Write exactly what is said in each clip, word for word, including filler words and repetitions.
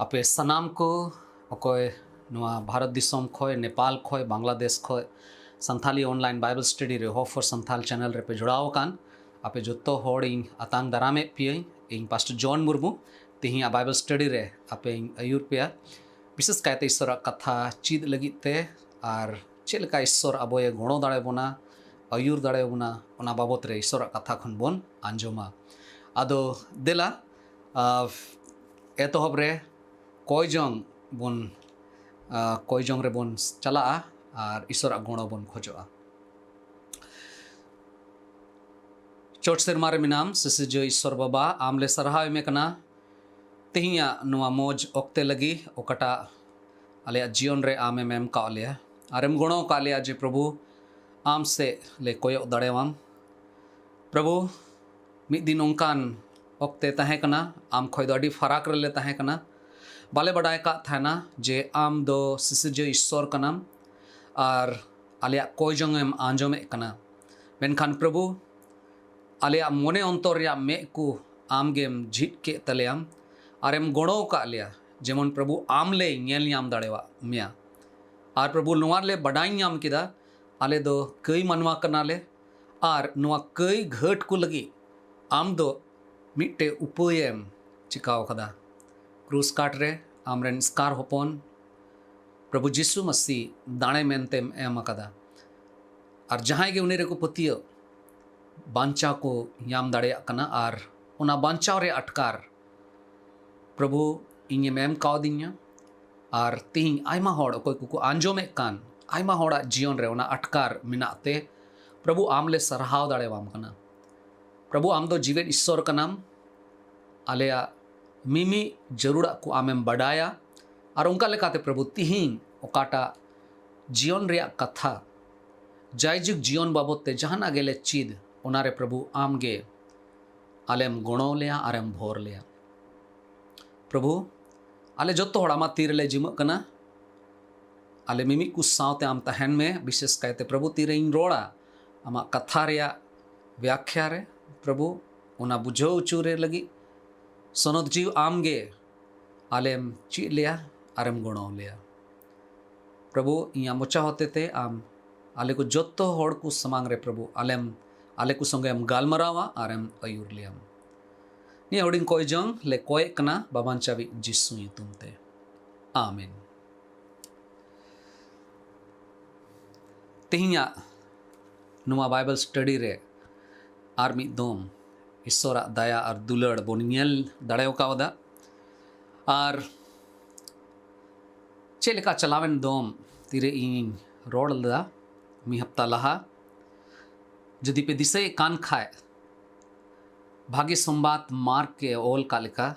ᱟᱯᱮ ᱥᱟᱱᱟᱢ ᱠᱚ, ᱚᱠᱚᱭ ᱱᱚᱣᱟ ᱵᱷᱟᱨᱚᱛ ᱫᱤᱥᱚᱢ ᱠᱷᱚᱡ, ᱱᱮᱯᱟᱞ ᱠᱷᱚᱡ, ᱵᱟᱝᱞᱟᱫᱮᱥ ᱠᱷᱚᱡ, ᱥᱟᱱᱛᱷᱟᱞᱤ online Bible study ᱨᱮ Hope for Santhal channel ᱨᱮᱯᱮ ᱡᱚᱲᱟᱣ ᱟᱠᱟᱱ, ᱟᱯᱮ ᱡᱚᱛᱚ ᱦᱚᱲ ᱤᱧ ᱟᱛᱟᱝ ᱫᱟᱨᱟᱢᱮᱫ ᱯᱮᱭᱟᱹᱧ᱾ ᱤᱧ Pastor John ᱢᱩᱨᱢᱩ᱾ ᱛᱮᱦᱮᱧᱟᱜ Bible study ᱨᱮ ᱟᱯᱮᱧ ᱟᱹᱭᱩᱨ ᱯᱮᱭᱟ, ᱵᱤᱥᱮᱥ ᱠᱟᱭᱛᱮ ᱤᱥᱥᱚᱨᱟᱜ ᱠᱟᱛᱷᱟ ᱪᱮᱫ ᱞᱟᱹᱜᱤᱫ ᱛᱮ ᱟᱨ ᱪᱮᱫ ᱞᱮᱠᱟ ᱤᱥᱥᱚᱨ ᱟᱵᱚᱭᱮ ᱜᱚᱲᱚ ᱫᱟᱲᱮᱭᱟᱵᱚᱱᱟ, ᱟᱹᱭᱩᱨ ᱫᱟᱲᱮᱭᱟᱵᱚᱱᱟ, ᱚᱱᱟ ᱵᱟᱵᱚᱛ ᱨᱮ ᱤᱥᱥᱚᱨᱟᱜ ᱠᱟᱛᱷᱟ ᱠᱷᱚᱱ ᱵᱚᱱ ᱟᱸᱡᱚᱢᱟ᱾ ᱟᱫᱚ ᱫᱮᱞᱟ, ᱟᱨ ᱮᱛᱚᱦᱚᱵ ᱨᱮ ᱠᱚᱭ ᱡᱚᱝ ᱵᱚᱱ, ᱟᱨ ᱠᱚᱭ ᱡᱚᱝ ᱨᱮᱵᱚᱱ ᱪᱟᱞᱟᱜᱼᱟ ᱟᱨ ᱤᱥᱚᱨᱟᱜ ᱜᱚᱲᱚ ᱵᱚᱱ ᱠᱷᱚᱡᱚᱜᱼᱟ᱾ ᱪᱚᱴ ᱥᱮᱨᱢᱟ ᱨᱮ ᱢᱮᱱᱟᱢ, ᱥᱤᱥᱤᱨᱡᱟᱹ ᱤᱥᱚᱨ ᱵᱟᱵᱟ, ᱟᱢ ᱞᱮ ᱥᱟᱨᱦᱟᱣ ᱮᱢᱮ ᱠᱟᱱᱟ ᱛᱮᱦᱮᱧᱟᱜ ᱱᱚᱣᱟ ᱢᱚᱡᱽ ᱚᱠᱛᱮ ᱞᱟᱹᱜᱤᱫ, ᱚᱠᱟᱴᱟᱜ ᱟᱞᱮᱭᱟᱜ ᱡᱤᱭᱚᱱ ᱨᱮ ᱟᱢᱮᱢ ᱮᱢ ᱠᱟᱜ ᱞᱮᱭᱟ ᱟᱨᱮᱢ ᱜᱚᱲᱚ ᱟᱠᱟᱫ ᱞᱮᱭᱟ ᱡᱮ ᱯᱨᱚᱵᱷᱩ, ᱟᱢ ᱥᱮᱫ ᱞᱮ ᱠᱚᱭᱚᱜ ᱫᱟᱲᱮᱭᱟᱢ᱾ ᱯᱨᱚᱵᱷᱩ, ᱢᱤᱫ ᱫᱤᱱ ᱚᱱᱠᱟᱱ ᱚᱠᱛᱮ ᱛᱟᱦᱮᱸ ᱠᱟᱱᱟ, ᱟᱢ ᱠᱷᱚᱡ ᱫᱚ ᱟᱹᱰᱤ ᱯᱷᱟᱨᱟᱠ ᱨᱮᱞᱮ ᱛᱟᱦᱮᱸ ᱠᱟᱱᱟ᱾ ᱵᱟᱞᱮ ᱵᱟᱰᱟᱭ ᱠᱟᱜ ᱛᱟᱦᱮᱱᱟ ᱡᱮ ᱟᱢ ᱫᱚ ᱥᱤᱥᱤᱨᱡᱟᱹ ᱤᱥᱥᱚᱨ ᱠᱟᱱᱟᱢ ᱟᱨ ᱟᱞᱮᱭᱟᱜ ᱠᱚᱭ ᱡᱚᱝ ᱮᱢ ᱟᱸᱡᱚᱢᱮᱫ ᱠᱟᱱᱟ᱾ ᱢᱮᱱᱠᱷᱟᱱ ᱯᱨᱚᱵᱷᱩ, ᱟᱞᱮᱭᱟᱜ ᱢᱚᱱᱮ ᱚᱱᱛᱚᱨ ᱨᱮᱭᱟᱜ ᱢᱮᱫ ᱠᱚ ᱟᱢ ᱜᱮᱢ ᱡᱷᱤᱡ ᱠᱮᱫ ᱛᱟᱞᱮᱭᱟᱢ ᱟᱨᱮᱢ ᱜᱚᱲᱚ ᱟᱠᱟᱫ ᱞᱮᱭᱟ, ᱡᱮᱢᱚᱱ ᱯᱨᱚᱵᱷᱩ ᱟᱢ ᱞᱮ ᱧᱮᱞ ᱧᱟᱢ ᱫᱟᱲᱮᱭᱟᱜ ᱢᱮᱭᱟ᱾ ᱟᱨ ᱯᱨᱚᱵᱷᱩ, ᱱᱚᱣᱟ ᱞᱮ ᱵᱟᱰᱟᱭ ᱧᱟᱢ ᱠᱮᱫᱟ, ᱟᱞᱮ ᱫᱚ ᱠᱟᱹᱭ ᱢᱟᱱᱣᱟ ᱠᱟᱱᱟᱞᱮ, ᱟᱨ ᱱᱚᱣᱟ ᱠᱟᱹᱭ ᱜᱷᱟᱹᱴ ᱠᱚ ᱞᱟᱹᱜᱤᱫ ᱟᱢ ᱫᱚ ᱢᱤᱫᱴᱮᱡ ᱩᱯᱟᱹᱭᱮᱢ ᱪᱤᱠᱟᱹᱣ ᱠᱟᱫᱟ᱾ ᱠᱨᱩᱥ ᱠᱟᱴ ᱨᱮ ᱟᱢᱨᱮᱱ ᱮᱥᱠᱟᱨ ᱦᱚᱯᱚᱱ ᱯᱨᱚᱵᱷᱩ ᱡᱤᱥᱩ ᱢᱟᱹᱥᱤ ᱫᱟᱲᱮ ᱢᱮᱱᱛᱮᱢ ᱮᱢ ᱟᱠᱟᱫᱟ᱾ ᱟᱨ ᱡᱟᱦᱟᱸᱭ ᱜᱮ ᱩᱱᱤ ᱨᱮᱠᱚ ᱯᱟᱹᱛᱭᱟᱹᱜ, ᱵᱟᱧᱪᱟᱣ ᱠᱚ ᱧᱟᱢ ᱫᱟᱲᱮᱭᱟᱜ ᱠᱟᱱᱟ᱾ ᱟᱨ ᱚᱱᱟ ᱵᱟᱧᱪᱟᱣ ᱨᱮᱭᱟᱜ ᱟᱴᱠᱟᱨ ᱯᱨᱚᱵᱷᱩ ᱤᱧᱮᱢ ᱮᱢ ᱠᱟᱣᱫᱤᱧᱟ᱾ ᱟᱨ ᱛᱤᱦᱤᱧ ᱟᱭᱢᱟ ᱦᱚᱲ ᱚᱠᱚᱭ ᱠᱚᱠᱚ ᱟᱸᱡᱚᱢᱮᱫ ᱠᱟᱱ, ᱟᱭᱢᱟ ᱦᱚᱲᱟᱜ ᱡᱤᱭᱚᱱ ᱨᱮ ᱚᱱᱟ ᱟᱴᱠᱟᱨ ᱢᱮᱱᱟᱜ ᱛᱮ, ᱯᱨᱚᱵᱷᱩ ᱟᱢ ᱞᱮ ᱥᱟᱨᱦᱟᱣ ᱫᱟᱲᱮᱣᱟᱢ ᱠᱟᱱᱟ᱾ ᱯᱨᱚᱵᱷᱩ ᱟᱢ ᱫᱚ ᱡᱤᱣᱮᱫ ᱤᱥᱥᱚᱨ ᱠᱟᱱᱟᱢ᱾ ᱟᱞᱮᱭᱟᱜ ᱢᱤᱢᱤᱫ ᱡᱟᱹᱨᱩᱲᱟᱜ ᱠᱚ ᱟᱢᱮᱢ ᱵᱟᱰᱟᱭᱟ᱾ ᱟᱨ ᱚᱱᱠᱟ ᱞᱮᱠᱟᱛᱮ ᱯᱨᱚᱵᱷᱩ ᱛᱤᱦᱤᱧ ᱚᱠᱟᱴᱟᱜ ᱡᱤᱭᱚᱱ ᱨᱮᱭᱟᱜ ᱠᱟᱛᱷᱟ, ᱡᱟᱭᱡᱩᱜᱽ ᱡᱤᱭᱚᱱ ᱵᱟᱵᱚᱫ ᱛᱮ ᱡᱟᱦᱟᱱᱟᱜ ᱜᱮᱞᱮ ᱪᱮᱫ, ᱚᱱᱟᱨᱮ ᱯᱨᱚᱵᱷᱩ ᱟᱢᱜᱮ ᱟᱞᱮᱢ ᱜᱚᱲᱚ ᱞᱮᱭᱟ ᱟᱨᱮᱢ ᱵᱷᱳᱨ ᱞᱮᱭᱟ᱾ ᱯᱨᱚᱵᱷᱩ, ᱟᱞᱮ ᱡᱚᱛᱚ ᱦᱚᱲ ᱟᱢᱟᱜ ᱛᱤ ᱨᱮᱞᱮ ᱡᱤᱢᱟᱹᱜ ᱠᱟᱱᱟ᱾ ᱟᱞᱮ ᱢᱤᱢᱤᱫ ᱠᱚ ᱥᱟᱶᱛᱮ ᱟᱢ ᱛᱟᱦᱮᱱ ᱢᱮ᱾ ᱵᱤᱥᱮᱥ ᱠᱟᱭᱛᱮ ᱯᱨᱚᱵᱷᱩ, ᱛᱤᱨᱮᱧ ᱨᱚᱲᱟ, ᱟᱢᱟᱜ ᱠᱟᱛᱷᱟ ᱨᱮᱭᱟᱜ ᱵᱮᱠᱠᱷᱟ ᱨᱮ ᱯᱨᱚᱵᱷᱩ, ᱚᱱᱟ ᱵᱩᱡᱷᱟᱹᱣ ᱦᱚᱪᱚ ᱨᱮ ᱞᱟᱹᱜᱤᱫ ᱥᱚᱱᱚᱛ ᱡᱤᱣᱤ ᱟᱢᱜᱮ ᱟᱞᱮᱢ ᱪᱮᱫ ᱞᱮᱭᱟ ᱟᱨᱮᱢ ᱜᱚᱲᱚ ᱞᱮᱭᱟ᱾ ᱯᱨᱚᱵᱷᱩ, ᱤᱧᱟᱹᱜ ᱢᱚᱪᱟ ᱦᱚᱛᱮᱛᱮ ᱟᱢ ᱟᱞᱮ ᱠᱚ ᱡᱚᱛᱚ ᱦᱚᱲ ᱠᱚ ᱥᱟᱢᱟᱝ ᱨᱮ ᱯᱨᱚᱵᱷᱩ ᱟᱞᱮᱢ, ᱟᱞᱮ ᱠᱚ ᱥᱚᱸᱜᱮ ᱮᱢ ᱜᱟᱞᱢᱟᱨᱟᱣᱟ ᱟᱨᱮᱢ ᱟᱹᱭᱩᱨ ᱞᱮᱭᱟᱢ᱾ ᱱᱤᱭᱟᱹ ᱦᱩᱰᱤᱧ ᱠᱚᱭ ᱡᱚᱝ ᱞᱮ ᱠᱚᱭᱮᱜ ᱠᱟᱱᱟ ᱵᱟᱵᱟᱱ ᱪᱟᱵᱤᱡ ᱡᱤᱥᱩ ᱧᱩᱛᱩᱢ ᱛᱮ, ᱟᱢᱮᱱ᱾ ᱛᱮᱦᱮᱧᱟᱜ ᱱᱚᱣᱟ ᱵᱟᱭᱵᱮᱞ ᱥᱴᱟᱰᱤ ᱨᱮ ᱟᱨ ᱢᱤᱫ ᱫᱚᱢ ᱤᱥᱥᱚᱨᱟᱜ ᱫᱟᱭᱟ ᱟᱨ ᱫᱩᱞᱟᱹᱲ ᱵᱚᱱ ᱧᱮᱞ ᱫᱟᱲᱮ ᱠᱟᱣᱫᱟ᱾ ᱟᱨ ᱪᱮᱫ ᱞᱮᱠᱟ ᱪᱟᱞᱟᱣᱮᱱ ᱫᱚᱢ ᱛᱤᱨᱮ ᱤᱧᱤᱧ ᱨᱚᱲ ᱞᱮᱫᱟ ᱢᱤᱫ ᱦᱟᱯᱛᱟ ᱞᱟᱦᱟ, ᱡᱩᱫᱤ ᱯᱮ ᱫᱤᱥᱟᱹᱭᱮᱫ ᱠᱟᱱ ᱠᱷᱟᱡ, ᱵᱷᱟᱜᱮ ᱥᱚᱢᱵᱟᱫ ᱢᱟᱨᱠ ᱮ ᱚᱞ ᱠᱟᱜ ᱞᱮᱠᱟ,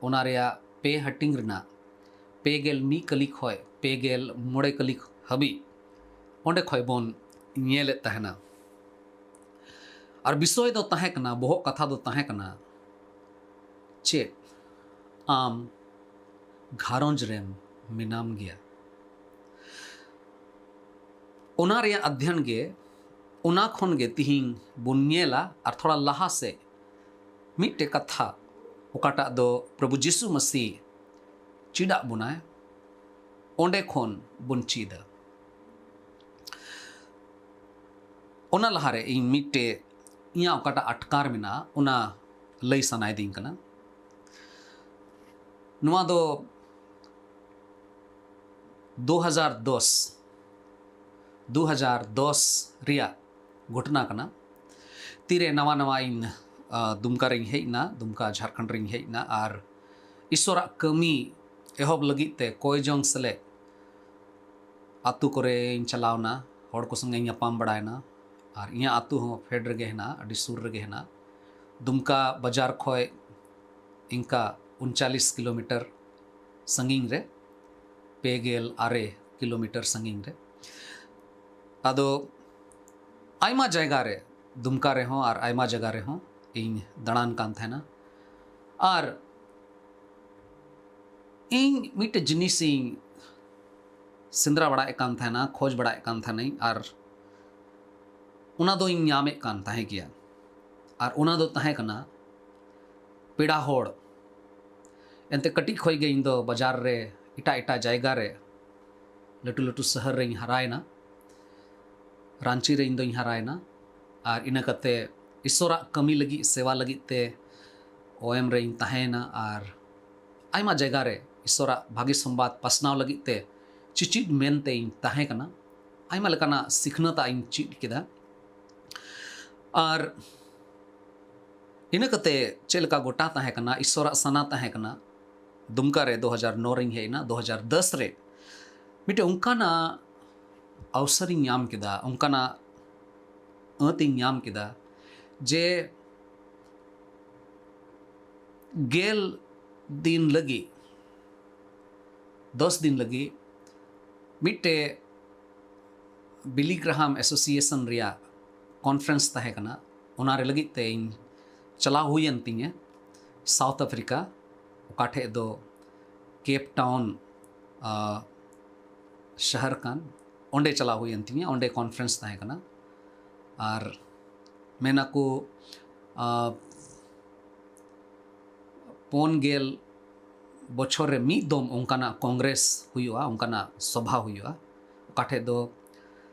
ᱚᱱᱟ ᱨᱮᱭᱟᱜ ᱯᱮ ᱦᱟᱹᱴᱤᱧ ᱨᱮᱱᱟᱜ ᱯᱮ ᱜᱮᱞ ᱢᱤᱫ ᱠᱟᱹᱞᱤ ᱠᱷᱚᱡ ᱯᱮ ᱜᱮᱞ ᱢᱚᱬᱮ ᱠᱟᱹᱞᱤ ᱦᱟᱹᱵᱤᱡ ᱚᱸᱰᱮ ᱠᱷᱚᱡ ᱵᱚᱱ ᱧᱮᱞᱮᱫ ᱛᱟᱦᱮᱱᱟ᱾ ᱟᱨ ᱵᱤᱥᱚᱭ ᱫᱚ ᱛᱟᱦᱮᱸ ᱠᱟᱱᱟ, ᱵᱚᱦᱚᱜ ᱠᱟᱛᱷᱟ ᱫᱚ ᱛᱟᱦᱮᱸ ᱠᱟᱱᱟ, ᱪᱮᱫ ᱟᱢ ᱜᱷᱟᱨᱚᱸᱡᱽ ᱨᱮᱢ ᱢᱮᱱᱟᱢ ᱜᱮᱭᱟ? ᱚᱱᱟ ᱨᱮᱭᱟᱜ ᱚᱫᱷᱭᱚᱱ ᱜᱮ, ᱚᱱᱟ ᱠᱷᱚᱱ ᱜᱮ ᱛᱤᱦᱤᱧ ᱵᱚᱱ ᱧᱮᱞᱟ᱾ ᱟᱨ ᱛᱷᱚᱲᱟ ᱞᱟᱦᱟ ᱥᱮᱫ ᱢᱤᱫᱴᱮᱡ ᱠᱟᱛᱷᱟ, ᱚᱠᱟᱴᱟᱜ ᱫᱚ ᱯᱨᱚᱵᱷᱩ ᱡᱤᱥᱩ ᱢᱟᱹᱥᱤ ᱪᱮᱫᱟᱜ ᱵᱚᱱᱟᱭ, ᱚᱸᱰᱮ ᱠᱷᱚᱱ ᱵᱚᱱ ᱪᱮᱫᱟ᱾ ᱚᱱᱟ ᱞᱟᱦᱟᱨᱮ ᱤᱧ ᱢᱤᱫᱴᱮᱡ ᱤᱧᱟᱹᱜ ᱚᱠᱟᱴᱟᱜ ᱟᱴᱠᱟᱨ ᱢᱮᱱᱟᱜᱼᱟ, ᱚᱱᱟ ᱞᱟᱹᱭ ᱥᱟᱱᱟᱭᱮᱫᱤᱧ ᱠᱟᱱᱟ᱾ ᱱᱚᱣᱟ ᱫᱚ ᱫᱩ ᱦᱟᱡᱟᱨ ᱫᱚᱥ, ᱫᱩ ᱦᱟᱡᱟᱨ ᱫᱚᱥ ᱨᱮᱭᱟᱜ ᱜᱷᱚᱴᱚᱱᱟ ᱠᱟᱱᱟ᱾ ᱛᱤᱨᱮ ᱱᱟᱣᱟ ᱱᱟᱣᱟ ᱤᱧ, ᱟ, ᱫᱩᱢᱠᱟ ᱨᱤᱧ ᱦᱮᱡ ᱮᱱᱟ, ᱫᱩᱢᱠᱟ ᱡᱷᱟᱲᱠᱷᱚᱸᱰ ᱨᱤᱧ ᱦᱮᱡ ᱮᱱᱟ, ᱟᱨ ᱤᱥᱚᱨᱟᱜ ᱠᱟᱹᱢᱤ ᱮᱦᱚᱵ ᱞᱟᱹᱜᱤᱫ ᱛᱮ ᱠᱚᱭ ᱡᱚᱝ ᱥᱮᱞᱮᱫ ᱟᱛᱳ ᱠᱚᱨᱮᱧ ᱪᱟᱞᱟᱣ ᱮᱱᱟ, ᱦᱚᱲ ᱠᱚ ᱥᱚᱸᱜᱮᱧ ᱧᱟᱯᱟᱢ ᱵᱟᱲᱟᱭᱮᱱᱟ᱾ ᱟᱨ ᱤᱧᱟᱹᱜ ᱟᱛᱳ ᱦᱚᱸ ᱯᱷᱮᱰ ᱨᱮᱜᱮ ᱦᱮᱱᱟᱜᱼᱟ, ᱟᱹᱰᱤ ᱥᱩᱨ ᱨᱮᱜᱮ ᱦᱮᱱᱟᱜᱼᱟ᱾ ᱫᱩᱢᱠᱟ ᱵᱟᱡᱟᱨ ᱠᱷᱚᱡ ᱤᱱᱠᱟ ᱩᱱᱪᱟᱞᱤᱥ ᱠᱤᱞᱳᱢᱤᱴᱟᱨ ᱥᱟᱺᱜᱤᱧ ᱨᱮ, ᱯᱮ ᱜᱮᱞ ᱟᱨᱮ ᱠᱤᱞᱳᱢᱤᱴᱟᱨ ᱥᱟᱺᱜᱤᱧ ᱨᱮ᱾ ᱟᱫᱚ ᱟᱭᱢᱟ ᱡᱟᱭᱜᱟ ᱨᱮ, ᱫᱩᱢᱠᱟ ᱨᱮᱦᱚᱸ ᱟᱨ ᱟᱭᱢᱟ ᱡᱟᱭᱜᱟ ᱨᱮᱦᱚᱸ ᱤᱧ ᱫᱟᱬᱟᱱ ᱠᱟᱱ ᱛᱟᱦᱮᱱᱟ᱾ ᱟᱨ ᱤᱧ ᱢᱤᱫᱴᱮᱡ ᱡᱤᱱᱤᱥ ᱤᱧ ᱥᱮᱸᱫᱽᱨᱟ ᱵᱟᱲᱟᱭᱮᱫ ᱠᱟᱱ ᱛᱟᱦᱮᱱᱟ, ᱠᱷᱚᱡᱽ ᱵᱟᱲᱟᱭᱮᱫ ᱠᱟᱱ ᱛᱟᱦᱮᱱᱟᱹᱧ, ᱟᱨ ᱚᱱᱟ ᱫᱚᱧ ᱧᱟᱢᱮᱫ ᱠᱟᱱ ᱛᱟᱦᱮᱸ ᱜᱮᱭᱟ᱾ ᱟᱨ ᱚᱱᱟ ᱫᱚ ᱛᱟᱦᱮᱸ ᱠᱟᱱᱟ ᱯᱮᱲᱟ ᱦᱚᱲ᱾ ᱮᱱᱛᱮ ᱠᱟᱹᱴᱤᱡ ᱠᱷᱚᱡ ᱜᱮ ᱤᱧ ᱫᱚ ᱵᱟᱡᱟᱨ ᱨᱮ, ᱮᱴᱟᱜ ᱮᱴᱟᱜ ᱡᱟᱭᱜᱟ ᱨᱮ, ᱞᱟᱹᱴᱩ ᱞᱟᱹᱴᱩ ᱥᱟᱦᱟᱨ ᱨᱮᱧ ᱦᱟᱨᱟᱭᱮᱱᱟ, ᱨᱟᱺᱪᱤ ᱨᱮ ᱤᱧ ᱫᱚᱧ ᱦᱟᱨᱟᱭᱮᱱᱟ᱾ ᱟᱨ ᱤᱱᱟᱹ ᱠᱟᱛᱮ ᱤᱥᱚᱨᱟᱜ ᱠᱟᱹᱢᱤ ᱞᱟᱹᱜᱤᱫ, ᱥᱮᱵᱟ ᱞᱟᱹᱜᱤᱫ ᱛᱮ ᱳᱭᱮᱢ ᱨᱮᱧ ᱛᱟᱦᱮᱸᱭᱮᱱᱟ᱾ ᱟᱨ ᱟᱭᱢᱟ ᱡᱟᱭᱜᱟ ᱨᱮ ᱤᱥᱚᱨᱟᱜ ᱵᱷᱟᱹᱜᱤ ᱥᱚᱢᱵᱟᱫ ᱯᱟᱥᱱᱟᱣ ᱞᱟᱹᱜᱤᱫ ᱛᱮ ᱪᱤᱪᱤᱫ ᱢᱮᱱᱛᱮ ᱤᱧ ᱛᱟᱦᱮᱸ ᱠᱟᱱᱟ᱾ ᱟᱭᱢᱟ ᱞᱮᱠᱟᱱᱟᱜ ᱥᱤᱠᱷᱱᱟᱹᱛᱟᱜ ᱤᱧ ᱪᱮᱫ ᱠᱮᱫᱟ᱾ ᱟᱨ ᱤᱱᱟᱹ ᱠᱟᱛᱮ ᱪᱮᱫ ᱞᱮᱠᱟ ᱜᱚᱴᱟ ᱛᱟᱦᱮᱸ ᱠᱟᱱᱟ, ᱤᱥᱚᱨᱟᱜ ᱥᱟᱱᱟ ᱛᱟᱦᱮᱸ ᱠᱟᱱᱟ, ᱫᱩᱢᱠᱟ ᱨᱮ ᱫᱩ ᱦᱟᱡᱟᱨ ᱱᱚ ᱨᱤᱧ ᱦᱮᱡ ᱮᱱᱟ᱾ ᱫᱩ ᱦᱟᱡᱟᱨ ᱫᱚᱥ ᱨᱮ ᱢᱤᱫᱴᱮᱱ ᱚᱱᱠᱟᱱᱟᱜ ᱚᱣᱥᱚᱨᱤᱧ ᱧᱟᱢ ᱠᱮᱫᱟ, ᱚᱱᱠᱟᱱᱟᱜ ᱟᱹᱛ ᱤᱧ ᱧᱟᱢ ᱠᱮᱫᱟ ᱡᱮ ᱜᱮᱞ ᱫᱤᱱ ᱞᱟᱹᱜᱤᱫ, ᱫᱚᱥ ᱫᱤᱱ ᱞᱟᱹᱜᱤᱫ ᱢᱤᱫᱴᱮᱡ ᱵᱤᱞᱤ ᱜᱨᱟᱦᱟᱢ ᱮᱥᱳᱥᱤᱭᱮᱥᱚᱱ ᱨᱮᱭᱟᱜ ᱠᱚᱱᱯᱷᱟᱨᱮᱱᱥ ᱛᱟᱦᱮᱸ ᱠᱟᱱᱟ᱾ ᱚᱱᱟ ᱨᱮ ᱞᱟᱹᱜᱤᱫ ᱛᱮ ᱤᱧ ᱪᱟᱞᱟᱣ ᱦᱩᱭᱮᱱ ᱛᱤᱧᱟᱹ ᱥᱟᱣᱩᱛᱷ ᱟᱯᱷᱨᱤᱠᱟ, ᱚᱠᱟ ᱴᱷᱮᱡ ᱫᱚ ᱠᱮᱯ ᱴᱟᱣᱩᱱ, ᱟ, ᱥᱟᱦᱟᱨ ᱠᱟᱱ᱾ ᱚᱸᱰᱮ ᱪᱟᱞᱟᱣ ᱦᱩᱭᱮᱱ ᱛᱤᱧᱟᱹ, ᱚᱸᱰᱮ ᱠᱚᱱᱯᱷᱟᱨᱮᱱᱥ ᱛᱟᱦᱮᱸ ᱠᱟᱱᱟ᱾ ᱟᱨ ᱢᱮᱱᱟᱠᱚ, ᱟ, ᱯᱩᱱ ᱜᱮᱞ ᱵᱚᱪᱷᱚᱨ ᱨᱮ ᱢᱤᱫ ᱫᱚᱢ ᱚᱱᱠᱟᱱᱟᱜ ᱠᱚᱝᱜᱨᱮᱥ ᱦᱩᱭᱩᱜᱼᱟ, ᱚᱱᱠᱟᱱᱟᱜ ᱥᱚᱵᱷᱟ ᱦᱩᱭᱩᱜᱼᱟ, ᱚᱠᱟ ᱴᱷᱮᱡ ᱫᱚ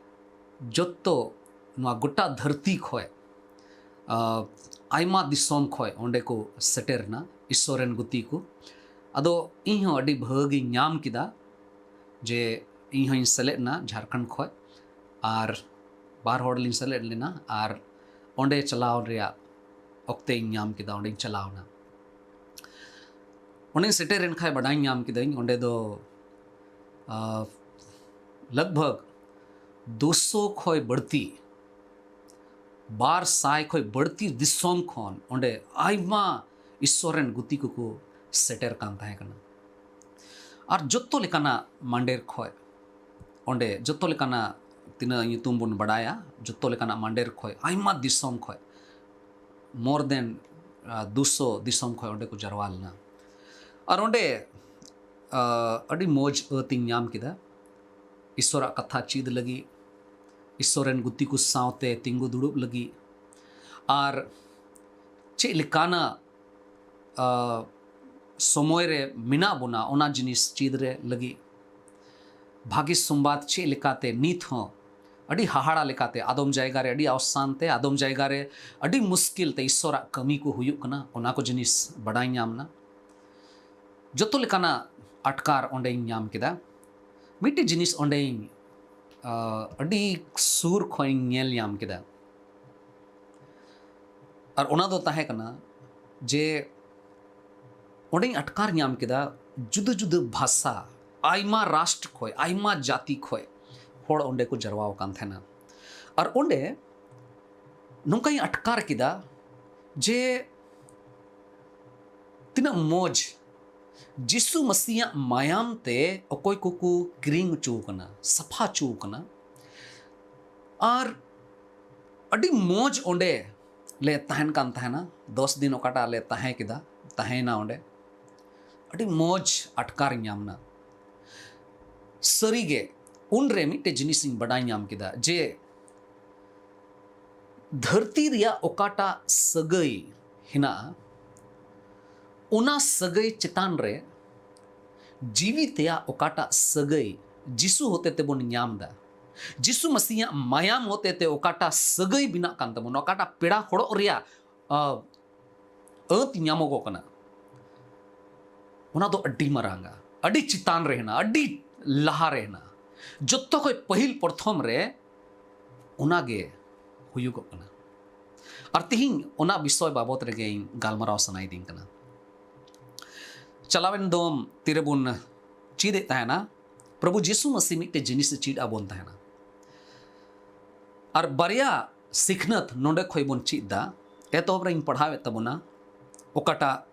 ᱡᱚᱛᱚ ᱱᱚᱣᱟ ᱜᱚᱴᱟ ᱫᱷᱟᱹᱨᱛᱤ ᱠᱷᱚᱡ, ᱟ, ᱟᱭᱢᱟ ᱫᱤᱥᱚᱢ ᱠᱷᱚᱡ ᱚᱸᱰᱮ ᱠᱚ ᱥᱮᱴᱮᱨ ᱮᱱᱟ ᱤᱥᱥᱚᱨ ᱨᱮᱱ ᱜᱩᱛᱤ ᱠᱚ᱾ ᱟᱫᱚ ᱤᱧ ᱦᱚᱸ ᱟᱹᱰᱤ ᱵᱷᱟᱹᱜᱤᱧ ᱧᱟᱢ ᱠᱮᱫᱟ ᱡᱮ ᱤᱧ ᱦᱚᱸᱧ ᱥᱮᱞᱮᱫ ᱮᱱᱟ ᱡᱷᱟᱲᱠᱷᱚᱸᱰ ᱠᱷᱚᱡ, ᱟᱨ ᱵᱟᱨ ᱦᱚᱲ ᱞᱤᱧ ᱥᱮᱞᱮᱫ ᱞᱮᱱᱟ, ᱟᱨ ᱚᱸᱰᱮ ᱪᱟᱞᱟᱣ ᱨᱮᱭᱟᱜ ᱚᱠᱛᱮᱧ ᱧᱟᱢ ᱠᱮᱫᱟ, ᱚᱸᱰᱮᱧ ᱪᱟᱞᱟᱣ ᱮᱱᱟ᱾ ᱚᱸᱰᱮᱧ ᱥᱮᱴᱮᱨ ᱮᱱ ᱠᱷᱟᱡ ᱵᱟᱰᱟᱭ ᱧᱟᱢ ᱠᱤᱫᱟᱹᱧ, ᱚᱸᱰᱮ ᱫᱚ, ᱟ, ᱞᱟᱜᱽ ᱵᱷᱟᱜᱽ ᱫᱩᱥᱚ ᱠᱷᱚᱡ ᱵᱟᱹᱲᱛᱤ, ᱵᱟᱨ ᱥᱟᱭ ᱠᱷᱚᱡ ᱵᱟᱹᱲᱛᱤ ᱫᱤᱥᱚᱢ ᱠᱷᱚᱱ ᱚᱸᱰᱮ ᱟᱭᱢᱟ ᱤᱥᱥᱚᱨ ᱨᱮᱱ ᱜᱩᱛᱤ ᱠᱚᱠᱚ ᱥᱮᱴᱮᱨ ᱠᱟᱱ ᱛᱟᱦᱮᱸ ᱠᱟᱱᱟ᱾ ᱟᱨ ᱡᱚᱛᱚ ᱞᱮᱠᱟᱱᱟᱜ ᱢᱟᱱᱰᱮᱨ ᱠᱷᱚᱡ, ᱚᱸᱰᱮ ᱡᱚᱛᱚ ᱞᱮᱠᱟᱱᱟᱜ, ᱛᱤᱱᱟᱹᱜ ᱧᱩᱛᱩᱢ ᱵᱚᱱ ᱵᱟᱰᱟᱭᱟ, ᱡᱚᱛᱚ ᱞᱮᱠᱟᱱᱟᱜ ᱢᱟᱱᱰᱮᱨ ᱠᱷᱚᱡ, ᱟᱭᱢᱟ ᱫᱤᱥᱚᱢ ᱠᱷᱚᱡ, more than, ᱟ, ᱫᱩᱥᱚ ᱫᱤᱥᱚᱢ ᱠᱷᱚᱡ ᱚᱸᱰᱮ ᱠᱚ ᱡᱟᱨᱣᱟ ᱞᱮᱱᱟ᱾ ᱟᱨ ᱚᱸᱰᱮ, ᱟ, ᱟᱹᱰᱤ ᱢᱚᱡᱽ ᱟᱹᱛᱤᱧ ᱧᱟᱢ ᱠᱮᱫᱟ ᱤᱥᱥᱚᱨᱟᱜ ᱠᱟᱛᱷᱟ ᱪᱮᱫ ᱞᱟᱹᱜᱤᱫ, ᱤᱥᱥᱚᱨ ᱨᱮᱱ ᱜᱩᱛᱤ ᱠᱚ ᱥᱟᱶᱛᱮ ᱛᱤᱸᱜᱩ ᱫᱩᱲᱩᱵ ᱞᱟᱹᱜᱤᱫ, ᱟᱨ ᱪᱮᱫ ᱞᱮᱠᱟᱱᱟᱜ, ᱟ, ᱥᱚᱢᱚᱭ ᱨᱮ ᱢᱮᱱᱟᱜ ᱵᱚᱱᱟ, ᱚᱱᱟ ᱡᱤᱱᱤᱥ ᱪᱮᱫ ᱨᱮ ᱞᱟᱹᱜᱤᱫ, ᱵᱷᱟᱹᱜᱤ ᱥᱚᱢᱵᱟᱫ ᱪᱮᱫ ᱞᱮᱠᱟᱛᱮ ᱱᱤᱛ ᱦᱚᱸ ᱟᱹᱰᱤ ᱦᱟᱦᱟᱲᱟ ᱞᱮᱠᱟᱛᱮ ᱟᱫᱚᱢ ᱡᱟᱭᱜᱟ ᱨᱮ ᱟᱹᱰᱤ ᱟᱣᱥᱟᱱ ᱛᱮ, ᱟᱫᱚᱢ ᱡᱟᱭᱜᱟ ᱨᱮ ᱟᱹᱰᱤ ᱢᱩᱥᱠᱤᱞ ᱛᱮ ᱤᱥᱥᱚᱨᱟᱜ ᱠᱟᱹᱢᱤ ᱠᱚ ᱦᱩᱭᱩᱜ ᱠᱟᱱᱟ, ᱚᱱᱟ ᱠᱚ ᱡᱤᱱᱤᱥ ᱵᱟᱰᱟᱭ ᱧᱟᱢ ᱮᱱᱟ᱾ ᱡᱚᱛᱚ ᱞᱮᱠᱟᱱᱟᱜ ᱟᱴᱠᱟᱨ ᱚᱸᱰᱮᱧ ᱧᱟᱢ ᱠᱮᱫᱟ᱾ ᱢᱤᱫᱴᱮᱡ ᱡᱤᱱᱤᱥ ᱚᱸᱰᱮᱧ, ᱟ, ᱟᱹᱰᱤ ᱥᱩᱨ ᱠᱷᱚᱱᱤᱧ ᱧᱮᱞ ᱧᱟᱢ ᱠᱮᱫᱟ, ᱟᱨ ᱚᱱᱟ ᱫᱚ ᱛᱟᱦᱮᱸ ᱠᱟᱱᱟ ᱡᱮ ᱚᱸᱰᱮᱧ ᱟᱴᱠᱟᱨ ᱧᱟᱢ ᱠᱮᱫᱟ ᱡᱩᱫᱟᱹ ᱡᱩᱫᱟᱹ ᱵᱷᱟᱥᱟ, ᱟᱭᱢᱟ ᱨᱟᱥᱴᱨ ᱠᱷᱚᱡ, ᱟᱭᱢᱟ ᱡᱟᱹᱛᱤ ᱠᱷᱚᱡ ᱦᱚᱲ ᱚᱸᱰᱮ ᱠᱚ ᱡᱟᱨᱣᱟ ᱟᱠᱟᱱ ᱛᱟᱦᱮᱱᱟ᱾ ᱟᱨ ᱚᱸᱰᱮ ᱱᱚᱝᱠᱟᱧ ᱟᱴᱠᱟᱨ ᱠᱮᱫᱟ ᱡᱮ ᱛᱤᱱᱟᱹᱜ ᱢᱚᱡᱽ ᱡᱤᱥᱩ ᱢᱟᱹᱥᱤᱭᱟᱜ ᱢᱟᱭᱟᱢ ᱛᱮ ᱚᱠᱚᱭ ᱠᱚᱠᱚ ᱠᱤᱨᱤᱧ ᱦᱚᱪᱚ ᱟᱠᱟᱱᱟ, ᱥᱟᱯᱷᱟ ᱦᱚᱪᱚ ᱟᱠᱟᱱᱟ᱾ ᱟᱨ ᱟᱹᱰᱤ ᱢᱚᱡᱽ ᱚᱸᱰᱮ ᱞᱮ ᱛᱟᱦᱮᱱ ᱠᱟᱱ ᱛᱟᱦᱮᱱᱟ᱾ ᱫᱚᱥ ᱫᱤᱱ ᱚᱠᱟᱴᱟᱜ ᱞᱮ ᱛᱟᱦᱮᱸ ᱠᱮᱫᱟ, ᱛᱟᱦᱮᱸᱭᱮᱱᱟ ᱚᱸᱰᱮ, ᱟᱹᱰᱤ ᱢᱚᱡᱽ ᱟᱴᱠᱟᱨ ᱧᱟᱢ ᱮᱱᱟ᱾ ᱥᱟᱹᱨᱤᱜᱮ ᱩᱱᱨᱮ ᱢᱤᱫᱴᱮᱡ ᱡᱤᱱᱤᱥᱤᱧ ᱵᱟᱰᱟᱭ ᱧᱟᱢ ᱠᱮᱫᱟ ᱡᱮ ᱫᱷᱟᱹᱨᱛᱤ ᱨᱮᱭᱟᱜ ᱚᱠᱟᱴᱟᱜ ᱥᱟᱹᱜᱟᱹᱭ ᱦᱮᱱᱟᱜᱼᱟ, ᱚᱱᱟ ᱥᱟᱹᱜᱟᱹᱭ ᱪᱮᱛᱟᱱ ᱨᱮ ᱡᱤᱣᱤ ᱛᱮᱭᱟᱜ ᱚᱠᱟᱴᱟᱜ ᱥᱟᱹᱜᱟᱹᱭ ᱡᱤᱥᱩ ᱦᱚᱛᱮ ᱛᱮᱵᱚᱱ ᱧᱟᱢ ᱮᱫᱟ, ᱡᱤᱥᱩ ᱢᱟᱹᱥᱤᱭᱟᱜ ᱢᱟᱭᱟᱢ ᱦᱚᱛᱮ ᱛᱮ ᱚᱠᱟᱴᱟᱜ ᱥᱟᱹᱜᱟᱹᱭ ᱵᱮᱱᱟᱜ ᱠᱟᱱ ᱛᱟᱵᱚᱱᱟ, ᱚᱠᱟᱴᱟᱜ ᱯᱮᱲᱟ ᱦᱚᱲᱚᱜ ᱨᱮᱭᱟᱜ ᱟᱹᱛ ᱧᱟᱢᱚᱜᱚᱜ ᱠᱟᱱᱟ, ᱚᱱᱟ ᱫᱚ ᱟᱹᱰᱤ ᱢᱟᱨᱟᱝᱟ, ᱟᱹᱰᱤ ᱪᱮᱛᱟᱱ ᱨᱮ ᱦᱮᱱᱟᱜᱼᱟ, ᱟᱹᱰᱤ ᱞᱟᱦᱟ ᱨᱮ ᱦᱮᱱᱟᱜᱼᱟ᱾ ᱡᱚᱛᱚ ᱠᱷᱚᱱ ᱯᱟᱹᱦᱤᱞ ᱯᱨᱚᱛᱷᱚᱢ ᱨᱮ ᱚᱱᱟ ᱜᱮ ᱦᱩᱭᱩᱜᱚᱜ ᱠᱟᱱᱟ᱾ ᱟᱨ ᱛᱤᱦᱤᱧ ᱚᱱᱟ ᱵᱤᱥᱚᱭ ᱵᱟᱵᱚᱛ ᱨᱮᱜᱮ ᱤᱧ ᱜᱟᱞᱢᱟᱨᱟᱣ ᱥᱟᱱᱟᱭᱤᱫᱤᱧ ᱠᱟᱱᱟ᱾ ᱪᱟᱞᱟᱣᱮᱱ ᱫᱚᱢ ᱛᱤᱨᱮᱵᱚᱱ ᱪᱮᱫ ᱮᱫ ᱛᱟᱦᱮᱱᱟ, ᱯᱨᱚᱵᱷᱩ ᱡᱤᱥᱩ ᱢᱟᱹᱥᱤ ᱢᱤᱫᱴᱮᱡ ᱡᱤᱱᱤᱥ ᱮ ᱪᱮᱫ ᱟᱵᱚᱱ ᱛᱟᱦᱮᱱᱟ᱾ ᱟᱨ ᱵᱟᱨᱭᱟ ᱥᱤᱠᱷᱱᱟᱹᱛ ᱱᱚᱰᱮ ᱠᱷᱚᱱ ᱵᱚᱱ ᱪᱮᱫ ᱮᱫᱟ᱾ ᱮᱛᱚᱦᱚᱵ ᱨᱮᱧ ᱯᱟᱲᱦᱟᱣᱮᱫ ᱛᱟᱵᱚᱱᱟ, ᱚᱠᱟᱴᱟᱜ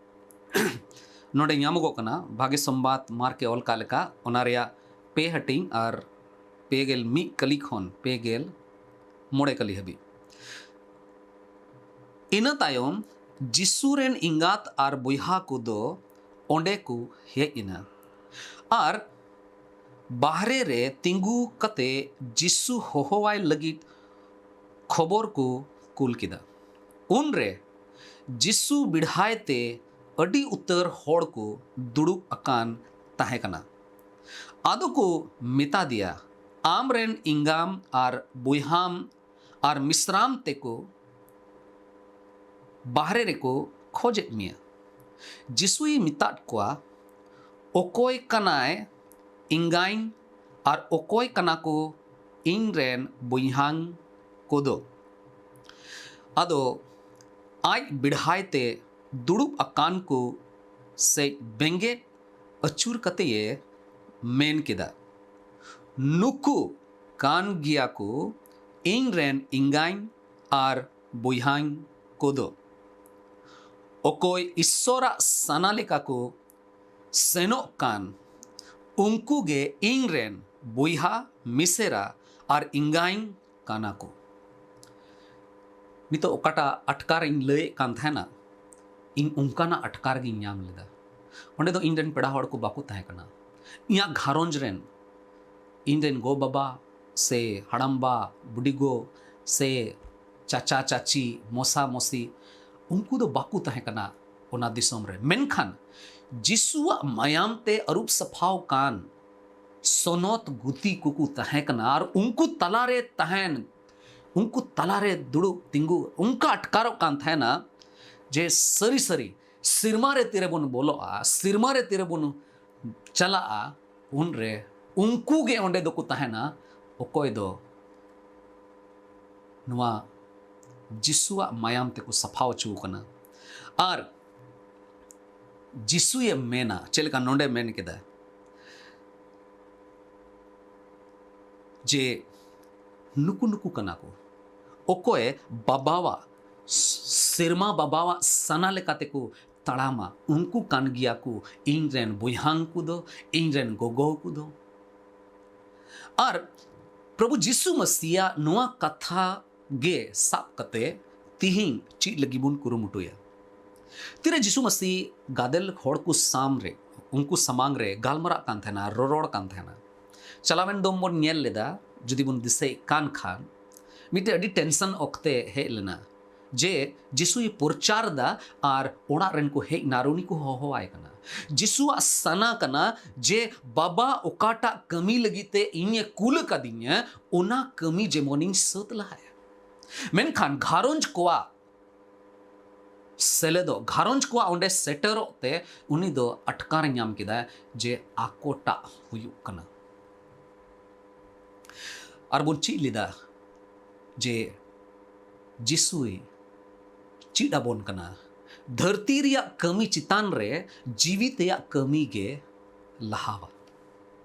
ᱱᱚᱰᱮ ᱧᱟᱢᱚᱜᱚᱜ ᱠᱟᱱᱟ, ᱵᱷᱟᱜᱮ ᱥᱚᱢᱵᱟᱫ ᱢᱟᱨᱠ ᱮ ᱚᱞ ᱠᱟᱜ ᱞᱮᱠᱟ, ᱚᱱᱟ ᱨᱮᱭᱟᱜ ᱯᱮ ᱦᱟᱹᱴᱤᱧ ᱟᱨ ᱯᱮ ᱜᱮᱞ ᱢᱤᱫ ᱠᱟᱹᱞᱤ ᱠᱷᱚᱱ ᱯᱮ ᱜᱮᱞ ᱢᱚᱬᱮ ᱠᱟᱹᱞᱤ ᱦᱟᱹᱵᱤᱡ᱾ ᱤᱱᱟᱹ ᱛᱟᱭᱚᱢ ᱡᱤᱥᱩ ᱨᱮᱱ ᱮᱸᱜᱟᱛ ᱟᱨ ᱵᱚᱭᱦᱟ ᱠᱚᱫᱚ ᱚᱸᱰᱮ ᱠᱚ ᱦᱮᱡ ᱮᱱᱟ ᱟᱨ ᱵᱟᱦᱨᱮ ᱨᱮ ᱛᱤᱸᱜᱩ ᱠᱟᱛᱮ ᱡᱤᱥᱩ ᱦᱚᱦᱚᱣᱟᱭ ᱞᱟᱹᱜᱤᱫ ᱠᱷᱚᱵᱚᱨ ᱠᱚ ᱠᱩᱞ ᱠᱮᱫᱟ᱾ ᱩᱱᱨᱮ ᱡᱤᱥᱩ ᱵᱮᱲᱦᱟᱭ ᱛᱮ ᱟᱹᱰᱤ ᱩᱛᱟᱹᱨ ᱦᱚᱲ ᱠᱚ ᱫᱩᱲᱩᱵ ᱟᱠᱟᱱ ᱛᱟᱦᱮᱸ ᱠᱟᱱᱟ᱾ ᱟᱫᱚ ᱠᱚ ᱢᱮᱛᱟ ᱫᱮᱭᱟ, "ᱟᱢ ᱨᱮᱱ ᱮᱸᱜᱟᱢ ᱟᱨ ᱵᱚᱭᱦᱟᱢ ᱟᱨ ᱢᱤᱥᱨᱟᱢ ᱛᱮᱠᱚ ᱵᱟᱦᱨᱮ ᱨᱮᱠᱚ ᱠᱷᱚᱡᱮᱫ ᱢᱮᱭᱟ᱾" ᱡᱤᱥᱩᱭ ᱢᱮᱛᱟᱫ ᱠᱚᱣᱟ, "ᱚᱠᱚᱭ ᱠᱟᱱᱟᱭ ᱮᱸᱜᱟᱧ ᱟᱨ ᱚᱠᱚᱭ ᱠᱟᱱᱟ ᱠᱚ ᱤᱧ ᱨᱮᱱ ᱵᱚᱭᱦᱟᱧ ᱠᱚᱫᱚ?" ᱟᱫᱚ ᱟᱡ ᱵᱮᱲᱦᱟᱭ ᱛᱮ ᱫᱩᱲᱩᱵ ᱟᱠᱟᱱ ᱠᱚ ᱥᱮᱡ ᱵᱮᱸᱜᱮᱫ ᱟᱹᱪᱩᱨ ᱠᱟᱛᱮᱭᱮ ᱢᱮᱱ ᱠᱮᱫᱟ, "ᱱᱩᱠᱩ ᱠᱟᱱ ᱜᱮᱭᱟ ᱠᱚ ᱤᱧ ᱨᱮᱱ ᱮᱸᱜᱟᱧ ᱟᱨ ᱵᱚᱭᱦᱟᱧ ᱠᱚᱫᱚ᱾ ᱚᱠᱚᱭ ᱤᱥᱥᱚᱨᱟᱜ ᱥᱟᱱᱟ ᱞᱮᱠᱟ ᱠᱚ ᱥᱮᱱᱚᱜ ᱠᱟᱱ, ᱩᱱᱠᱩ ᱜᱮ ᱤᱧ ᱨᱮᱱ ᱵᱚᱭᱦᱟ, ᱢᱤᱥᱮᱨᱟ ᱟᱨ ᱮᱸᱜᱟᱧ ᱠᱟᱱᱟ ᱠᱚ᱾" ᱱᱤᱛᱚᱜ ᱚᱠᱟᱴᱟᱜ ᱟᱴᱠᱟᱨ ᱤᱧ ᱞᱟᱹᱭᱮᱫ ᱠᱟᱱ ᱛᱟᱦᱮᱱᱟ, ᱤᱧ ᱚᱱᱠᱟᱱᱟᱜ ᱟᱴᱠᱟᱨ ᱜᱤᱧ ᱧᱟᱢ ᱞᱮᱫᱟ᱾ ᱚᱸᱰᱮ ᱫᱚ ᱤᱧ ᱨᱮᱱ ᱯᱮᱲᱟ ᱦᱚᱲ ᱠᱚ ᱵᱟᱠᱚ ᱛᱟᱦᱮᱸ ᱠᱟᱱᱟ᱾ ᱤᱧᱟᱹᱜ ᱜᱷᱟᱨᱚᱸᱡᱽ ᱨᱮᱱ, ᱤᱧ ᱨᱮᱱ ᱜᱚ ᱵᱟᱵᱟ ᱥᱮ ᱦᱟᱲᱟᱢᱵᱟ, ᱵᱩᱰᱤᱜᱚ ᱥᱮ ᱪᱟᱪᱟ ᱪᱟᱪᱤ, ᱢᱚᱥᱟ ᱢᱚᱥᱤ, ᱩᱱᱠᱩ ᱫᱚ ᱵᱟᱠᱚ ᱛᱟᱦᱮᱸ ᱠᱟᱱᱟ ᱚᱱᱟ ᱫᱤᱥᱚᱢ ᱨᱮ᱾ ᱢᱮᱱᱠᱷᱟᱱ ᱡᱤᱥᱩᱣᱟᱜ ᱢᱟᱭᱟᱢ ᱛᱮ ᱟᱹᱨᱩᱵ ᱥᱟᱯᱷᱟᱣ ᱠᱟᱱ ᱥᱚᱱᱚᱛ ᱜᱩᱛᱤ ᱠᱚᱠᱚ ᱛᱟᱦᱮᱸ ᱠᱟᱱᱟ ᱟᱨ ᱩᱱᱠᱩ ᱛᱟᱞᱟᱨᱮ ᱛᱟᱦᱮᱱ, ᱩᱱᱠᱩ ᱛᱟᱞᱟᱨᱮ ᱫᱩᱲᱩᱵ ᱛᱤᱸᱜᱩ ᱚᱱᱠᱟ ᱟᱴᱠᱟᱨᱚᱜ ᱠᱟᱱ ᱛᱟᱦᱮᱱᱟ ᱡᱮ ᱥᱟᱹᱨᱤ ᱥᱟᱹᱨᱤ ᱥᱤᱨᱢᱟ ᱨᱮ ᱛᱤᱨᱮᱵᱚᱱ ᱵᱚᱞᱚᱜᱼᱟ, ᱥᱤᱨᱢᱟ ᱨᱮ ᱛᱤᱨᱮᱵᱚᱱ ᱪᱟᱞᱟᱜᱼᱟ, ᱩᱱᱨᱮ ᱩᱱᱠᱩ ᱜᱮ ᱚᱸᱰᱮ ᱫᱚᱠᱚ ᱛᱟᱦᱮᱱᱟ, ᱚᱠᱚᱭ ᱫᱚ ᱱᱚᱣᱟ ᱡᱤᱥᱩᱣᱟᱜ ᱢᱟᱭᱟᱢ ᱛᱮᱠᱚ ᱥᱟᱯᱷᱟ ᱦᱚᱪᱚ ᱟᱠᱟᱱᱟ᱾ ᱟᱨ ᱡᱤᱥᱩᱭᱮ ᱢᱮᱱᱟ, ᱪᱮᱫ ᱞᱮᱠᱟ ᱱᱚᱰᱮ ᱢᱮᱱ ᱠᱮᱫᱟ, ᱡᱮ ᱱᱩᱠᱩ ᱱᱩᱠᱩ ᱠᱟᱱᱟ ᱠᱚ, ᱚᱠᱚᱭ ᱵᱟᱵᱟᱣᱟᱜ, ᱥᱮᱨᱢᱟ ᱵᱟᱵᱟᱣᱟᱜ ᱥᱟᱱᱟ ᱞᱮᱠᱟᱛᱮ ᱠᱚ ᱛᱟᱲᱟᱢᱟ, ᱩᱱᱠᱩ ᱠᱟᱱ ᱜᱮᱭᱟ ᱠᱚ ᱤᱧ ᱨᱮᱱ ᱵᱚᱭᱦᱟ ᱠᱚᱫᱚ, ᱤᱧ ᱨᱮᱱ ᱜᱚᱜᱚ ᱠᱚᱫᱚ᱾ ᱟᱨ ᱯᱨᱚᱵᱷᱩ ᱡᱤᱥᱩ ᱢᱟᱥᱤᱭᱟᱜ ᱱᱚᱣᱟ ᱠᱟᱛᱷᱟ ᱜᱮ ᱥᱟᱵ ᱠᱟᱛᱮ ᱛᱤᱦᱤᱧ ᱪᱮᱫ ᱞᱟᱹᱜᱤᱫ ᱵᱚᱱ ᱠᱩᱨᱩᱢᱩᱴᱩᱭᱟ? ᱛᱤᱨᱮ ᱡᱤᱥᱩ ᱢᱟᱥᱤ ᱜᱟᱫᱮᱞ ᱦᱚᱲ ᱠᱚ ᱥᱟᱢ ᱨᱮ, ᱩᱱᱠᱩ ᱥᱟᱢᱟᱝ ᱨᱮ ᱜᱟᱞᱢᱟᱨᱟᱜ ᱠᱟᱱ ᱛᱟᱦᱮᱱᱟ, ᱨᱚᱨᱚᱲ ᱠᱟᱱ ᱛᱟᱦᱮᱱᱟ᱾ ᱪᱟᱞᱟᱣᱮᱱ ᱫᱚᱢ ᱵᱚᱱ ᱧᱮᱞ ᱞᱮᱫᱟ, ᱡᱩᱫᱤ ᱵᱚᱱ ᱫᱤᱥᱟᱹᱭᱮᱫ ᱠᱟᱱ ᱠᱷᱟᱱ, ᱢᱤᱫᱴᱮᱡ ᱟᱹᱰᱤ ᱴᱮᱱᱥᱚᱱ ᱚᱠᱛᱮ ᱦᱮᱡ ᱞᱮᱱᱟ ᱡᱮ ᱡᱤᱥᱩᱭ ᱯᱨᱚᱪᱟᱨ ᱫᱟ ᱟᱨ ᱚᱲᱟᱜ ᱨᱮᱱ ᱠᱚ ᱦᱮᱡ ᱱᱟ ᱟᱨ ᱩᱱᱤ ᱠᱚ ᱦᱚᱦᱚᱣᱟᱭ ᱠᱟᱱᱟ᱾ ᱡᱤᱥᱩᱣᱟᱜ ᱥᱟᱱᱟ ᱠᱟᱱᱟ ᱡᱮ ᱵᱟᱵᱟ ᱚᱠᱟᱴᱟᱜ ᱠᱟᱹᱢᱤ ᱞᱟᱹᱜᱤᱫ ᱛᱮ ᱤᱧᱮ ᱠᱩᱞ ᱟᱠᱟᱫᱤᱧᱟ, ᱚᱱᱟ ᱠᱟᱹᱢᱤ ᱡᱮᱢᱚᱱᱤᱧ ᱥᱟᱹᱛ ᱞᱟᱦᱟᱭᱟ᱾ ᱢᱮᱱᱠᱷᱟᱱ ᱜᱷᱟᱨᱚᱸᱡᱽ ᱠᱚᱣᱟᱜ ᱥᱮᱞᱮᱫᱚᱜ, ᱜᱷᱟᱨᱚᱸᱡᱽ ᱠᱚᱣᱟᱜ ᱚᱸᱰᱮ ᱥᱮᱴᱮᱨᱚᱜ ᱛᱮ ᱩᱱᱤ ᱫᱚ ᱟᱴᱠᱟᱨ ᱧᱟᱢ ᱠᱮᱫᱟᱭ ᱡᱮ ᱟᱠᱚᱴᱟᱜ ᱦᱩᱭᱩᱜ ᱠᱟᱱᱟ᱾ ᱟᱨ ᱵᱚᱱ ᱪᱮᱫ ᱞᱮᱫᱟ ᱡᱮ ᱡᱤᱥᱩᱭ ᱪᱮᱫ ᱟᱵᱚᱱ ᱠᱟᱱᱟ, ᱫᱷᱟᱹᱨᱛᱤ ᱨᱮᱭᱟᱜ ᱠᱟᱹᱢᱤ ᱪᱮᱛᱟᱱ ᱨᱮ ᱡᱤᱣᱤ ᱛᱮᱭᱟᱜ ᱠᱟᱹᱢᱤ ᱜᱮ ᱞᱟᱦᱟᱣᱟ᱾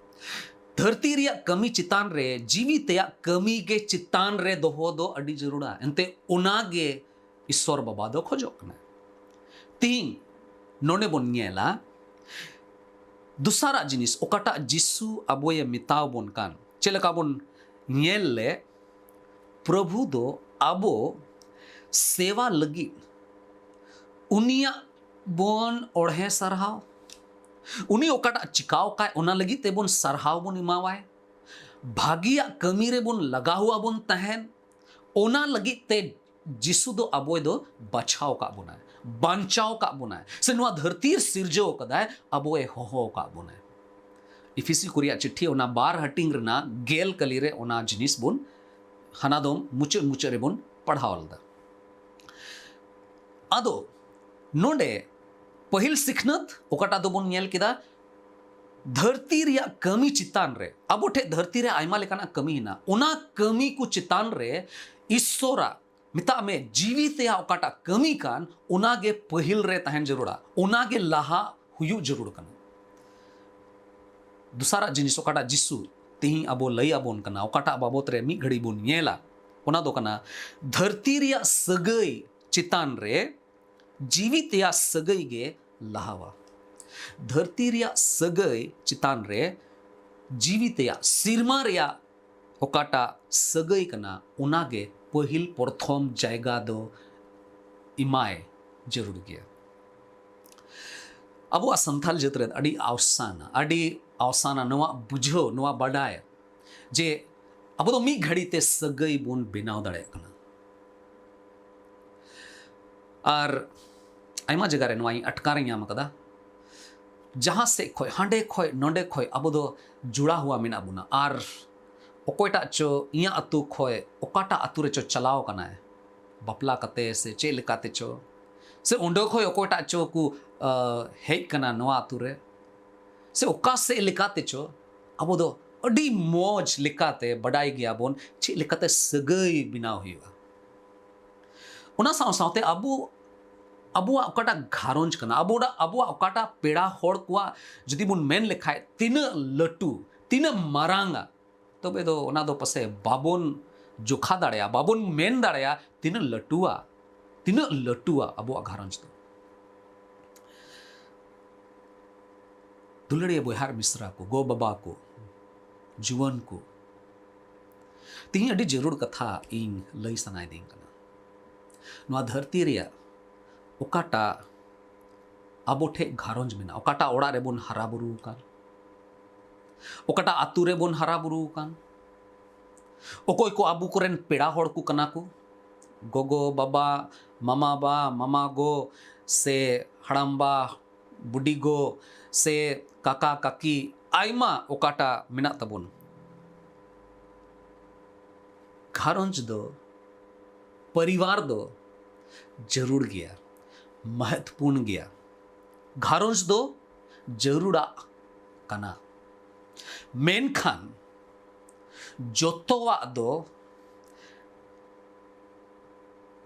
ᱫᱷᱟᱹᱨᱛᱤ ᱨᱮᱭᱟᱜ ᱠᱟᱹᱢᱤ ᱪᱮᱛᱟᱱ ᱨᱮ ᱡᱤᱣᱤ ᱛᱮᱭᱟᱜ ᱠᱟᱹᱢᱤ ᱜᱮ ᱪᱮᱛᱟᱱ ᱨᱮ ᱫᱚᱦᱚ ᱫᱚ ᱟᱹᱰᱤ ᱡᱟᱹᱨᱩᱲᱟ᱾ ᱮᱱᱛᱮ ᱚᱱᱟ ᱜᱮ ᱤᱥᱥᱚᱨ ᱵᱟᱵᱟ ᱫᱚ ᱠᱷᱚᱡᱚᱜ ᱠᱟᱱᱟᱭ᱾ ᱛᱤᱦᱤᱧ ᱱᱚᱰᱮ ᱵᱚᱱ ᱧᱮᱞᱟ, ᱫᱚᱥᱟᱨᱟᱜ ᱡᱤᱱᱤᱥ ᱚᱠᱟᱴᱟᱜ ᱡᱤᱥᱩ ᱟᱵᱚᱭᱮ ᱢᱮᱛᱟᱣ ᱵᱚᱱ ᱠᱟᱱ, ᱪᱮᱫ ᱞᱮᱠᱟ ᱵᱚᱱ ᱧᱮᱞ ᱞᱮ, ᱯᱨᱚᱵᱷᱩ ᱫᱚ ᱟᱵᱚ ᱥᱮᱣᱟ ᱞᱟᱹᱜᱤᱫ ᱩᱱᱤᱭᱟᱜ ᱵᱚᱱ ᱚᱲᱦᱮ ᱥᱟᱨᱦᱟᱣ, ᱩᱱᱤ ᱚᱠᱟᱴᱟᱜ ᱪᱤᱠᱟᱣ ᱠᱟᱭ ᱚᱱᱟ ᱞᱟᱹᱜᱤᱫ ᱛᱮᱵᱚᱱ ᱥᱟᱨᱦᱟᱣ ᱵᱚᱱ ᱮᱢᱟᱣᱟᱭ, ᱵᱷᱟᱹᱜᱤᱭᱟᱜ ᱠᱟᱹᱢᱤ ᱨᱮᱵᱚᱱ ᱞᱟᱜᱟᱣ ᱟᱵᱚᱱ ᱛᱟᱦᱮᱱ, ᱚᱱᱟ ᱞᱟᱹᱜᱤᱫ ᱛᱮ ᱡᱤᱥᱩ ᱫᱚ ᱟᱵᱚᱭ ᱫᱚ ᱵᱟᱪᱷᱟᱣ ᱟᱠᱟᱫ ᱵᱚᱱᱟᱭ, ᱵᱟᱧᱪᱟᱣ ᱟᱠᱟᱫ ᱵᱚᱱᱟᱭ, ᱥᱮ ᱱᱚᱣᱟ ᱫᱷᱟᱹᱨᱛᱤ ᱥᱤᱨᱡᱟᱹᱣ ᱟᱠᱟᱫᱟᱭ, ᱟᱵᱚᱭ ᱦᱚᱦᱚ ᱟᱠᱟᱫ ᱵᱚᱱᱟᱭ᱾ ᱤᱯᱷᱤᱥᱤ ᱠᱚ ᱨᱮᱭᱟᱜ ᱪᱤᱴᱷᱤ, ᱚᱱᱟ ᱵᱟᱨ ᱦᱟᱹᱴᱤᱧ ᱨᱮᱱᱟᱜ ᱜᱮᱞ ᱠᱟᱹᱞᱤ ᱨᱮ ᱚᱱᱟ ᱡᱤᱱᱤᱥ ᱵᱚᱱ ᱦᱟᱱᱟ ᱫᱚᱢ ᱢᱩᱪᱟᱹᱫ ᱢᱩᱪᱟᱹᱫ ᱨᱮᱵᱚᱱ ᱯᱟᱲᱦᱟᱣ ᱞᱮᱫᱟ᱾ ᱟᱫᱚ ᱱᱚᱰᱮ ᱯᱟᱹᱦᱤᱞ ᱥᱤᱠᱷᱱᱟᱹᱛ ᱚᱠᱟᱴᱟᱜ ᱫᱚᱵᱚᱱ ᱧᱮᱞ ᱠᱮᱫᱟ, ᱫᱷᱟᱹᱨᱛᱤ ᱨᱮᱭᱟᱜ ᱠᱟᱹᱢᱤ ᱪᱮᱛᱟᱱ ᱨᱮ, ᱟᱵᱚ ᱴᱷᱮᱱ ᱫᱷᱟᱹᱨᱛᱤ ᱨᱮ ᱟᱭᱢᱟ ᱞᱮᱠᱟᱱᱟᱜ ᱠᱟᱹᱢᱤ ᱦᱮᱱᱟᱜᱼᱟ, ᱚᱱᱟ ᱠᱟᱹᱢᱤ ᱠᱚ ᱪᱮᱛᱟᱱ ᱨᱮ ᱤᱥᱥᱚᱨᱟᱜ, ᱢᱮᱛᱟᱜ ᱢᱮ, ᱡᱤᱣᱤ ᱛᱮᱭᱟᱜ ᱚᱠᱟᱴᱟᱜ ᱠᱟᱹᱢᱤ ᱠᱟᱱ, ᱚᱱᱟᱜᱮ ᱯᱟᱹᱦᱤᱞ ᱨᱮ ᱛᱟᱦᱮᱱ ᱡᱟᱹᱨᱩᱲᱟ, ᱚᱱᱟᱜᱮ ᱞᱟᱦᱟ ᱦᱩᱭᱩᱜ ᱡᱟᱹᱨᱩᱲ ᱠᱟᱱᱟ᱾ ᱫᱚᱥᱟᱨᱟᱜ ᱡᱤᱱᱤᱥ ᱚᱠᱟᱴᱟᱜ ᱡᱤᱥᱩ ᱛᱮᱦᱮᱧ ᱟᱵᱚ ᱞᱟᱹᱭ ᱟᱵᱚᱱ ᱠᱟᱱᱟ, ᱚᱠᱟᱴᱟᱜ ᱵᱟᱵᱚᱛ ᱨᱮ ᱢᱤᱫ ᱜᱷᱟᱹᱲᱤ ᱵᱚᱱ ᱧᱮᱞᱟ, ᱚᱱᱟ ᱫᱚ ᱠᱟᱱᱟ ᱫᱷᱟᱹᱨᱛᱤ ᱨᱮᱭᱟᱜ ᱥᱟᱹᱜᱟᱹᱭ ᱪᱮᱛᱟᱱ ᱨᱮ, ᱡᱤᱣᱤ ᱛᱮᱭᱟᱜ ᱥᱟᱹᱜᱟᱹᱭ ᱜᱮ ᱞᱟᱦᱟᱣᱟ᱾ ᱫᱷᱟᱹᱨᱛᱤ ᱨᱮᱭᱟᱜ ᱥᱟᱹᱜᱟᱹᱭ ᱪᱮᱛᱟᱱ ᱨᱮ ᱡᱤᱣᱤ ᱛᱮᱭᱟᱜ, ᱥᱤᱨᱢᱟ ᱨᱮᱭᱟᱜ ᱚᱠᱟᱴᱟᱜ ᱥᱟᱹᱜᱟᱹᱭ ᱠᱟᱱᱟ, ᱚᱱᱟᱜᱮ ᱯᱟᱹᱦᱤᱞ ᱯᱨᱚᱛᱷᱚᱢ ᱡᱟᱭᱜᱟ ᱫᱚ ᱮᱢᱟᱭ ᱡᱟᱹᱨᱩᱲ ᱜᱮᱭᱟ᱾ ᱟᱵᱚᱣᱟᱜ ᱥᱟᱱᱛᱟᱞ ᱡᱟᱹᱛ ᱨᱮ ᱟᱹᱰᱤ ᱟᱣᱥᱟᱱᱟ, ᱟᱹᱰᱤ ᱟᱣᱥᱟᱱᱟ ᱱᱚᱣᱟ ᱵᱩᱡᱷᱟᱹᱣ, ᱱᱚᱣᱟ ᱵᱟᱰᱟᱭ ᱡᱮ ᱟᱵᱚ ᱫᱚ ᱢᱤᱫ ᱜᱷᱟᱹᱲᱤ ᱛᱮ ᱥᱟᱹᱜᱟᱹᱭ ᱵᱚᱱ ᱵᱮᱱᱟᱣ ᱫᱟᱲᱮᱭᱟᱜ ᱠᱟᱱᱟ᱾ ᱟᱨ ᱟᱭᱢᱟ ᱡᱟᱭᱜᱟ ᱨᱮ ᱱᱚᱣᱟᱧ ᱟᱴᱠᱟᱨ ᱧᱟᱢ ᱟᱠᱟᱫᱟ, ᱡᱟᱦᱟᱸ ᱥᱮᱫ ᱠᱷᱚᱡ, ᱦᱟᱸᱰᱮ ᱠᱷᱚᱡ, ᱱᱚᱰᱮ ᱠᱷᱚᱡ ᱟᱵᱚ ᱫᱚ ᱡᱚᱲᱟᱣ ᱦᱩᱣᱟ ᱢᱮᱱᱟᱜ ᱵᱚᱱᱟ᱾ ᱟᱨ ᱚᱠᱚᱭᱴᱟᱜ ᱪᱚ ᱤᱧᱟᱹᱜ ᱟᱹᱛᱩ ᱠᱷᱚᱡ ᱚᱠᱟᱴᱟᱜ ᱟᱹᱛᱩ ᱨᱮᱪᱚ ᱪᱟᱞᱟᱣ ᱠᱟᱱᱟᱭ ᱵᱟᱯᱞᱟ ᱠᱟᱛᱮ ᱥᱮ ᱪᱮᱫ ᱞᱮᱠᱟᱛᱮ ᱪᱚ, ᱥᱮ ᱚᱸᱰᱮ ᱠᱷᱚᱡ ᱚᱠᱚᱭᱴᱟᱜ ᱪᱚ ᱠᱚ, ᱟ, ᱦᱮᱡ ᱠᱟᱱᱟ ᱱᱚᱣᱟ ᱟᱹᱛᱩ ᱨᱮ, ᱥᱮ ᱚᱠᱟ ᱥᱮᱫ ᱞᱮᱠᱟᱛᱮ ᱪᱚ, ᱟᱵᱚ ᱫᱚ ᱟᱹᱰᱤ ᱢᱚᱡᱽ ᱞᱮᱠᱟᱛᱮ ᱵᱟᱰᱟᱭ ᱜᱮᱭᱟᱵᱚᱱ ᱪᱮᱫ ᱞᱮᱠᱟᱛᱮ ᱥᱟᱹᱜᱟᱹᱭ ᱵᱮᱱᱟᱣ ᱦᱩᱭᱩᱜᱼᱟ᱾ ᱚᱱᱟ ᱥᱟᱶ ᱥᱟᱶᱛᱮ ᱟᱵᱚ, ᱟᱵᱚᱣᱟᱜ ᱚᱠᱟᱴᱟᱜ ᱜᱷᱟᱨᱚᱸᱡᱽ ᱠᱟᱱᱟ, ᱟᱵᱚ, ᱟᱵᱚᱣᱟᱜ ᱚᱠᱟᱴᱟᱜ ᱯᱮᱲᱟ ᱦᱚᱲ ᱠᱚᱣᱟᱜ ᱡᱩᱫᱤ ᱵᱚᱱ ᱢᱮᱱ ᱞᱮᱠᱷᱟᱡ ᱛᱤᱱᱟᱹᱜ ᱞᱟᱹᱴᱩ, ᱛᱤᱱᱟᱹᱜ ᱢᱟᱨᱟᱝᱟ, ᱛᱚᱵᱮ ᱫᱚ ᱚᱱᱟ ᱫᱚ ᱯᱟᱥᱮᱡ ᱵᱟᱵᱚᱱ ᱡᱚᱠᱷᱟ ᱫᱟᱲᱮᱭᱟᱜᱼᱟ, ᱵᱟᱵᱚᱱ ᱢᱮᱱ ᱫᱟᱲᱮᱭᱟᱜᱼᱟ ᱛᱤᱱᱟᱹᱜ ᱞᱟᱹᱴᱩᱣᱟ, ᱛᱤᱱᱟᱹᱜ ᱞᱟᱹᱴᱩᱣᱟ ᱟᱵᱚᱣᱟᱜ ᱜᱷᱟᱨᱚᱸᱡᱽ ᱫᱚ᱾ ᱫᱩᱞᱟᱹᱲᱤᱭᱟᱹ ᱵᱚᱭᱦᱟ ᱟᱨ ᱢᱤᱥᱨᱟ ᱠᱚ, ᱜᱚ ᱵᱟᱵᱟ ᱠᱚ, ᱡᱩᱣᱟᱹᱱ ᱠᱚ, ᱛᱮᱦᱮᱧ ᱟᱹᱰᱤ ᱡᱟᱹᱨᱩᱲ ᱠᱟᱛᱷᱟ ᱤᱧ ᱞᱟᱹᱭ ᱥᱟᱱᱟᱭᱮᱫᱤᱧ ᱠᱟᱱᱟ᱾ ᱱᱚᱣᱟ ᱫᱷᱟᱹᱨᱛᱤ ᱨᱮᱭᱟᱜ ᱚᱠᱟᱴᱟᱜ ᱟᱵᱚ ᱴᱷᱮᱡ ᱜᱷᱟᱨᱚᱸᱡᱽ ᱢᱮᱱᱟᱜᱼᱟ, ᱚᱠᱟᱴᱟᱜ ᱚᱲᱟᱜ ᱨᱮᱵᱚᱱ ᱦᱟᱨᱟ ᱵᱩᱨᱩ ᱟᱠᱟᱱ, ᱚᱠᱟᱴᱟᱜ ᱟᱹᱛᱩ ᱨᱮᱵᱚᱱ ᱦᱟᱨᱟ ᱵᱩᱨᱩ ᱟᱠᱟᱱ, ᱚᱠᱚᱭ ᱠᱚ ᱟᱵᱚ ᱠᱚᱨᱮᱱ ᱯᱮᱲᱟ ᱦᱚᱲ ᱠᱚ ᱠᱟᱱᱟ ᱠᱚ, ᱜᱚᱜᱚ, ᱵᱟᱵᱟ, ᱢᱟᱢᱟ ᱵᱟ, ᱢᱟᱢᱟ ᱜᱚ, ᱥᱮ ᱦᱟᱲᱟᱢ ᱵᱟ, ᱵᱩᱰᱤ ᱜᱚ, ᱥᱮ ᱠᱟᱠᱟ, ᱠᱟᱠᱤ, ᱟᱭᱢᱟ ᱚᱠᱟᱴᱟᱜ ᱢᱮᱱᱟᱜ ᱛᱟᱵᱚᱱ, ᱜᱷᱟᱨᱚᱸᱡᱽ ᱫᱚ, ᱯᱚᱨᱤᱵᱟᱨ ᱫᱚ ᱡᱟᱹᱨᱩᱲ ᱜᱮᱭᱟ, ᱢᱚᱦᱚᱛᱯᱩᱨᱱ ᱜᱮᱭᱟ᱾ ᱜᱷᱟᱨᱚᱸᱡᱽ ᱫᱚ ᱡᱟᱹᱨᱩᱲᱟᱜ ᱠᱟᱱᱟ, ᱢᱮᱱᱠᱷᱟᱱ ᱡᱚᱛᱚᱣᱟᱜ ᱫᱚ,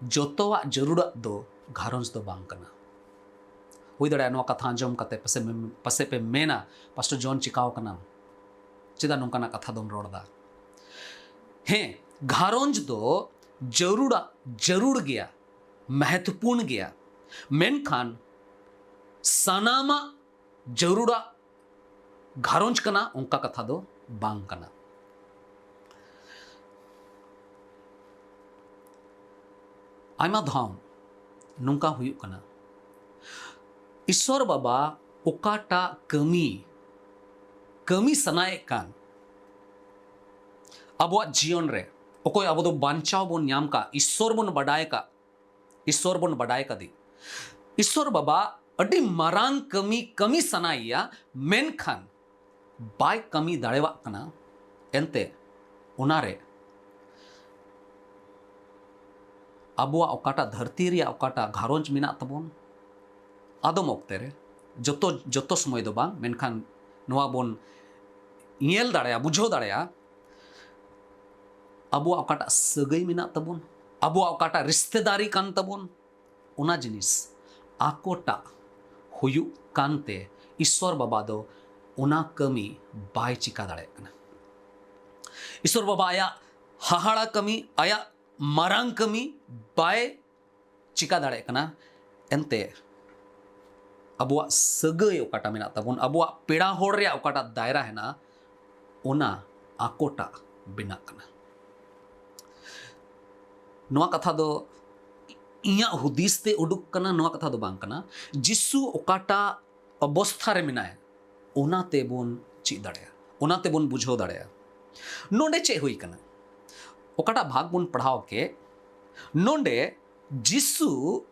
ᱡᱚᱛᱚᱣᱟᱜ ᱡᱟᱹᱨᱩᱲᱟᱜ ᱫᱚ ᱜᱷᱟᱨᱚᱸᱡᱽ ᱫᱚ ᱵᱟᱝ ᱠᱟᱱᱟ᱾ ᱦᱩᱭ ᱫᱟᱲᱮᱭᱟᱜᱼᱟ, ᱱᱚᱣᱟ ᱠᱟᱛᱷᱟ ᱟᱸᱡᱚᱢ ᱠᱟᱛᱮ ᱯᱟᱥᱮ, ᱯᱟᱥᱮ ᱯᱮ ᱢᱮᱱᱟ, "ᱯᱟᱥᱴᱚᱨ ᱡᱚᱱ, ᱪᱤᱠᱟᱣ ᱠᱟᱱᱟᱢ? ᱪᱮᱫᱟᱜ ᱱᱚᱝᱠᱟᱱᱟᱜ ᱠᱟᱛᱷᱟ ᱫᱚᱢ ᱨᱚᱲ ᱮᱫᱟ?" ᱦᱮᱸ, ᱜᱷᱟᱨᱚᱸᱡᱽ ᱫᱚ ᱡᱟᱹᱨᱩᱲᱟᱜ, ᱡᱟᱹᱨᱩᱲ ᱜᱮᱭᱟ, ᱢᱚᱦᱚᱛᱯᱩᱨᱱ ᱜᱮᱭᱟ, ᱢᱮᱱᱠᱷᱟᱱ ᱥᱟᱱᱟᱢᱟᱜ ᱡᱟᱹᱨᱩᱲᱟᱜ ᱜᱷᱟᱨᱚᱸᱡᱽ ᱠᱟᱱᱟ, ᱚᱱᱠᱟ ᱠᱟᱛᱷᱟ ᱫᱚ ᱵᱟᱝ ᱠᱟᱱᱟ᱾ ᱟᱭᱢᱟ ᱫᱷᱟᱣ ᱱᱚᱝᱠᱟ ᱦᱩᱭᱩᱜ ᱠᱟᱱᱟ, ᱤᱥᱥᱚᱨ ᱵᱟᱵᱟ ᱚᱠᱟᱴᱟᱜ ᱠᱟᱹᱢᱤ, ᱠᱟᱹᱢᱤ ᱥᱟᱱᱟᱭᱮᱫ ᱠᱟᱱ ᱟᱵᱚᱣᱟᱜ ᱡᱤᱭᱚᱱ ᱨᱮ, ᱚᱠᱚᱭ ᱟᱵᱚ ᱫᱚ ᱵᱟᱧᱪᱟᱣ ᱵᱚᱱ ᱧᱟᱢ ᱠᱟᱜ, ᱤᱥᱥᱚᱨ ᱵᱚᱱ ᱵᱟᱰᱟᱭ ᱠᱟᱜ, ᱤᱥᱥᱚᱨ ᱵᱚᱱ ᱵᱟᱰᱟᱭ ᱠᱟᱫᱮ, ᱤᱥᱥᱚᱨ ᱵᱟᱵᱟ ᱟᱹᱰᱤ ᱢᱟᱨᱟᱝ ᱠᱟᱹᱢᱤ ᱠᱟᱹᱢᱤ ᱥᱟᱱᱟᱭᱮᱭᱟ, ᱢᱮᱱᱠᱷᱟᱱ ᱵᱟᱭ ᱠᱟᱹᱢᱤ ᱫᱟᱲᱮᱭᱟᱜ ᱠᱟᱱᱟ᱾ ᱮᱱᱛᱮ ᱚᱱᱟᱨᱮ ᱟᱵᱚᱣᱟᱜ ᱚᱠᱟᱴᱟᱜ ᱫᱷᱟᱹᱨᱛᱤ ᱨᱮᱭᱟᱜ ᱚᱠᱟᱴᱟᱜ ᱜᱷᱟᱨᱚᱸᱡᱽ ᱢᱮᱱᱟᱜ ᱛᱟᱵᱚᱱ, ᱟᱫᱚᱢ ᱚᱠᱛᱮ ᱨᱮ, ᱡᱚᱛᱚ, ᱡᱚᱛᱚ ᱥᱚᱢᱚᱭ ᱫᱚ ᱵᱟᱝ, ᱢᱮᱱᱠᱷᱟᱱ ᱱᱚᱣᱟ ᱵᱚᱱ ᱧᱮᱞ ᱫᱟᱲᱮᱭᱟᱜᱼᱟ, ᱵᱩᱡᱷᱟᱹᱣ ᱫᱟᱲᱮᱭᱟᱜᱼᱟ, ᱟᱵᱚᱣᱟᱜ ᱚᱠᱟᱴᱟᱜ ᱥᱟᱹᱜᱟᱹᱭ ᱢᱮᱱᱟᱜ ᱛᱟᱵᱚᱱ, ᱟᱵᱚᱣᱟᱜ ᱚᱠᱟᱴᱟᱜ ᱨᱤᱥᱛᱮᱫᱟᱨᱤ ᱠᱟᱱ ᱛᱟᱵᱚᱱ, ᱚᱱᱟ ᱡᱤᱱᱤᱥ ᱟᱠᱚᱴᱟᱜ ᱦᱩᱭᱩᱜ ᱠᱟᱱᱛᱮ ᱤᱥᱥᱚᱨ ᱵᱟᱵᱟ ᱫᱚ ᱚᱱᱟ ᱠᱟᱹᱢᱤ ᱵᱟᱭ ᱪᱤᱠᱟ ᱫᱟᱲᱮᱭᱟᱜ ᱠᱟᱱᱟ᱾ ᱤᱥᱥᱚᱨ ᱵᱟᱵᱟ ᱟᱭᱟᱜ ᱦᱟᱦᱟᱲᱟ ᱠᱟᱹᱢᱤ, ᱟᱭᱟᱜ ᱢᱟᱨᱟᱝ ᱠᱟᱹᱢᱤ ᱵᱟᱭ ᱪᱤᱠᱟ ᱫᱟᱲᱮᱭᱟᱜ ᱠᱟᱱᱟ᱾ ᱮᱱᱛᱮ ᱟᱵᱚᱣᱟᱜ ᱥᱟᱹᱜᱟᱹᱭ ᱚᱠᱟᱴᱟᱜ ᱢᱮᱱᱟᱜ ᱛᱟᱵᱚᱱ, ᱟᱵᱚᱣᱟᱜ ᱯᱮᱲᱟ ᱦᱚᱲ ᱨᱮᱭᱟᱜ ᱚᱠᱟᱴᱟᱜ ᱫᱟᱭᱨᱟ ᱦᱮᱱᱟᱜᱼᱟ, ᱚᱱᱟ ᱟᱠᱚᱴᱟᱜ ᱵᱮᱱᱟᱜ ᱠᱟᱱᱟ᱾ ᱱᱚᱣᱟ ᱠᱟᱛᱷᱟ ᱫᱚ ᱤᱧᱟᱹᱜ ᱦᱩᱫᱤᱥ ᱛᱮ ᱩᱰᱩᱠ ᱠᱟᱱᱟ, ᱱᱚᱣᱟ ᱠᱟᱛᱷᱟ ᱫᱚ ᱵᱟᱝ ᱠᱟᱱᱟ᱾ ᱡᱤᱥᱩ ᱚᱠᱟᱴᱟᱜ ᱚᱵᱚᱥᱛᱷᱟ ᱨᱮ ᱢᱮᱱᱟᱭᱟ, ᱚᱱᱟ ᱛᱮᱵᱚᱱ ᱪᱮᱫ ᱫᱟᱲᱮᱭᱟᱜᱼᱟ, ᱚᱱᱟ ᱛᱮᱵᱚᱱ ᱵᱩᱡᱷᱟᱹᱣ ᱫᱟᱲᱮᱭᱟᱜᱼᱟ᱾ ᱱᱚᱰᱮ ᱪᱮᱫ ᱦᱩᱭ ᱠᱟᱱᱟ? ᱚᱠᱟᱴᱟᱜ ᱵᱷᱟᱜᱽ ᱵᱚᱱ ᱯᱟᱲᱦᱟᱣ ᱠᱮᱫ, ᱱᱚᱰᱮ ᱡᱤᱥᱩ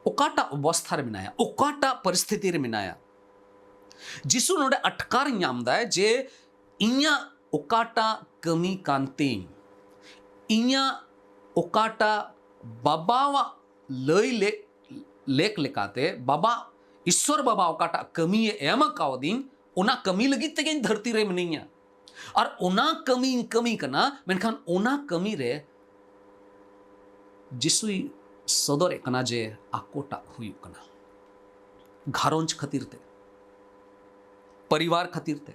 ᱚᱠᱟᱴᱟᱜ ᱚᱵᱚᱥᱛᱷᱟ ᱨᱮ ᱢᱮᱱᱟᱭᱟ, ᱚᱠᱟᱴᱟᱜ ᱯᱚᱨᱤᱥᱛᱷᱤᱛᱤ ᱨᱮ ᱢᱮᱱᱟᱭᱟ, ᱡᱤᱥᱩ ᱱᱚᱰᱮ ᱟᱴᱠᱟᱨ ᱧᱟᱢ ᱫᱟᱭ ᱡᱮ ᱤᱧᱟᱹᱜ ᱚᱠᱟᱴᱟᱜ ᱠᱟᱹᱢᱤ ᱠᱟᱱ ᱛᱤᱧ, ᱤᱧᱟᱹᱜ ᱚᱠᱟᱴᱟᱜ ᱵᱟᱵᱟᱣᱟᱜ ᱞᱟᱹᱭ ᱞᱮ-, ᱞᱮᱠ ᱞᱮᱠᱟᱛᱮ ᱵᱟᱵᱟ, ᱤᱥᱥᱚᱨ ᱵᱟᱵᱟ ᱚᱠᱟᱴᱟᱜ ᱠᱟᱹᱢᱤᱭᱮ ᱮᱢ ᱠᱟᱣᱫᱤᱧ, ᱚᱱᱟ ᱠᱟᱹᱢᱤ ᱞᱟᱹᱜᱤᱫ ᱛᱮᱜᱮᱧ ᱫᱷᱟᱹᱨᱛᱤ ᱨᱮ ᱢᱤᱱᱟᱹᱧᱟ᱾ ᱟᱨ ᱚᱱᱟ ᱠᱟᱹᱢᱤᱧ ᱠᱟᱹᱢᱤ ᱠᱟᱱᱟ, ᱢᱮᱱᱠᱷᱟᱱ ᱚᱱᱟ ᱠᱟᱹᱢᱤ ᱨᱮ ᱡᱤᱥᱩᱭ ᱥᱚᱫᱚᱨᱮᱫ ᱠᱟᱱᱟ ᱡᱮ ᱟᱠᱚᱴᱟᱜ ᱦᱩᱭᱩᱜ ᱠᱟᱱᱟ᱾ ᱜᱷᱟᱨᱚᱸᱡᱽ ᱠᱷᱟᱹᱛᱤᱨ ᱛᱮ, ᱯᱚᱨᱤᱵᱟᱨ ᱠᱷᱟᱹᱛᱤᱨ ᱛᱮ,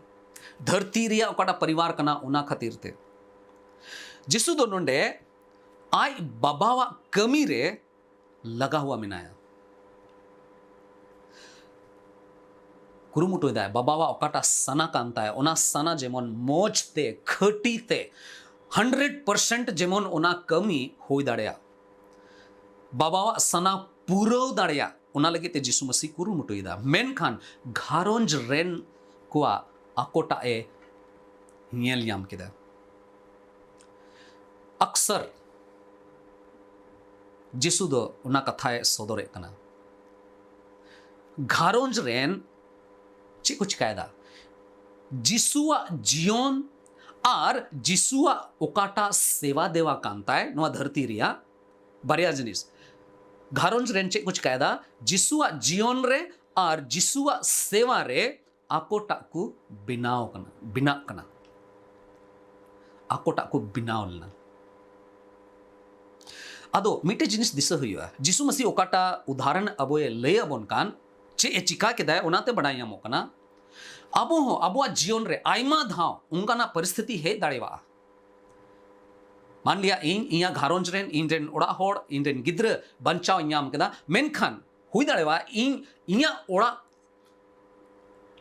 ᱫᱷᱟᱹᱨᱛᱤ ᱨᱮᱭᱟᱜ ᱚᱠᱟᱴᱟᱜ ᱯᱚᱨᱤᱵᱟᱨ ᱠᱟᱱᱟ, ᱚᱱᱟ ᱠᱷᱟᱹᱛᱤᱨ ᱛᱮ᱾ ᱡᱤᱥᱩ ᱫᱚ ᱱᱚᱰᱮ ᱟᱡ ᱵᱟᱵᱟᱣᱟᱜ ᱠᱟᱹᱢᱤ ᱨᱮ ᱞᱟᱜᱟᱣᱟ ᱢᱮᱱᱟᱭᱟ᱾ ᱠᱩᱨᱩᱢᱩᱴᱩᱭᱮᱫᱟᱭ ᱵᱟᱵᱟᱣᱟᱜ ᱚᱠᱟᱴᱟᱜ ᱥᱟᱱᱟ ᱠᱟᱱ ᱛᱟᱭ, ᱚᱱᱟ ᱥᱟᱱᱟ ᱡᱮᱢᱚᱱ ᱢᱚᱡᱽ ᱛᱮ, ᱠᱷᱟᱹᱴᱤ ᱛᱮ, ᱦᱟᱱᱰᱨᱮᱰ ᱯᱟᱨᱥᱮᱱᱴ ᱡᱮᱢᱚᱱ ᱚᱱᱟ ᱠᱟᱹᱢᱤ ᱦᱩᱭ ᱫᱟᱲᱮᱭᱟᱜ, ᱵᱟᱵᱟᱣᱟᱜ ᱥᱟᱱᱟ ᱯᱩᱨᱟᱹᱣ ᱫᱟᱲᱮᱭᱟᱜ, ᱚᱱᱟ ᱞᱟᱹᱜᱤᱫ ᱛᱮ ᱡᱤᱥᱩ ᱢᱟᱹᱥᱤ ᱠᱩᱨᱩᱢᱩᱴᱩᱭᱮᱫᱟ᱾ ᱢᱮᱱᱠᱷᱟᱱ ᱜᱷᱟᱨᱚᱸᱡᱽ ᱨᱮᱱ ᱠᱚᱣᱟᱜ ᱟᱠᱚᱴᱟᱜ ᱮ ᱧᱮᱞ ᱧᱟᱢ ᱠᱮᱫᱟ᱾ ᱟᱠᱥᱟᱨ ᱡᱤᱥᱩ ᱫᱚ ᱚᱱᱟ ᱠᱟᱛᱷᱟᱭ ᱥᱚᱫᱚᱨᱮᱫ ᱠᱟᱱᱟ᱾ ᱜᱷᱟᱨᱚᱸᱡᱽ ᱨᱮᱱ ᱪᱮᱫ ᱠᱚ ᱪᱤᱠᱟᱭᱮᱫᱟ? ᱡᱤᱥᱩᱣᱟᱜ ᱡᱤᱭᱚᱱ ᱟᱨ ᱡᱤᱥᱩᱣᱟᱜ ᱚᱠᱟᱴᱟᱜ ᱥᱮᱵᱟ ᱫᱮᱣᱟ ᱠᱟᱱ ᱛᱟᱭ ᱱᱚᱣᱟ ᱫᱷᱟᱹᱨᱛᱤ ᱨᱮᱭᱟᱜ, ᱵᱟᱨᱭᱟ ᱡᱤᱱᱤᱥ᱾ ᱜᱷᱟᱨᱚᱸᱡᱽ ᱨᱮᱱ ᱪᱮᱫ ᱠᱚ ᱪᱤᱠᱟᱭᱮᱫᱟ? ᱡᱤᱥᱩᱣᱟᱜ ᱡᱤᱭᱚᱱ ᱨᱮ ᱟᱨ ᱡᱤᱥᱩᱣᱟᱜ ᱥᱮᱣᱟ ᱨᱮ ᱟᱠᱚᱴᱟᱜ ᱠᱚ ᱵᱮᱱᱟᱣ ᱠᱟᱱᱟ, ᱵᱮᱱᱟᱜ ᱠᱟᱱᱟ, ᱟᱠᱚᱴᱟᱜ ᱠᱚ ᱵᱮᱱᱟᱣ ᱞᱮᱱᱟ᱾ ᱟᱫᱚ ᱢᱤᱫᱴᱮᱡ ᱡᱤᱱᱤᱥ ᱫᱤᱥᱟᱹ ᱦᱩᱭᱩᱜᱼᱟ, ᱡᱤᱥᱩ ᱢᱟᱹᱥᱤ ᱚᱠᱟᱴᱟᱜ ᱩᱫᱟᱦᱚᱨᱚᱱ ᱟᱵᱚᱭ ᱞᱟᱹᱭ ᱟᱵᱚᱱ ᱠᱟᱱ, ᱪᱮᱫ ᱮ ᱪᱤᱠᱟ ᱠᱮᱫᱟᱭ, ᱚᱱᱟᱛᱮ ᱵᱟᱰᱟᱭ ᱧᱟᱢᱚᱜ ᱠᱟᱱᱟ᱾ ᱟᱵᱚ ᱦᱚᱸ ᱟᱵᱚᱣᱟᱜ ᱡᱤᱭᱚᱱ ᱨᱮ ᱟᱭᱢᱟ ᱫᱷᱟᱣ ᱚᱱᱠᱟᱱᱟᱜ ᱯᱚᱨᱤᱥᱛᱷᱤᱛᱤ ᱦᱮᱡ ᱫᱟᱲᱮᱭᱟᱜᱼᱟ᱾ ᱢᱟᱱᱞᱤᱭᱟ, ᱤᱧ, ᱤᱧᱟᱹᱜ ᱜᱷᱟᱨᱚᱸᱡᱽ ᱨᱮᱱ, ᱤᱧ ᱨᱮᱱ ᱚᱲᱟᱜ ᱦᱚᱲ, ᱤᱧ ᱨᱮᱱ ᱜᱤᱫᱽᱨᱟᱹ ᱵᱟᱧᱪᱟᱣ ᱤᱧ ᱧᱟᱢ ᱠᱮᱫᱟ, ᱢᱮᱱᱠᱷᱟᱱ ᱦᱩᱭ ᱫᱟᱲᱮᱭᱟᱜᱼᱟ ᱤᱧ, ᱤᱧᱟᱹᱜ ᱚᱲᱟᱜ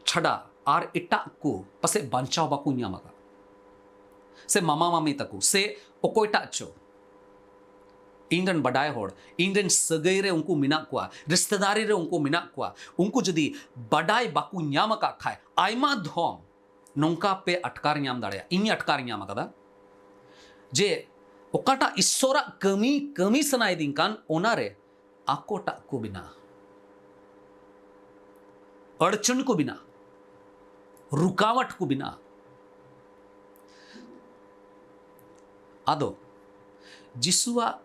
ᱪᱷᱟᱰᱟ ᱟᱨ ᱮᱴᱟᱜ ᱠᱚ ᱯᱟᱥᱮᱡ ᱵᱟᱧᱪᱟᱣ ᱵᱟᱠᱚ ᱧᱟᱢ ᱟᱠᱟᱫ, ᱥᱮ ᱢᱟᱢᱟ ᱢᱟᱢᱤ ᱛᱟᱠᱚ, ᱥᱮ ᱚᱠᱚᱭᱴᱟᱜ ᱪᱚ, ᱤᱧ ᱨᱮᱱ ᱵᱟᱰᱟᱭ ᱦᱚᱲ, ᱤᱧ ᱨᱮᱱ ᱥᱟᱹᱜᱟᱹᱭ ᱨᱮ ᱩᱱᱠᱩ ᱢᱮᱱᱟᱜ ᱠᱚᱣᱟ, ᱨᱤᱥᱛᱮᱫᱟᱨᱤ ᱨᱮ ᱩᱱᱠᱩ ᱢᱮᱱᱟᱜ ᱠᱚᱣᱟ, ᱩᱱᱠᱩ ᱡᱩᱫᱤ ᱵᱟᱰᱟᱭ ᱵᱟᱠᱚ ᱧᱟᱢ ᱟᱠᱟᱫ ᱠᱷᱟᱡ, ᱟᱭᱢᱟ ᱫᱷᱚᱢ ᱱᱚᱝᱠᱟ ᱯᱮ ᱟᱴᱠᱟᱨ ᱧᱟᱢ ᱫᱟᱲᱮᱭᱟᱜᱼᱟ, ᱤᱧ ᱟᱴᱠᱟᱨ ᱧᱟᱢ ᱟᱠᱟᱫᱟ, ᱡᱮ ᱚᱠᱟᱴᱟᱜ ᱤᱥᱥᱚᱨᱟᱜ ᱠᱟᱹᱢᱤ, ᱠᱟᱹᱢᱤ ᱥᱟᱱᱟᱭᱮᱫᱤᱧ ᱠᱟᱱ, ᱚᱱᱟᱨᱮ ᱟᱠᱚᱴᱟᱜ ᱠᱚ ᱵᱮᱱᱟᱣᱟ, ᱟᱹᱲᱪᱷᱟᱹᱱ ᱠᱚ ᱵᱮᱱᱟᱣᱟ᱾ ᱨᱩᱠᱟᱣᱟᱴ ᱠᱚ ᱵᱮᱱᱟᱜᱼᱟ᱾ ᱟᱫᱚ ᱡᱤᱥᱩᱣᱟᱜ